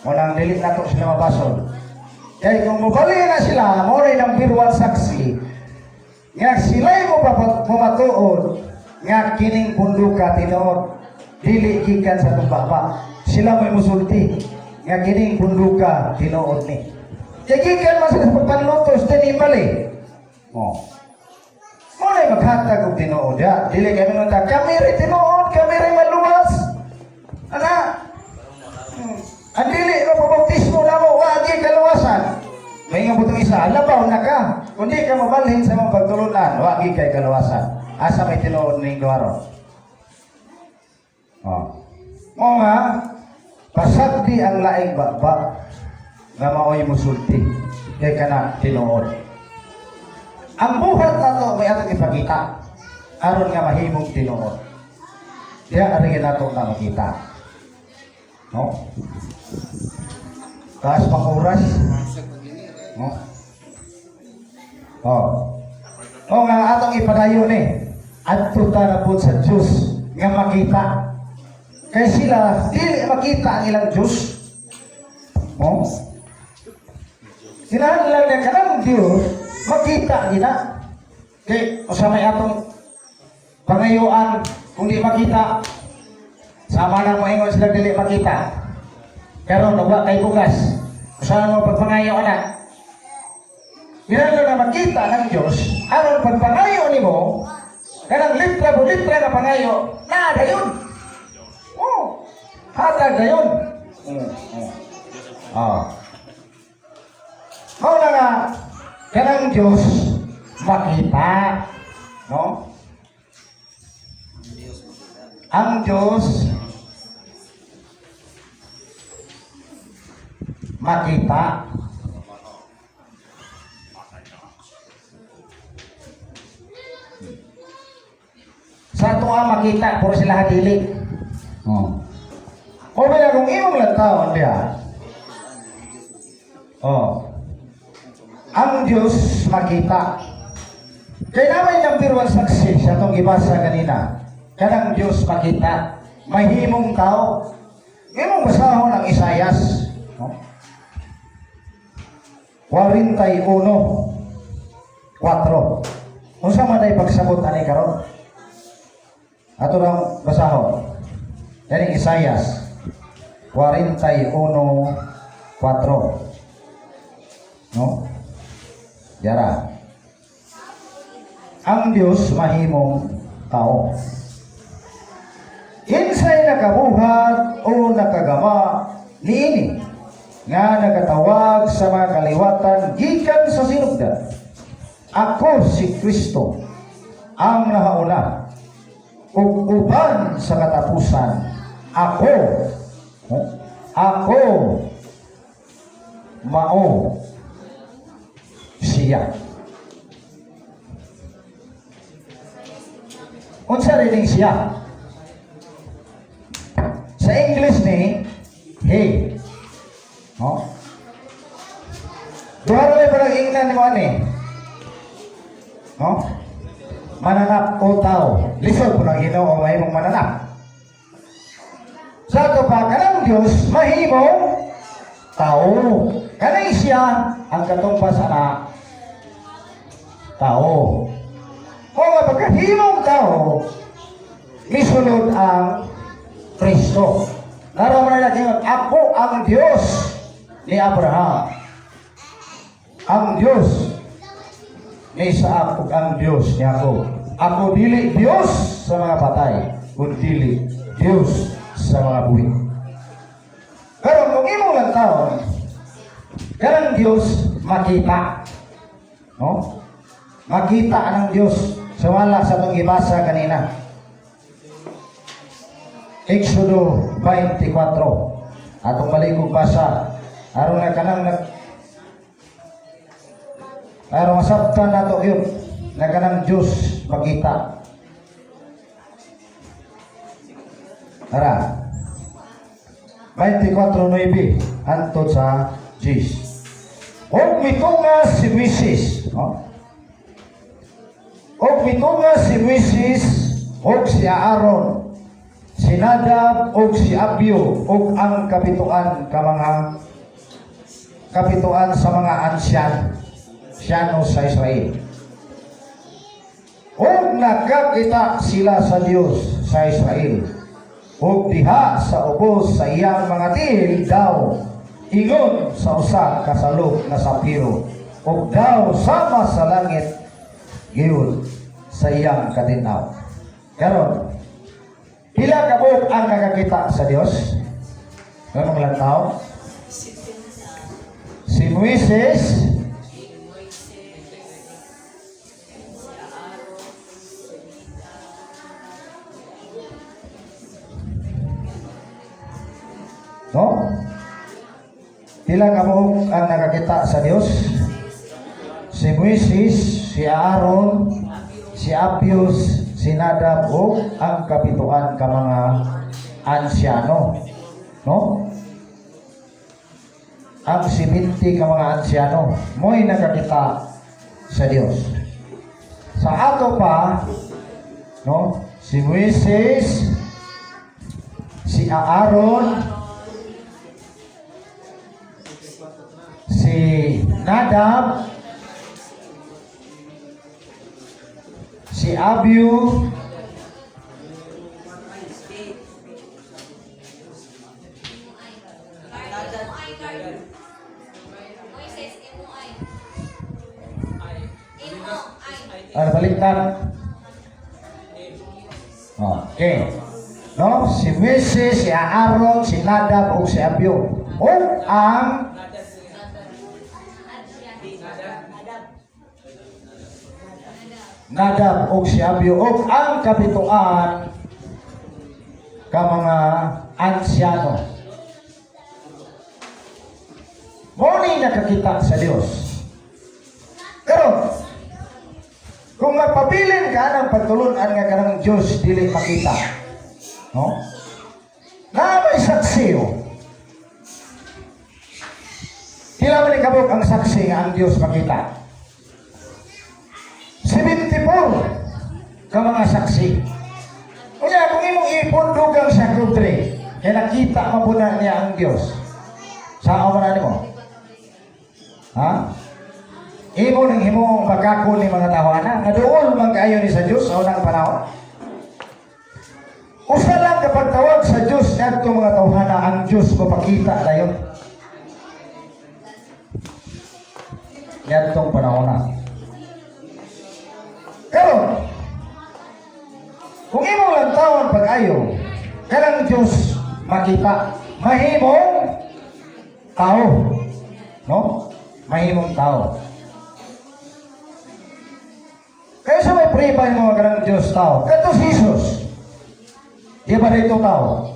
Munang dili nato sila mabasol. Kay kung mobali na sila, mo na number one saksi nga sila'y mo matuod nga kining punduka tinuod dili gikan sa tumbaba. Sila may musulti nga kining punduka tinuod ni. Kay gikan man sila sa pagpanlutos din ibali. Oh. Mo na maghatag og tinuod ya. Dili kami ngunta kami ri tinuod, kami ri maluwas. Ana. Ang dili mo pabautismo na mo, wa gyud kaluwasan. May nga butong isa, labaw na ka. Kung di ka mabalhin sa mga pagtulunan, wa gyud kay kaluwasan. Asa may tinuod ning duharon? Oh. Mo nga, pasagdi ang laing baba nga maoy musulti kay kana tinuod. Ang buhat nato may atong ipakita aron nga mahimong tinuod. Diya ari nato na makita. No? Taas pang oras. No? Oh. O nga atong ipadayon ni. Adto ta na pud sa Diyos nga makita. Kay sila dili makita ang ilang Diyos. Oh. Kinahanglan nga kanang Diyos makita nila. Kay usa may atong pangayuan kung di makita? Sama lang moingon sila dili makita. Pero wa kay bugas. Usa mo pagpangayo na. Kinahanglan na makita ng Diyos aron pagpangayo nimo. Kanang litra po litra nga pangayo, naa dayon. Oh, hatag dayon. Ah. Mao na nga kanang Diyos makita, no? Ang Diyos makita. Ang Diyos makita. Sa ato ang makita, puro sila hadili. Oh. O kaya kung imong lantawon diha. Oh. Ang Diyos makita. Kaya naman number one saksi sa atong gibasa kanina. Kanang Diyos makita. Mahimong tao. Imong basahon ang Isayas. No? 41:4. Unsa man ay pagsabot ani karon? Ato lang basahon. Yan ang Isayas 41:4. No? Yara. Ang Diyos mahimong tao. Kinsay nakabuhat o nakagama niini nga nakatawag sa mga kaliwatan gikan sa sinugdan. Ako si Kristo ang nahauna ug uban sa katapusan ako, no? Ako mao siya. Unsa rin siya? Sa English ni he. No? Duha ra may parang ingnan nimo ani. No? Mananap o tao. Lisod po ng Ginoo mahimong mananap. Sa ato pa kanang Dios mahimong tao. Kanang siya ang katumbas ana tao. O nga pagkahimong tao, misunod ang Kristo. Naroon na natin, ako ang Diyos ni Abraham. Ang Diyos ni Isaac ug ang Diyos ni Jacob. Ako dili Diyos sa mga patay, kun dili Diyos sa mga buhi. Pero kung imong lantawon, kanang Diyos makita. No? Makita ng Diyos sa wala sa itong gibasa kanina. Exodo 24. Atong balikog basa. Aron na kanang nag aron masabtan nato yun na kanang Diyos makita. Tara. 24:9 hantod sa 10. Og mitunga si Moises, no? Og mitunga si Moises og si Aaron, si Nadab og si Abihu og ang kapituan ka mga kapituan sa mga ansyano sa Israel. Og nakakita sila sa Dios sa Israel. Og diha sa ubos sa iyang mga tiil daw ingon sa usa ka salop nga sapiro ug daw sama sa langit gayud sa iyang katinaw. Karon, pila ka buok ang nakakita sa Dios? Anong lantaw? Si Moises, no? Pila ka buok ang nakakita sa Dios? Si Moises, si Aaron, si Abihu, si Nadab ug ang kapituan ka mga ansyano. No? Ang 70 ka mga ansyano mo'y nakakita sa Dios. Sa ato pa, no? Si Moises, si Aaron, si Nadab, si Abihu, Moises, M-O-I. M-O-I. Ano, baliktad. Okay. No? Si Moises, si Aaron, si Nadab, ug si Abihu. Ug ang Nadab ug si Abihu ug ang kapituan ka mga ansyano. Mao ni nakakita sa Dios. Pero kung magpabilin ka ng pagtulunan nga kanang Diyos dili makita, no? Na may saksi, oh. Pila man ni kabuk ang saksi nga ang Diyos makita? 74 ka mga saksi. Unya, kung imong ipon dugang sa group 3, kaya nakita mo po na niya ang Diyos. Saan mo na nimo? Ha? Imo nang himong pagkakon ni mga tawana, nga duol man kaayo ni sa Diyos sa unang panahon. Usa lang kapag tawag sa Diyos ngadto mga tawhana, ang Diyos mapakita dayon. Ngadtong panahon na. Karon, kung imong lang tawon pag-ayo, kanang Diyos makita, mahimong tao. No? Mahimong tao. Kaya sa may pribay mo kanang Diyos tao, kato si Jesus. Di ba rito tao?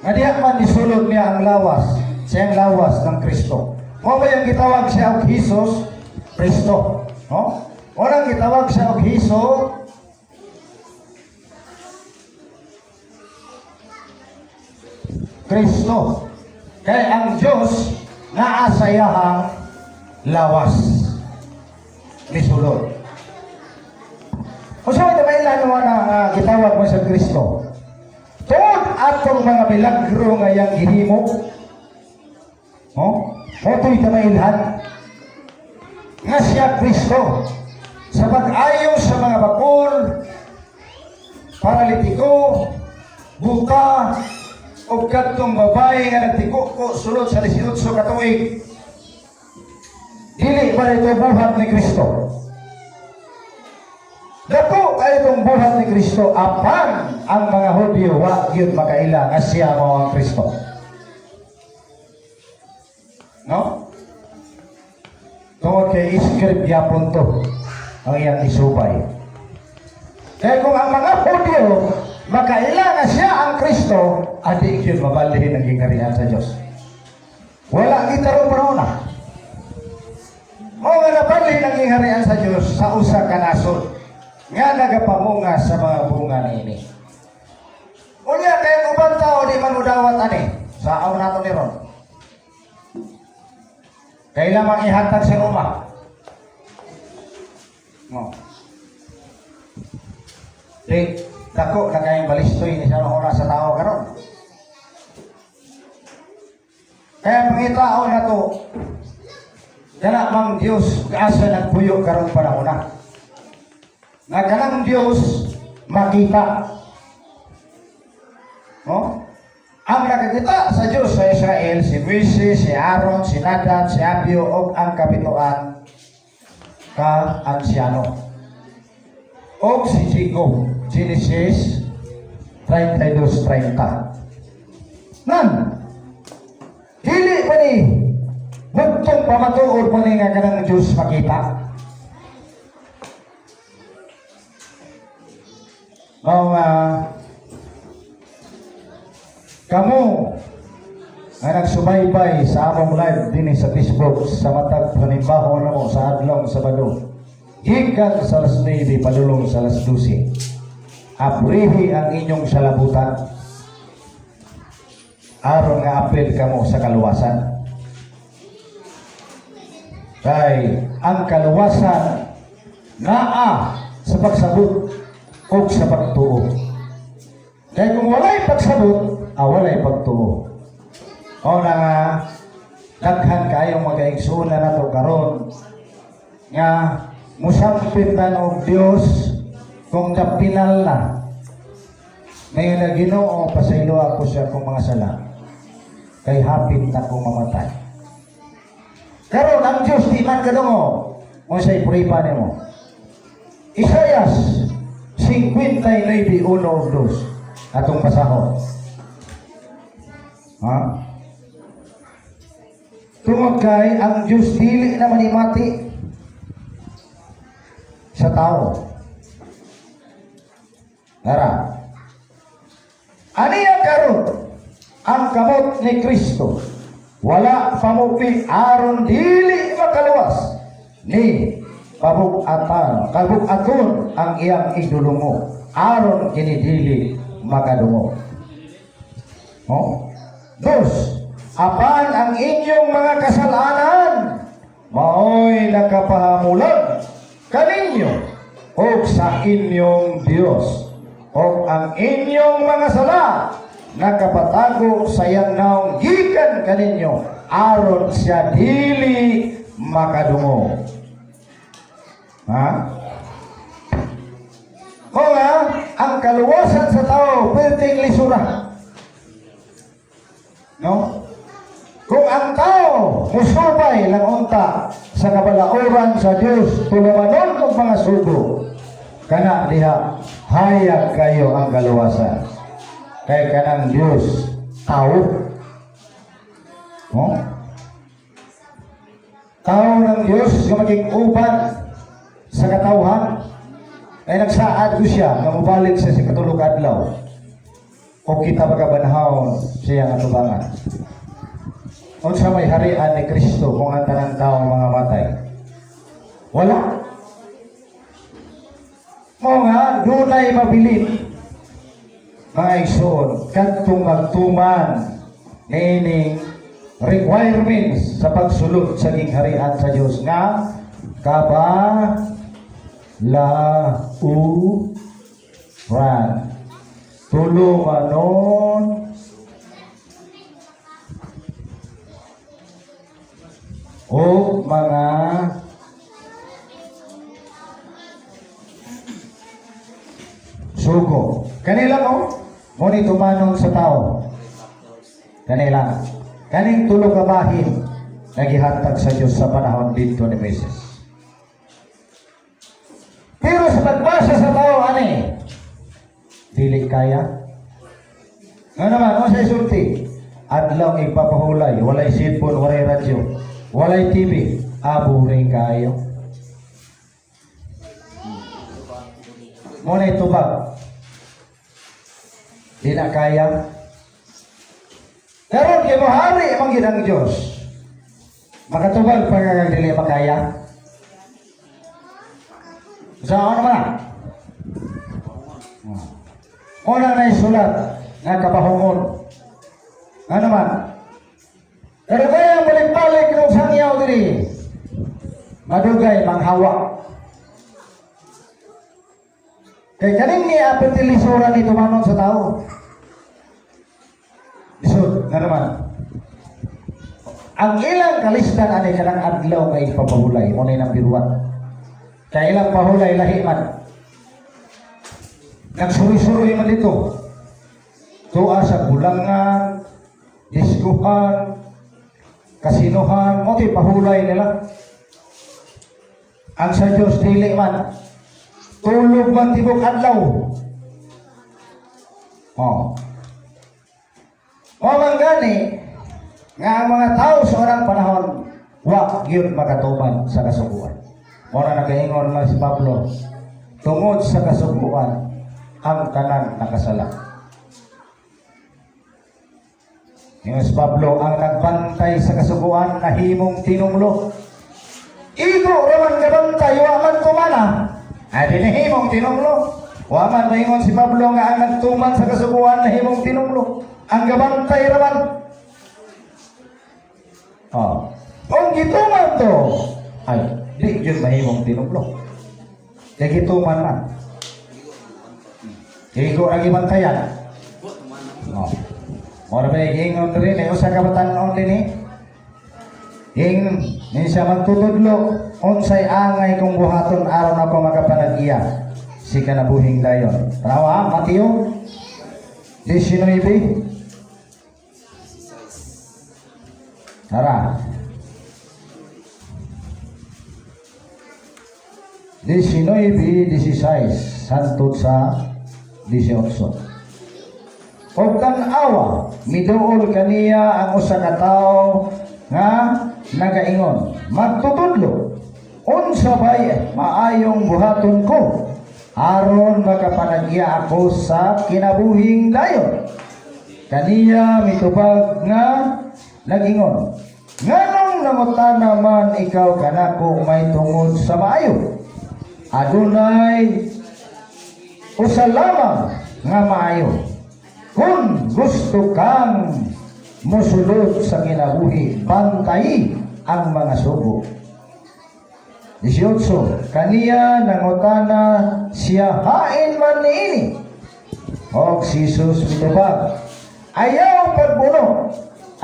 Nga diha man isulod niya ang lawas, siyang lawas ng Kristo. Mao ba yung gitawag siya og Jesus Kristo? No? Unang gitawag siya og Jesus Kristo. Kaya ang Diyos naa sa iyahang lawas. Nisulod. Kung sa may tamailan mo na gitawag mo sa Kristo, tungod atong mga milagro nga iyang gihimo, no? Moto'y tamailhan nga siya Kristo sa pag-ayo sa mga bakol, paralitiko, buka, o kadtong babae nga nagtiko sulod sa 18 ka tuig. Dili ba ito buhat ni Kristo? Dako kay itong buhat ni Kristo apan ang mga Hudyo wa gyud makaila nga siya mao ang Kristo. No? Tungod kay script yapon to ang iyang isubay. Kaya kung ang mga Hudyo makaila nga siya ang Kristo, adi gyud mabalhin ang gingharian sa Dios. Wala kita ron panahon na. Mao nga nabalhin ang gingharian sa Dios sa usa ka nasod nga nagapamunga sa mga bunga niini. Unya kay ang uban tao di man mudawat ani, saaw nato ni ron. Kay lamang ihatag sa Roma. No. Di, dako na kayong balistoy ni sa una sa tao karon. Kaya pangitao na to, kana mang Dios asa nagpuyo karon panahon na. Nga kanang Dios makita. No? Ang nakakita sa Dios sa Israel, si Moises, si Aaron, si Nadab, si Abihu, ug ang kapituan ka ansyano. Og si Jacob, Genesis 32:30. Nan, dili pa ni bugtong pamatuod mo ni nga kanang Diyos makita. Mao nga kamo nga nagsubaybay sa among live dinhi sa Facebook sa matag panimbaho namo sa adlong Sabado, gikan sa alas 9 padulong sa alas 12. Abrihi ang inyong salabutan aron nga apil kamo sa kaluwasan. Kay ang kaluwasan naa sa pagsabot o sa pagtuo. Kay kung walay pagsabot, walay pagtuo. O na nga, daghan kayong magaigsuon na nato karon nga musampit na og Dios kung kapinal na. Ngayon na Ginoo, pasaylo ako sa akong mga sala. Kay hapit na akong mamatay. Karon ang Dios di man kadungo, unsay puripa nimo. Isaias 61. 59, 1 ug 2. Atong basahon. Ha? Tungod kay ang Diyos dili na manimati sa tao. Tara. Aniya karon ang kamot ni Kristo wala pamupi aron dili makaluwas ni kabug-atan kabug-aton ang iyang idulungo aron kini dili makadungog. Oh? Dos, apan ang inyong mga kasalanan maoy nakapahamulag kaninyo og sa inyong Dios, og ang inyong mga sala nakapatago sa iyang naong gikan kaninyo aron siya dili makadungog. Ha? O nga, ang kaluwasan sa tao, pwedeng lisura. No? Kung ang tao musubay lang unta sa kabalauran sa Dios, tulumanon og mga sugo, kana diha hayag kayo ang kaluwasan. Kay kanang Dios tao. No? Tao ng Dios nga maging uban sa katawhan. Ay nagsaad ko siya nga mobalik siya sa katulog adlaw. O kita magabanhawon siya nga tubangan. Unsa may harian ni Kristo kung ang tanang tao mga matay? Wala. Mao nga, dunay mabilin mga igsoon, kadtong magtuman niining requirements sa pagsulod sa gingharian sa Dios nga kabalauran, tulumanon o mga sugo. Kanila mo, mo ni tumanon sa tao. Kanila. Kaning tulo ka bahin nagihatag sa Dios sa panahon dito ni Moises. Pero sa pagbasa sa tao, ani, dili kaya. Nga naman, ano sa isulti? Adlaw ipapahulay, walay cellphone, walay radyo, walay TV, aburing kayo. Muna itubag. Di na kaya. Karon kay mohari man gid ang Dios. Makatubag pa nga dili makaya. Sa ano man na? Una na isulat nga kabahungon. Ano man? Pero kaya balik-balik ng sangyaw diri. Madugay manghawa. Kay kaning ni apetilisura ni tumanon sa tao. Lisod, nga naman. Ang ilang kalisdan ani kanang adlaw nga ipapahulay, mo na nang biruan. Kay ilang pahulay lahi man. Nagsuroy-suroy man dito. Tuwa sa bulangan, diskuhan, kasinohan, mo pahulay nila. Ang sa Diyos dili man. Tulog man tibok adlaw. Oh. O man gani nga ang mga tao sa unang panahon wa gyud makatuman sa kasuguan. Mao na nagaingon lang si Pablo, tungod sa kasuguan ang tanan nakasala. Ingon si Pablo, ang nagbantay sa kasuguan nahimong tinunglo. Igo raman gabantay, wa man tumana. Ay dinahimong tinunglo. Wa man maingon si Pablo nga ang nagtuman sa kasuguan nahimong tinunglo. Ang gabantay raman. Oh. Kung gituman to, ay di yun mahimong tinunglo. Kaya gituman man. Igo ra gibantayan. Oh. Mora ba giingon diri ni usa ka batan-on dinhi. Ing ni siya magtutudlo unsay angay kong buhaton aron ako makapanag-iya si kanabuhing dayon. Tanawa, Mateo 19. Tara. 19, 16 hangtod sa 18. Og tan-awa, miduol kaniya ang usa ka tawo nga nagaingon, "Magtutudlo, unsa bay maayong buhaton ko aron makapanag-iya ako sa kinabuhing dayon?" Kaniya mitubag nga nagingon, "Nganong nangutana man ikaw kanako may tungod sa maayo? Adunay usa lamang nga maayo. Kung gusto kang mosulod sa kinabuhi, bantayi ang mga sugo." 18. Kaniya nangutana siya, "Hain man niini?" Og si Jesus mitubag, "Ayaw pagbuno,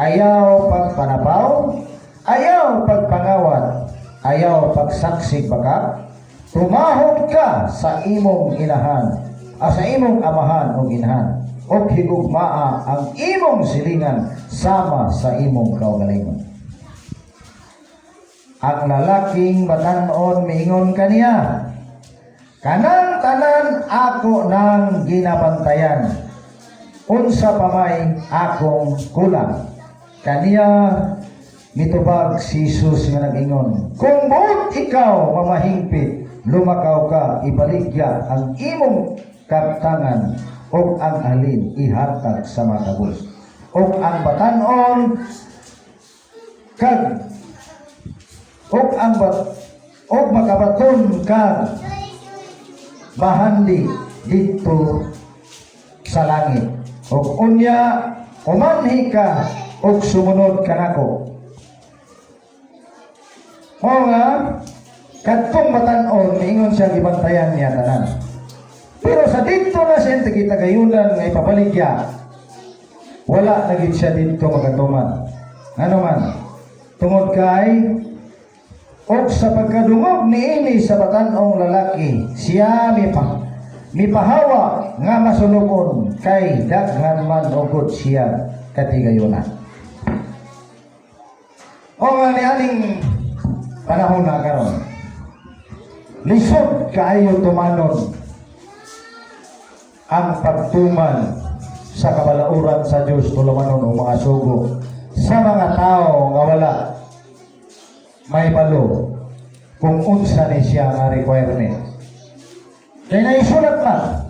ayaw pagpanapaw, ayaw pagpangawat, ayaw pagsaksig baka, tumahod ka sa imong inahan, sa imong amahan o inahan, ug higugmaa ang imong silingan sama sa imong kaugalingon." Ang lalaking batan-on miingon kaniya, "Kanang tanan ako nang ginabantayan. Unsa pa may akong kulang?" Kaniya mitubag si Jesus nga nag-ingon, "Kung buot ikaw mamahingpit, lumakaw ka, ibaligya ang imong kaptangan ug ang halin ihatag sa mga kabus." Ug ang batan-on kag ug ang bat ug makabaton kag bahandi didto sa langit. Ug unya umanhi ka ug sumunod kanako. O nga kadtong batan-on miingon siya gibantayan niya tanan. Pero sa didto na siya kitagayunan nga ipabaligya, wala na gid siya didto magatuman. Ano man? Tungod kay og sa pagkadungog niini sa batan-ong lalaki, siya mipahawa nga masulukon kay daghan man ugod siya katigayunan. O nga nianing panahon na karon, lisod kaayo tumanon ang pagtuman sa kabalauran sa Dios, tulumanon o mga sugo, sa mga tao nga wala may balo kung unsa ni siya nga requirement. Kay naisulat man,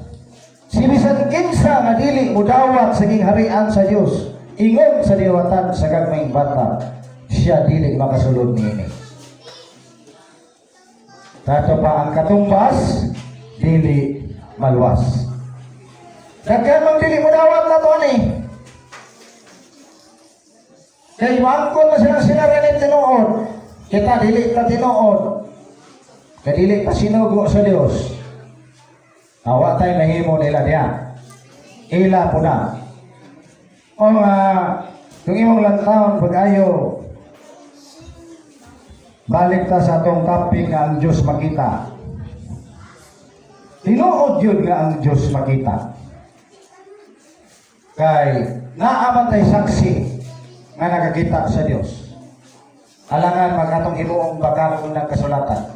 si bisan kinsa nga dili mudawat sa gingharian sa Dios, ingon sa diwatan sa gagmayng bata, siya dili makasulod niini. Tato pa ang katumbas, dili maluwas. Daghan mang dili mo dawat na to ani. Kay maangkon na silang sila rin tinuod. Kita dili ta tinuod. Kay dili ta sinugo sa Dios. Awa tay mahimo nila diya. Ila po na. O nga, kung imong lantawon pag-ayo, balik ta sa atong topic nga ang Diyos makita. Tinuod yun nga ang Diyos makita. Kay naa man tay saksi nga nakakita sa Diyos. Alangan mag atong himuong bakakon ng kasulatan.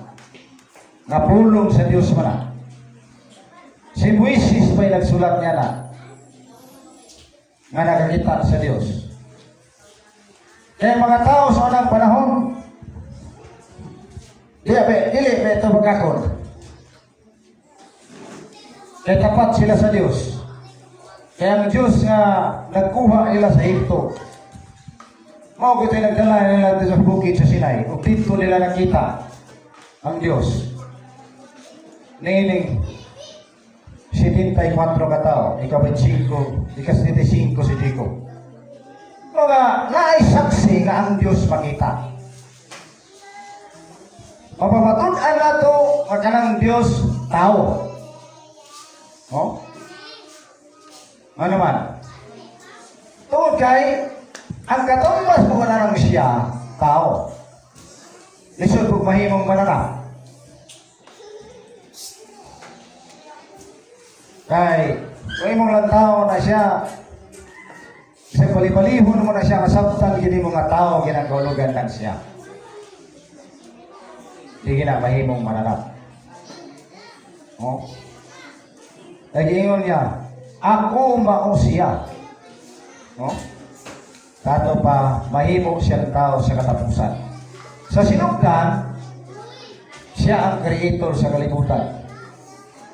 Nga pulong sa Diyos man na. Si Moises pa'y nagsulat niya na nga nakakita sa Diyos. Kaya mga tao sa unang panahon, di be, dili be ito magkakon. Kaya tapat sila sa Diyos. Kaya ang Diyos nga nagkuha nila sa Ehipto, mao ito'y nagdala nila dito sa bukid sa Sinai. Ug dito nila nakita ang Diyos. Niining 74 katao, ika-25, ika-75 si Jacob. Mga naay saksi nga ang Diyos makita. Mapamatud-an nato nga kanang Diyos tao. No? Ano man? Tungod kay ang katumbas mo na lang siya tao. Lisod kung mahimong mananap. Kay kung imong lantaw na siya, sa palipalihon mo na siya, masabtan gini mga tao ginagulugan lang siya. Di gina mahimong mananap. Oh. Nagiingon niya, "Ako mao siya." Oh. Kato pa, mahimo siyang tao sa katapusan. Sa sinugdan, siya ang creator sa kalibutan.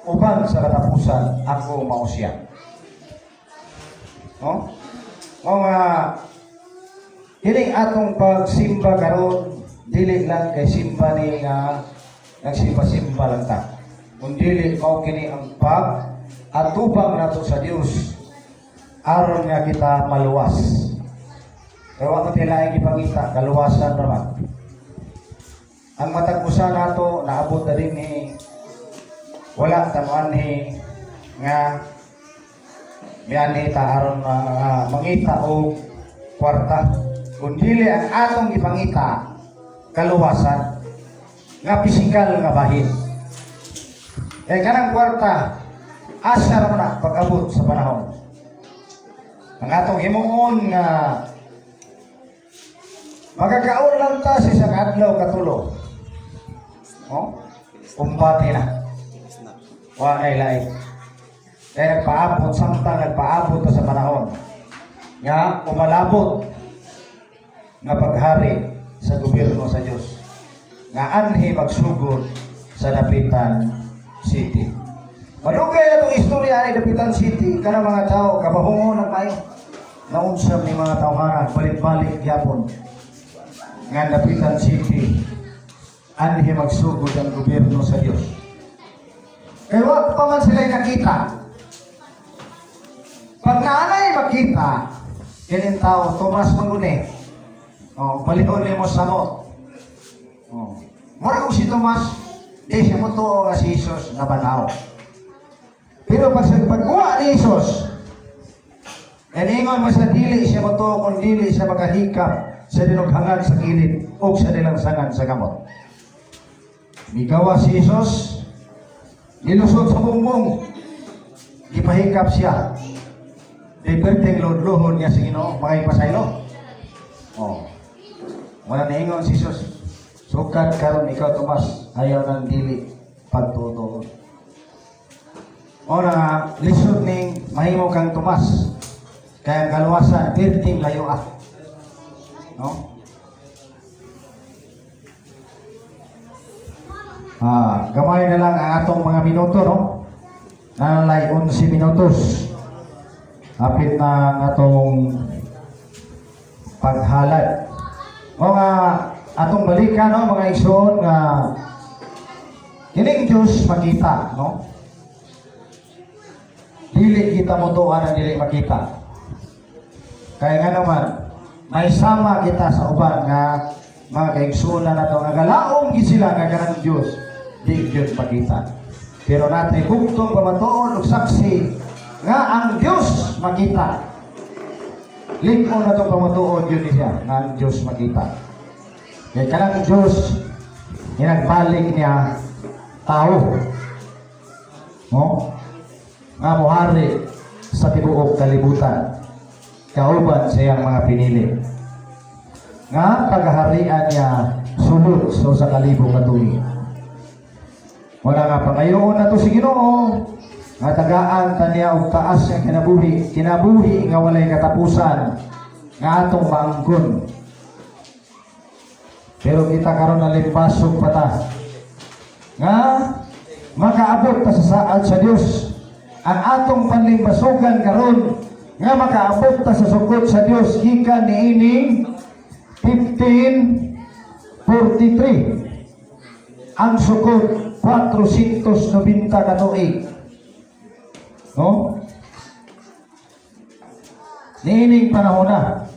Uban sa katapusan, ako mao siya. No? O nga, kini atong pagsimba karon, dili lang kay simba ni nga nagsimba-simba lang ta. Kung dili mao kini ang pag atubang nato sa Dios aron nga kita maluwas. Pero wa man laing ipangita, kaluwasan raman. Ang matag usa nato naabot na dinhi, wala ta moanhi nga mianhi ta aron mangita og kwarta. Kung dili, ang atong ipangita, kaluwasan nga pisikal nga bahin. Eh kanang kwarta, asa ra man na pag-abot sa panahon. Ang atong himuon nga magakaon lang ta sa isang adlaw katulo. Oh? Kumbati na. Snack. Wa ay lain. Kaya nagpaabot, samtang nagpaabot ta sa panahon nga umalabot nga paghari sa gobyerno sa Dios nga anhi magsugod sa Dapitan City. Madugay na itong istorya ni Dapitan City, kana mga tao, kabahungon ng kayo. Naunsam ni mga tawhana, balik-balik gyapon. Nga Dapitan City, anhi magsugod ang gobyerno sa Dios. Kaya wa pa man sila nakita. Pag naanay makita, kining tao, Tomas Mangune, oh, balihon nimo samot. Oh. Mura kung si Tomas, di siya mo tuo nga si Jesus na banaw. Pero pag sa pagkuha ni Jesus, ingon mo sa dili siya mo tuo kung dili siya makahikap sa dinughangan sa kilid o sa nilangsangan sa kamot. Migawa si Jesus, nilusot sa bumbong, gipahikap siya. Di perting luhod niya sa Ginoo, makipasaylo. Oh. Wala niingon si Jesus. "Sukad karon ikaw, Tomas, ayaw nang dili pagtuo." O na nga, lisod ning mahimo kang Tomas. Kaya ang kaluwasan, perting layo ah. No? Ah, gamay na lang ang atong mga minuto, no? Nanalay 11 minutos. Hapit na ang atong paghalad. O nga, atong balikan, no, mga igsoon, nga kining Diyos makita, no? Dili kita mo ang dili makita. Kaya nga naman, may sama kita sa uban nga mga kaigsunan na to nga galaom gid sila nga kanang Diyos di gyud makita. Pero natay bugtong pamatuod ug saksi nga ang Diyos makita. Lig-on na itong pamatuod yun siya nga ang Diyos makita. Kaya kanang Diyos nagbalik niya tao. No? Nga mohari sa tibuok kalibutan kauban sa iyang mga pinili. Nga paghaharian niya sulod sa usa ka libo ka tuig. Wala nga pangayoon na to si Ginoo nga tagaan ta niya og taas nga kinabuhi, kinabuhi nga walay katapusan nga atong maangkon. Pero kita karon nalimbasog pa ta nga makaabot ta sa saad sa Dios. Ang atong panlimbasogan karon nga makaabot ta sa sukot sa Dios gikan niining 1543, ang sukod 490 ka tuig, no, niining panahon na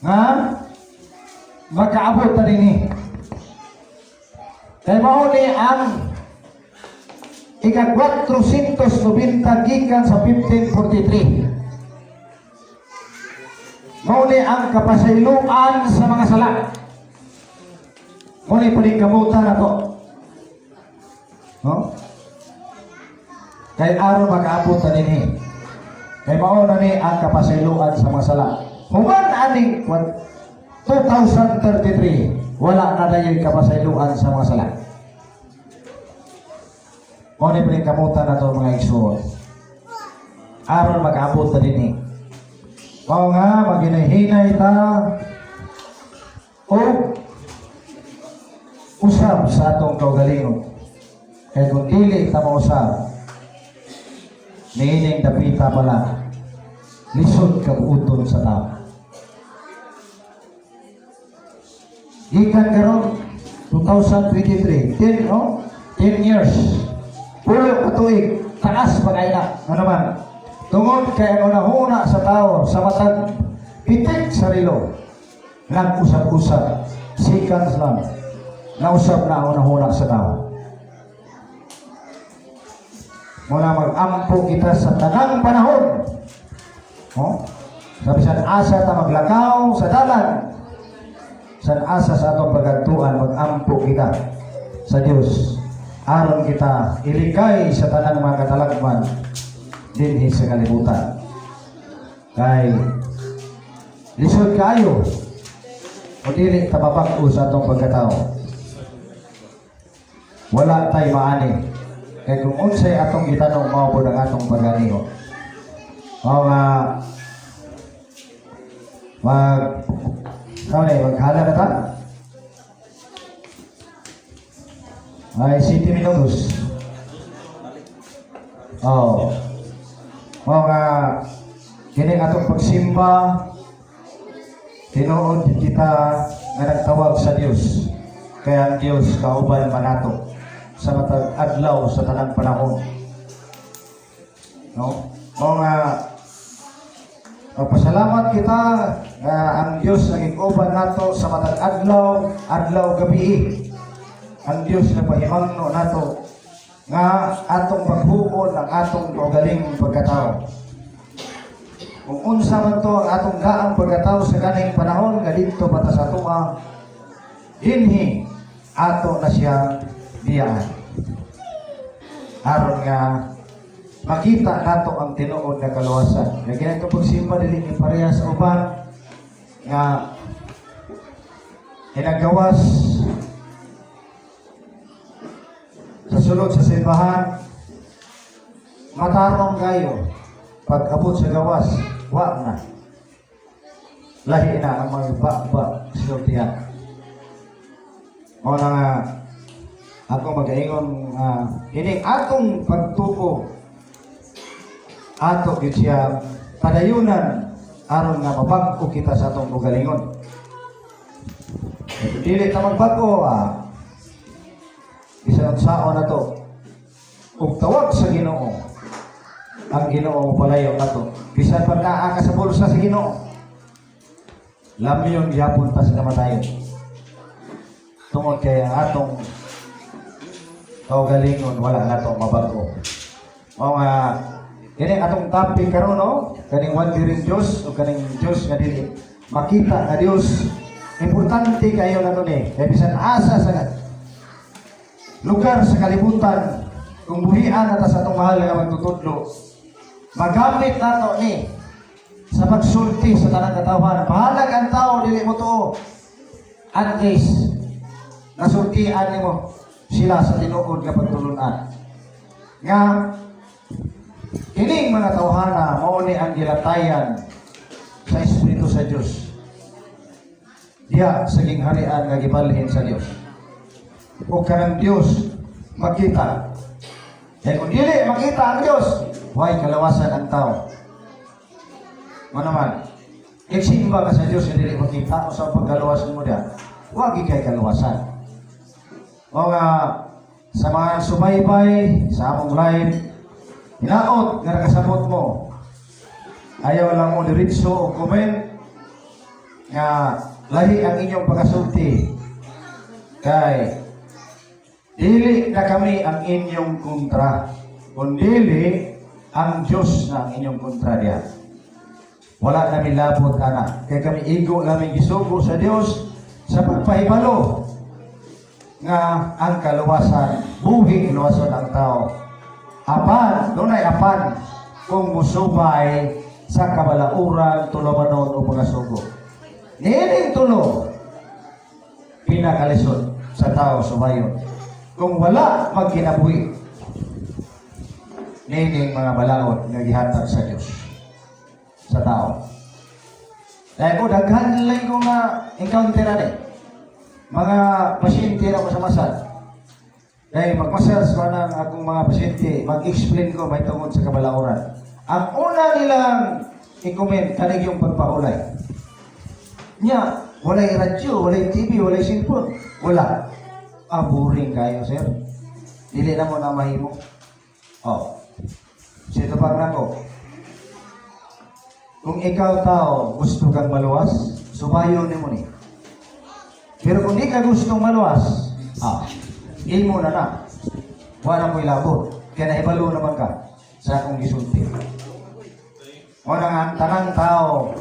nga makaabot ta dinhi, kay mao ni ang ika 490 gikan sa 1543. Mao ni ang kapasayloan sa mga sala. Mao ni paningkamutan nato. No? Kay aron makaabot ta dinhi. Kay mao na ni ang kapasayloan sa mga sala. Human aning 2033, wala na dayoy kapasayloan sa mga sala. Mao ni kamutan nato, mga igsoon, aron mag-abot ta dinhi. Mao nga maghinay-hinay ta o usab sa atong kaugalingon. Kay kung dili ta mausab, niining dapita pala, lisod kabuoton sa tao. Gikan karon 2023, 10, no? 10 years. 10 ka tuig, taas pa kay na. Ano man? Tungod kay ang unahuna sa tao sa matag pitik sa relo, nag-usab-usab, seconds lang, nausab na ang unahuna sa tao. Muna mag-ampo kita sa tanang panahon. Oh? Sabi, sa asa ta maglakaw sa dalan, sa asa sa atong pagkantuan, mag-ampo kita sa Dios aron kita ilikay sa tanang mga katalagman dinhi sa kalibutan. Kay lisod kaayo o dili ta mabag-o sa atong pagkatao. Wala tay maani. Kay kung unsay atong gitanong, mao pud ang atong pag-aniho. Mao nga mag Kau ni maghala na ta? Ay, 7 minutos. Oh. Mao nga kini atong pagsimba, tinuod kita nga nagtawag sa Dios. Kaya ang Dios kauban man nato sa matag adlaw, sa tanang panahon. No? Mao nga magpasalamat kita nga ang Dios naging uban nato sa matag adlaw, adlaw gabi. Ang Dios nagpahimangno nato nga atong paghuon ang atong kaugalingong pagkatao. Kung unsa man to ang atong daang pagkatao sa kaning panahon nga didto pa ta sa atoa, dinhi ato na siya biyaan. Aron nga makita nato ang tinuod nga kaluwasan. Kaya ganito pagsimba, dili ni pareha sa uban nga inagawas sa sulod sa simbahan, matarong kayo. Pag abot sa gawas, wa na, lahi na ang mga ba sultihan. Mao na nga ako magaingon nga ini atong pagtuo, ato gyud siya padayunan aron nga mabag-o kita sa atong kaugalingon. Kung dili ta magbag-o, bisan unsaon na to ug tawag sa Ginoo, ang Ginoo palayo nato. Bisan pa naa ka sa bulsa sa Ginoo, lamyon gyapon ta sa kamatayon tungod kay ang atong kaugalingon wala nato mabag-o. Mao nga kini atong topic karon, no, kaning wandering Dios o kaning Dios nga dili makita nga Dios, importante kayo nato ni kay bisan asa sa lugar sa kalibutan, kung buhian na ta sa atong mahal nga magtutudlo, magamit nato ni sa pagsulti sa tanang katawhan. Bahalag ang tao dili mo tuo, at least nasultian nimo sila sa tinuod nga pagtulunan nga kining mga tawhana mao ni ang gilatayan sa Espiritu sa Dios diha sa gingharian nga gibalhin sa Dios o kanang Dios makita. Kaya kung dili makita ang Dios, way kalawasan ang tao. Mo naman, igsimba ka sa Dios nga dili makita o sa pagkaluwas mo diha, wa kay kaluwasan. O nga sa mga subaybay sa among live, hinaot nga nakasabot mo. Ayaw lang mo diretso o comment nga lahi ang inyong pagkasulti. Kay dili na kami ang inyong kontra, kundili ang Diyos na ang inyong kontra diya. Wala nami labot ana. Kay kami igo namin gisugo sa Diyos sa pagpahibalo nga ang kaluwasan, buhi luwason ang tao. Apan, dunay apan, kung musubay sa kabalauran, tulumanon o pagasugo. Niining tulo, pinakalisod sa tao subayon. Kung wala magkinabuhi. Nining mga balaod nga gihatag sa Dios sa tao. Dahil ko, daghan lang ko nga encounter ani. Mga pasyente na ko sa massage. Dahil mag-massage ko ng akong mga pasyente, mag-explain ko may tungod sa kabalaoran. Ang una nilang i-comment, kanig yung pagpaulay. Nya, walay radyo, walay TV, walay cellphone. Wala. Ah, boring kayo, sir. Dili na mo na mahimo. Oh. Sito pa nako. Kung ikaw tao gusto kang maluwas, subayon nimo ni. Pero kung di ka gustong maluwas, imo na na. Wala mo ilabot. Kaya naibalo naman ka sa akong gisulti. Wala nga ang tanang tao,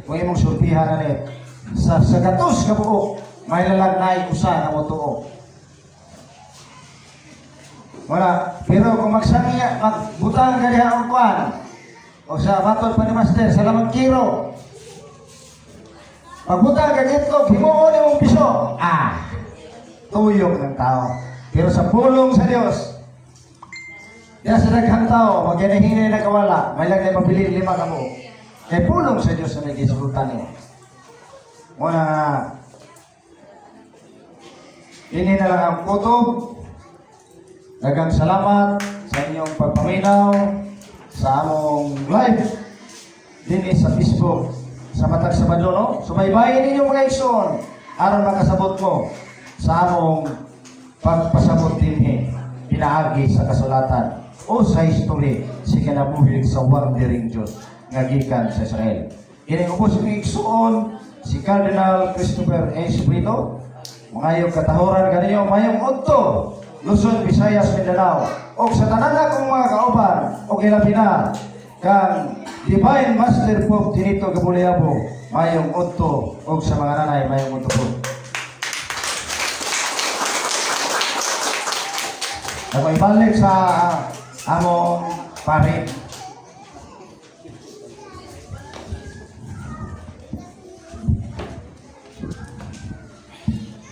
kung imong sultihan na ni, sa gatos ka buok, may lalagnay usa nga motuo. Wala. Pero kung magsangya, magbutang ka diha og kuan, o sa matod pa ni Master, sa lamang kiro, magbutang ka itlog, himuon imong piso. Tuyok ng tao. Pero sa pulong sa Dios, diya sa daghang tao, maginahinay na kawala, may lang na mabili 5 ka buok. Kay pulong sa Dios na may gisultan niya. Muna nga, ini na lang ang kutob. Daghang salamat sa inyong pagpaminaw sa among live dinhi sa Facebook sa Matag Sabado, no? Subaybayin ninyo, mga igsoon, aron makasabot mo sa among pagpasabot dinhi pinaagi sa kasulatan o sa history si kinabuhi sa wandering Diyos nga gikan sa Israel. Kini ubos ng igsoon si Cardinal Christopher S. Brito. Mangayong katahoran kaninyo, mayong udto, Luzon, Visayas, Mindanao. O sa tanan akong mga kauban, o ilabi na kang Divine Master Pope Dinito Gabuliabo, mayong udto, o sa mga nanay, mayong udto po. Ako ibalik sa among pari.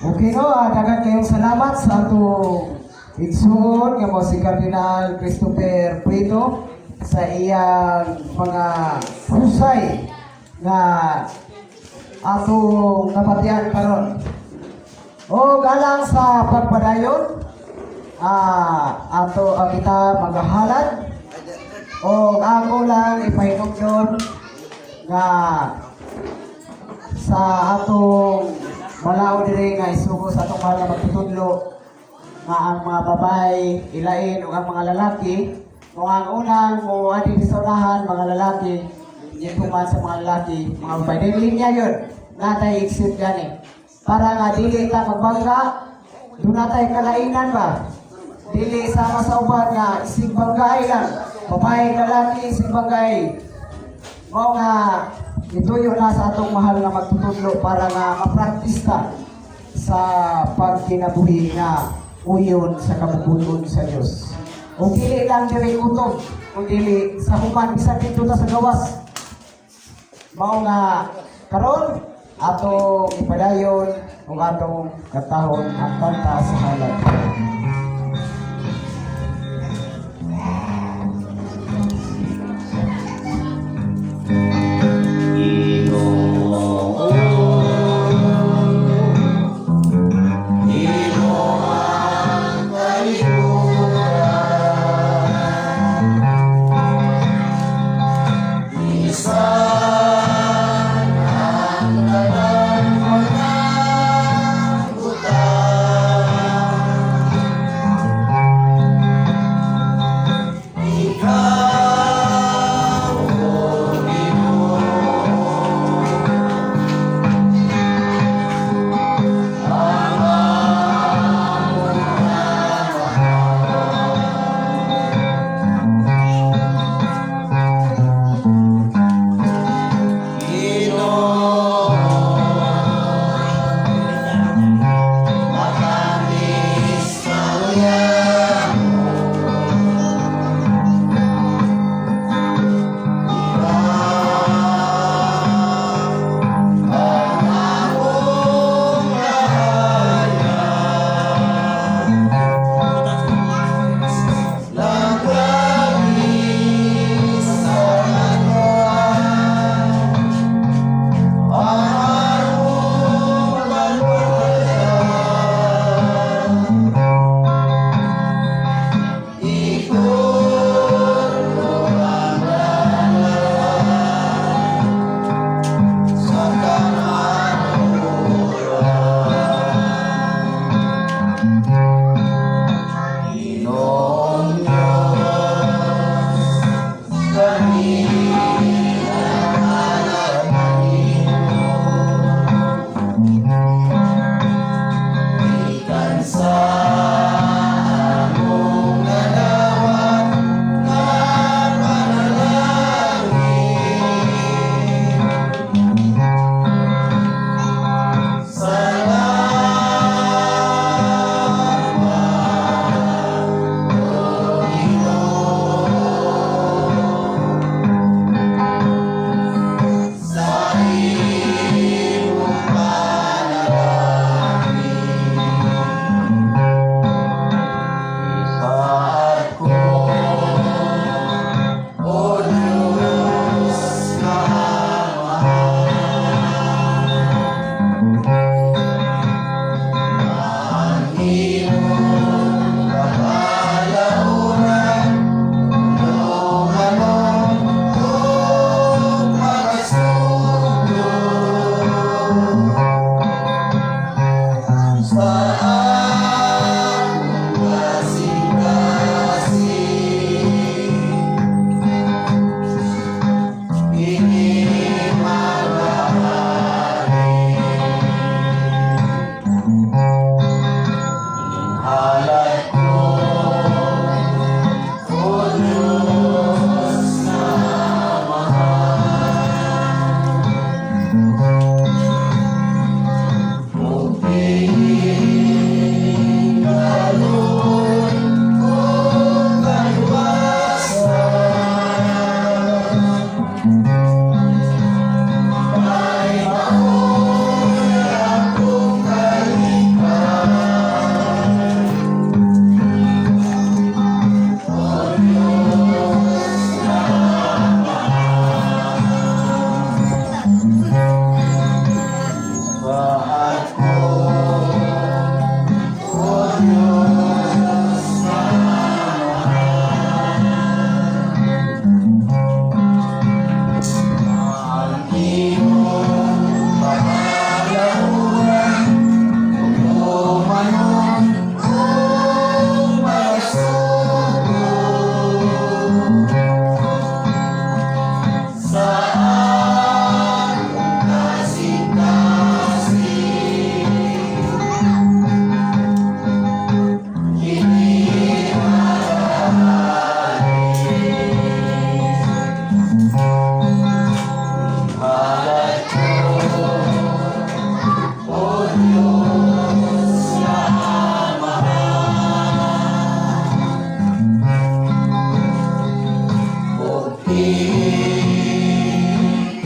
Okay no, daghan kayong salamat sa atong igsuon nga mo si Cardinal Christopher Prieto sa iyang mga husay nga atong nabatian karon. O galang sa pagpadayon, ato kita magahalad o ako lang ipahinumdom nga sa atong malao diri nga isugo sa atong mahal nga magtutudlo nga ang mga babae ilain ug ang mga lalaki. Kung ang unang mo ani sa unahan mga lalaki, man sa mga lalaki mga babae. Dili linya yun natay exit gani para nga dili ta magbangga, doon natay kalainan ba, dili sama sa uban nga isig banggay lang, babae lalaki isig banggay. Mao nga ituyo na sa atong mahal nga magtutudlo para nga ma-practice ta sa pagkinabuhi nga uyon sa kabubut-on sa Dios. O dili lang diri kutob, o dili sa human bisan dito ta sa gawas. Mao nga karon atong ipadayon ug atong katahon ang kanta sa halad.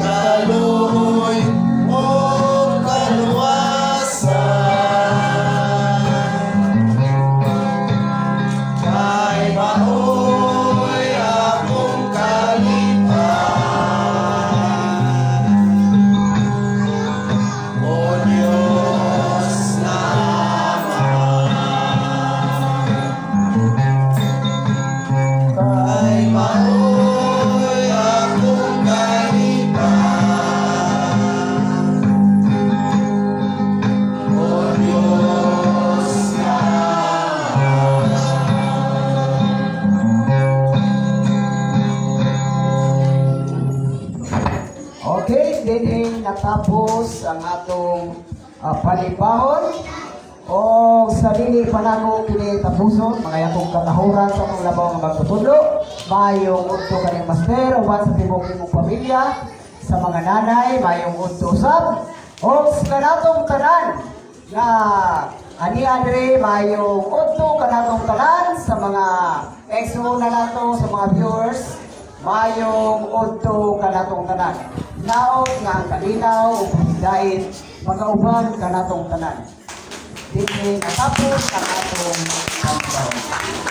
Kaluoy ug kaluwasan. Kay maoy akong kalipay, O Diyos na Ama. Kay maoy akong kalipay, O Diyos na Ama. Okay, dinhi natapos ang atong palipahon. O sa dili pa nako kini tapuson, mga yakong katahuran sa atong labaw nga magtutudlo, maayong udto kaning master uban sa tibuok nimong pamilya, sa mga nanay, maayong udto usab, o sa kanatong tanan nga ani Andre, maayong udto kanatong tanan sa mga exo na nato, sa mga viewers, maayong udto kanatong tanan. Naot nga ang kalinaw ug paghidain magauban kanatong tanan. Dinhi natapos ang atong pagkaon.